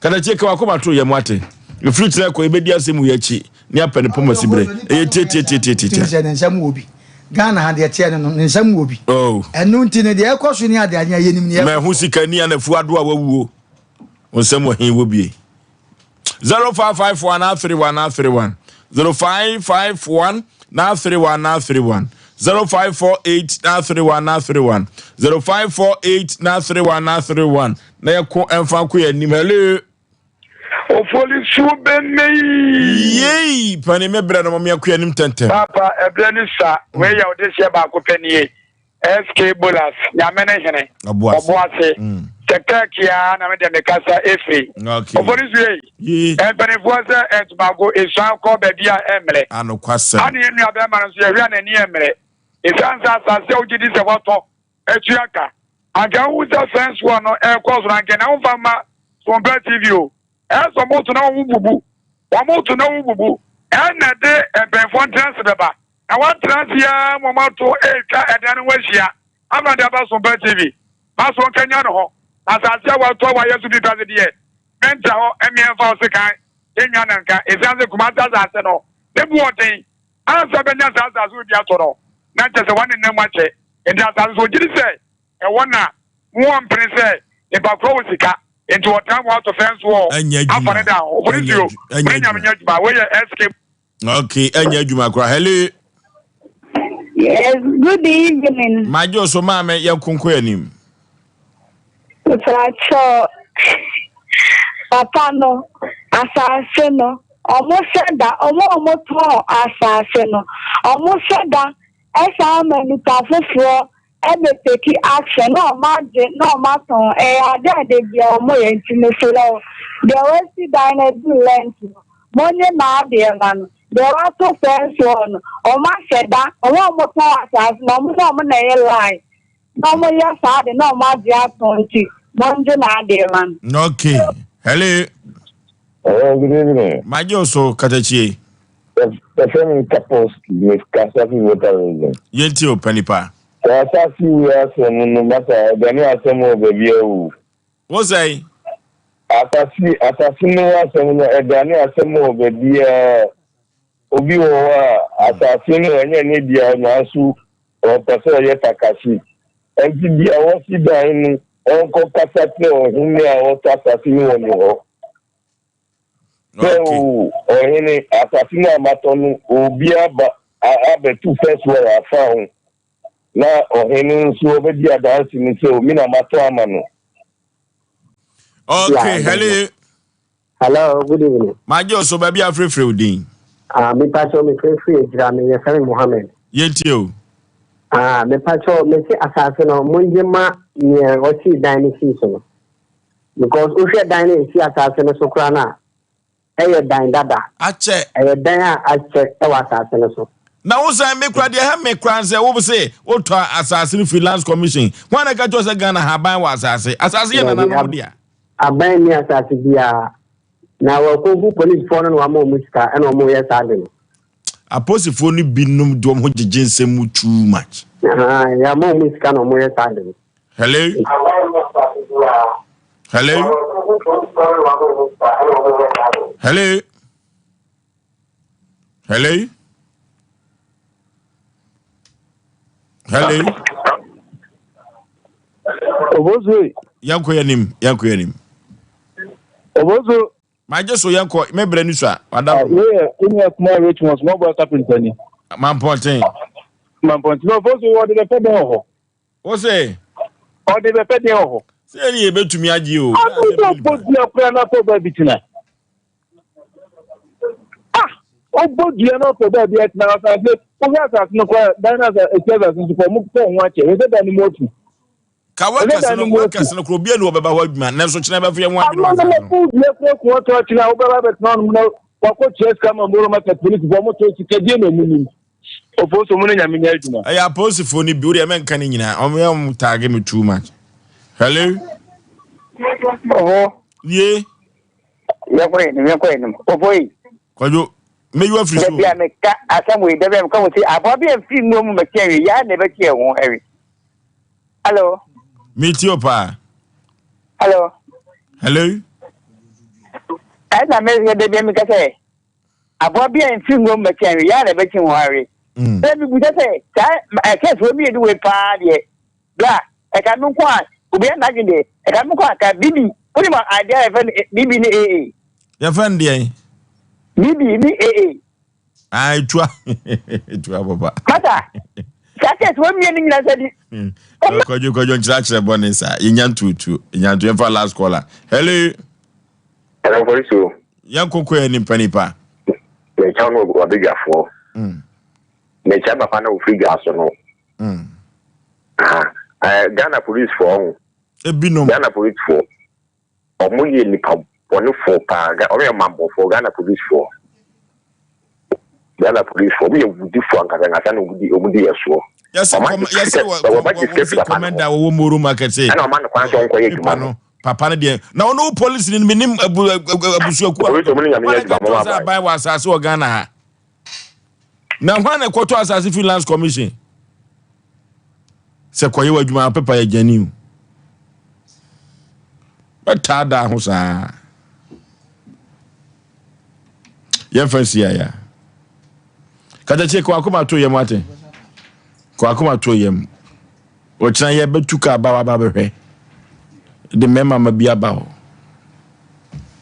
Katakyie ka wakoma to yɛ mo ate. Efiri kyerɛ kɔ ebedi asɛm wei akyi ne apɛ ne poma si bere. Ɛyɛ tiatiatiatiatia. Sɛ ne nsɛm wɔ bi. Ghana ha deɛ teɛ no no ne nsɛm wɔ bi. Oh. Ɛno nti no deɛ ɛkɔ so ne ade anyɛ yɛnim ne ɛkɔ. Mɛho sikani anafu ado a wawuo. Wo nsɛm wɔ he wɔ bie. 0551 931 931 0551 931 931 0548 931 931 0548 931 931 Na yɛko ɛmfa nko yɛn anim. Hello. Ofolisuo bɛmɛ yi. Yei pani me brɛ no mɔmea ko anim tɛntɛm. Papa ɛbrɛ no sua wei yɛ ɔde hyɛ baako pɛ nie SK Bolas nyame ne hene ɔboase mm. sɛ kɛɛke a na me deɛ mekasa ɛfiri Ofolisuo yi mpanimfoɔ sɛ ntomago ɛsuan kɔ baabi a ɛmmerɛ anokwasɛm ane yɛn nua bɛrima no nso yɛhwɛ a n'ani ɛmmerɛ ɛsiane sɛ asase a wogye di sɛ wɔtɔ atua ka. Anka wohu sɛ fence wall no ɛrekɔ so no anka na womfa mma Sompa TV o. Ɛyɛ sɛ wɔn to na wɔn bubu. Wɔn to na wɔn bubu. Ɛna ɛde mpanyinfoɔ ntena ase bɛba. Na wɔatena ase ara ma wɔn ato ɛretwa ɛdan no ho ahyia ama de aba Sompa TV. Ma so nkanya ne ho. Na asase a wɔatɔ a wɔayɛ so bi pɛ ase deɛ, mentra hɔ mmea mfa ɔsekan nnwa no nka. Esiane sɛ Kumasi asase no ne bo ɔden ansa bɛnya saa asase no bi atɔ no, na kyerɛ sɛ wɔne nna mu akyɛ. Enti asase so ogye di sɛ ɛwɔ na wɔmpene sɛ nipa korɔ wɔ sika enti wɔtaa mu ato fɛn so Ɛnyɛ wɔ afa adwuma. ne dan ho. Ɛnyɛ Ofonisio, adwu- ɛnyɛ wei nyame adwuma. nyɛ adwuma. Wei yɛ SK. Okay, ɛnyɛ adwuma koraa. Hello. Yes, good evening. Magye wo so maame yɛn konko anim. Mpakyɛw, papa no, asase no, ɔmo hyɛ da, ɔmo a ɔmo tɔn asase no, ɔmo hyɛ da Ɛsan ma nipa foforɔ bɛ take action na ɔmo agye na ɔmo atɔn ɛyɛ ade a da biara ɔmo yɛ nti mesrɛ wo deɛ wasi dan no aduru lent no monye n'adeɛ ma no deɛ wato fence wall no ɔmo ahyɛ da ɔmo a ɔmo tɔn asaase no ɔmo na ɔmo na ɛyɛ line na ɔmo yɛ saa de na ɔmo agye atɔn nti mongye n'adeɛ ma no. Okay. Hello. Hello, good evening. Magye wo so katakyie. Yɛfrɛ me Kaposki, mekasa fi Volta Region. Yɛntie o, panipa. Sɛ asase wei asɛm no masa ɛdane asɛm wɔ baabi awu. Wo sɛn? Asase asase no asɛm no ɛdane asɛm wɔ baabiara. Obi wɔ hɔ a asase no ɛnyɛ ne dea nanso ɔpɛ sɛ ɔyɛ takahye. Ɛnti deɛ wɔsi dan no ɔnkɔ kasa kyerɛ ɔhene a ɔtɔ asase no wɔ ne hɔ. Sɛ o ɔhene, asase no a matɔ no, obi aba abɛto fɛs wɔ afa ho, na ɔhene nso ɔbɛdi adanse no sɛ me na matɔ ama no. Okay, hello. Hello, good evening. Magye oso baabi a frɛfrɛ wo din. Ah, me pacho me frɛfrɛ adwira me yɛfrɛ me Mohammed. Yɛntie o. Ah, me pacho me se asase no mongye ma nea ɔsii dan no sii so no. Because wohwɛ dan no a esi asaase no so koraa no a, ɛyɛ dan dada. Akyɛ. Ɛyɛ dan a akyɛ wɔ asaase no so. Na wo san me kora deɛ ɛha me koraa sɛ wo se wotɔ asaase no firi lands commission. Hwan na ɛka kyerɛ sɛ Ghana ha aban wɔ asaase? Asaase yɛ nananom dea. Aban nni asaase biara. Na wɔakɔhu polisifoɔ no na wɔama wɔn sika ɛna wɔyɛ saa ade no. Apolisifoɔ no binom de wɔn ho gyegye nsɛm mu too much. Yɛama wɔn sika na wɔyɛ saa ade no. Hello? Hello? Hello? Hello? Hello? Obosu. Yanko yanim, yanko yanim. Oboso. Magye so yɛnkɔ, me brɛ no sua. Wada. Ah, wei yɛ Onua Kumaa Richmond, small boy carpenter ni. Mampɔnten. Mampɔnten. Oboso, wɔde bɛpɛ dɛn wɔ hɔ? Wo se? Ɔde bɛpɛ dɛn wɔ hɔ? Sɛ yɛne yɛbɛtumi agye o. Ɔde bɛbɔ dua koraa na afɔ baabi tena. Ah! Ɔbɔ dua na afɔ baabi atena asase. Wohwɛ asase no koraa, dan no asase, esi asase nso kɔ, ɔmo kɔ ho akyɛ. Hwɛ sɛ dan no mu afu. Ka workers no, workers no koraa, obiara ni wɔbɛba hɔ adwuma, nanso kyena bɛfo yɛn ho adwene wɔ asase no. Ama dua kura kun ɔtɔ akyena a wobɛba abɛtena hɔ nom na wakɔ tua sika ma Moro market polisifoɔ ɔmo tɔ sika die na ɔmo nim. Ofosu mo ne nyame nyɛ adwuma. Ɛyɛ apolisifoɔ no bi, wodeɛ mɛnka ne nyinaa, ɔmo yɛ ɔmo taage me too much. Hello? Ɔhɔ. Ye. Yɛnkɔ yɛn nim, yɛnkɔ yɛn nim. Ofo yi. Kwadwo, mɛyi wo afiri so. Dabi a meka asɛm wei, dabi a meka wɔ se aboa bi a mfiri nwura mu mɛkyi awi, yaa na ɛbɛkyi ɛho awi. Hello. Metie o paa. Hello. Hello. Ɛna mehwɛ dabi a meka sɛ Aboa bi a mfiri nwura mu bɛkyɛn we, yɛ a na ɛbɛkye ho awe. Sɛ mebisa sɛ, saa ɛkɛseɛ mmienu wei paa deɛ, bra, ɛka me nko a, obiara n'adwene deɛ, ɛka me nko a, ka BB, wonim adeɛ a yɛfrɛ no BB ne AA? Yɛfrɛ no deɛn? BB ne AA. Ah, etua, etua papa. Masa, saa kɛseɛ mmienu nyinaa sɛ di. Kwadwo, kwadwo, nkyerɛkyerɛ bɔne saa, yɛnya ntuotuo, yɛnya ntuo, yɛmfa last caller. Hello. Hello, Polisi. Yɛn koko yɛ nipa nipa. Mekyɛw no wabedwafoɔ. Mm. Mekyɛ papa na ofiri dwa so no. Mm. Aha. Eh, Ghana police foɔ ho. Ebinom. Ghana police foɔ. Ɔmo yɛ nipa bɔnefoɔ paa. Ɔmo yɛ mambɔfoɔ Ghana police foɔ. Ghana police foɔ ɔmo yɛ wudifoɔ ankasa ankasa na ɔmo di ɔmo di yɛ soɔ. Yɛsɛ kɔm yɛsɛ wɔ kɔm kɔmɛnda wɔwɔ Moro market sɛ. Ɛna ɔma no kwan sɛ ɔnkɔyɛ adwuma no. Papa no deɛ na ɔno wo polisi no menim abu abusuakuo a Polisi ɔmo ne nyame yɛ adwuma mo sɛ aban wɔ asase wɔ Ghana ha na hwan na ɛkɔtɔ asase firi lands commission sɛ kɔyɛ w'adwuma pepa yɛ gyani o bɛtaa daa ho saa yɛmfa nsi aya katakyie kɔ akoma to yam ate kɔ akoma to yam Ɔkyena yɛbɛtu kaa ba waba abɛhwɛ de mmarima ma bi aba hɔ.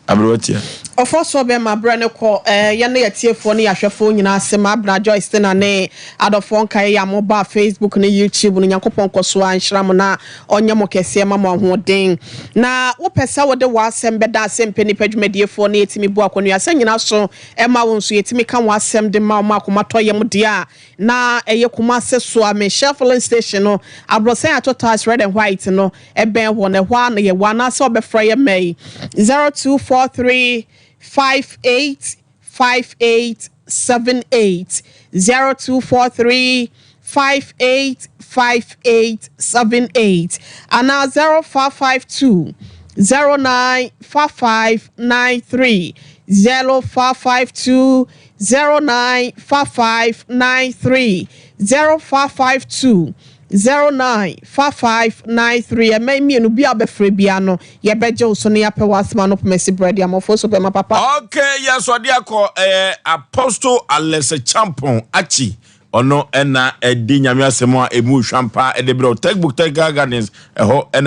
Aberewa tia. Ɔfɔsoɔ bɛma berɛ no kɔ eh, yɛne yɛtiefoɔ ne yɛahwɛfoɔ nyinaa ase ma Abena Joyce Tina ne adɔfoɔ nkaeɛ yɛ a mo baa Facebook ne YouTube no Nyankopɔn nkɔso ara nhyira mo na ɔnyɛ mo kɛseɛ ma mo ahoɔden na wopɛ sɛ wode w'asɛm bɛda asɛmpɛ nipa dwumadiefoɔ na yɛtumi bu akɔnuasɛ nyina so ma wo nso yɛtumi ka w'asɛm de ma wo ma akoma tɔ yam deɛ a Na ɛyɛ Kumase Suame Shell filling station no abrɔsan a ɛtɔ tiles red and white no ɛbɛn hɔ no ɛhɔ ara na yɛwɔ anaasɛ wobɛfrɛ yɛ mma yi 0243 58 58 78 0243 58 58 78 anaa 0552 09 55 93 0552 09 55 93 0552 09 55 93 Ɛmɛn mmienu bi a wobɛfrɛ biara no, yɛbɛgye wo so na yɛapɛ w'asɛm ano poma si berɛ de ama wo. So bɛma papa. Okay, yes, ɔde akɔ ɛyɛ Apostle Alex Champon Akyi. Ɔno ɛna ɛde Nyame asɛm a emu hwam paa ɛde brɛ wo. Textbook Technical Gardens ɛhɔ ɛna.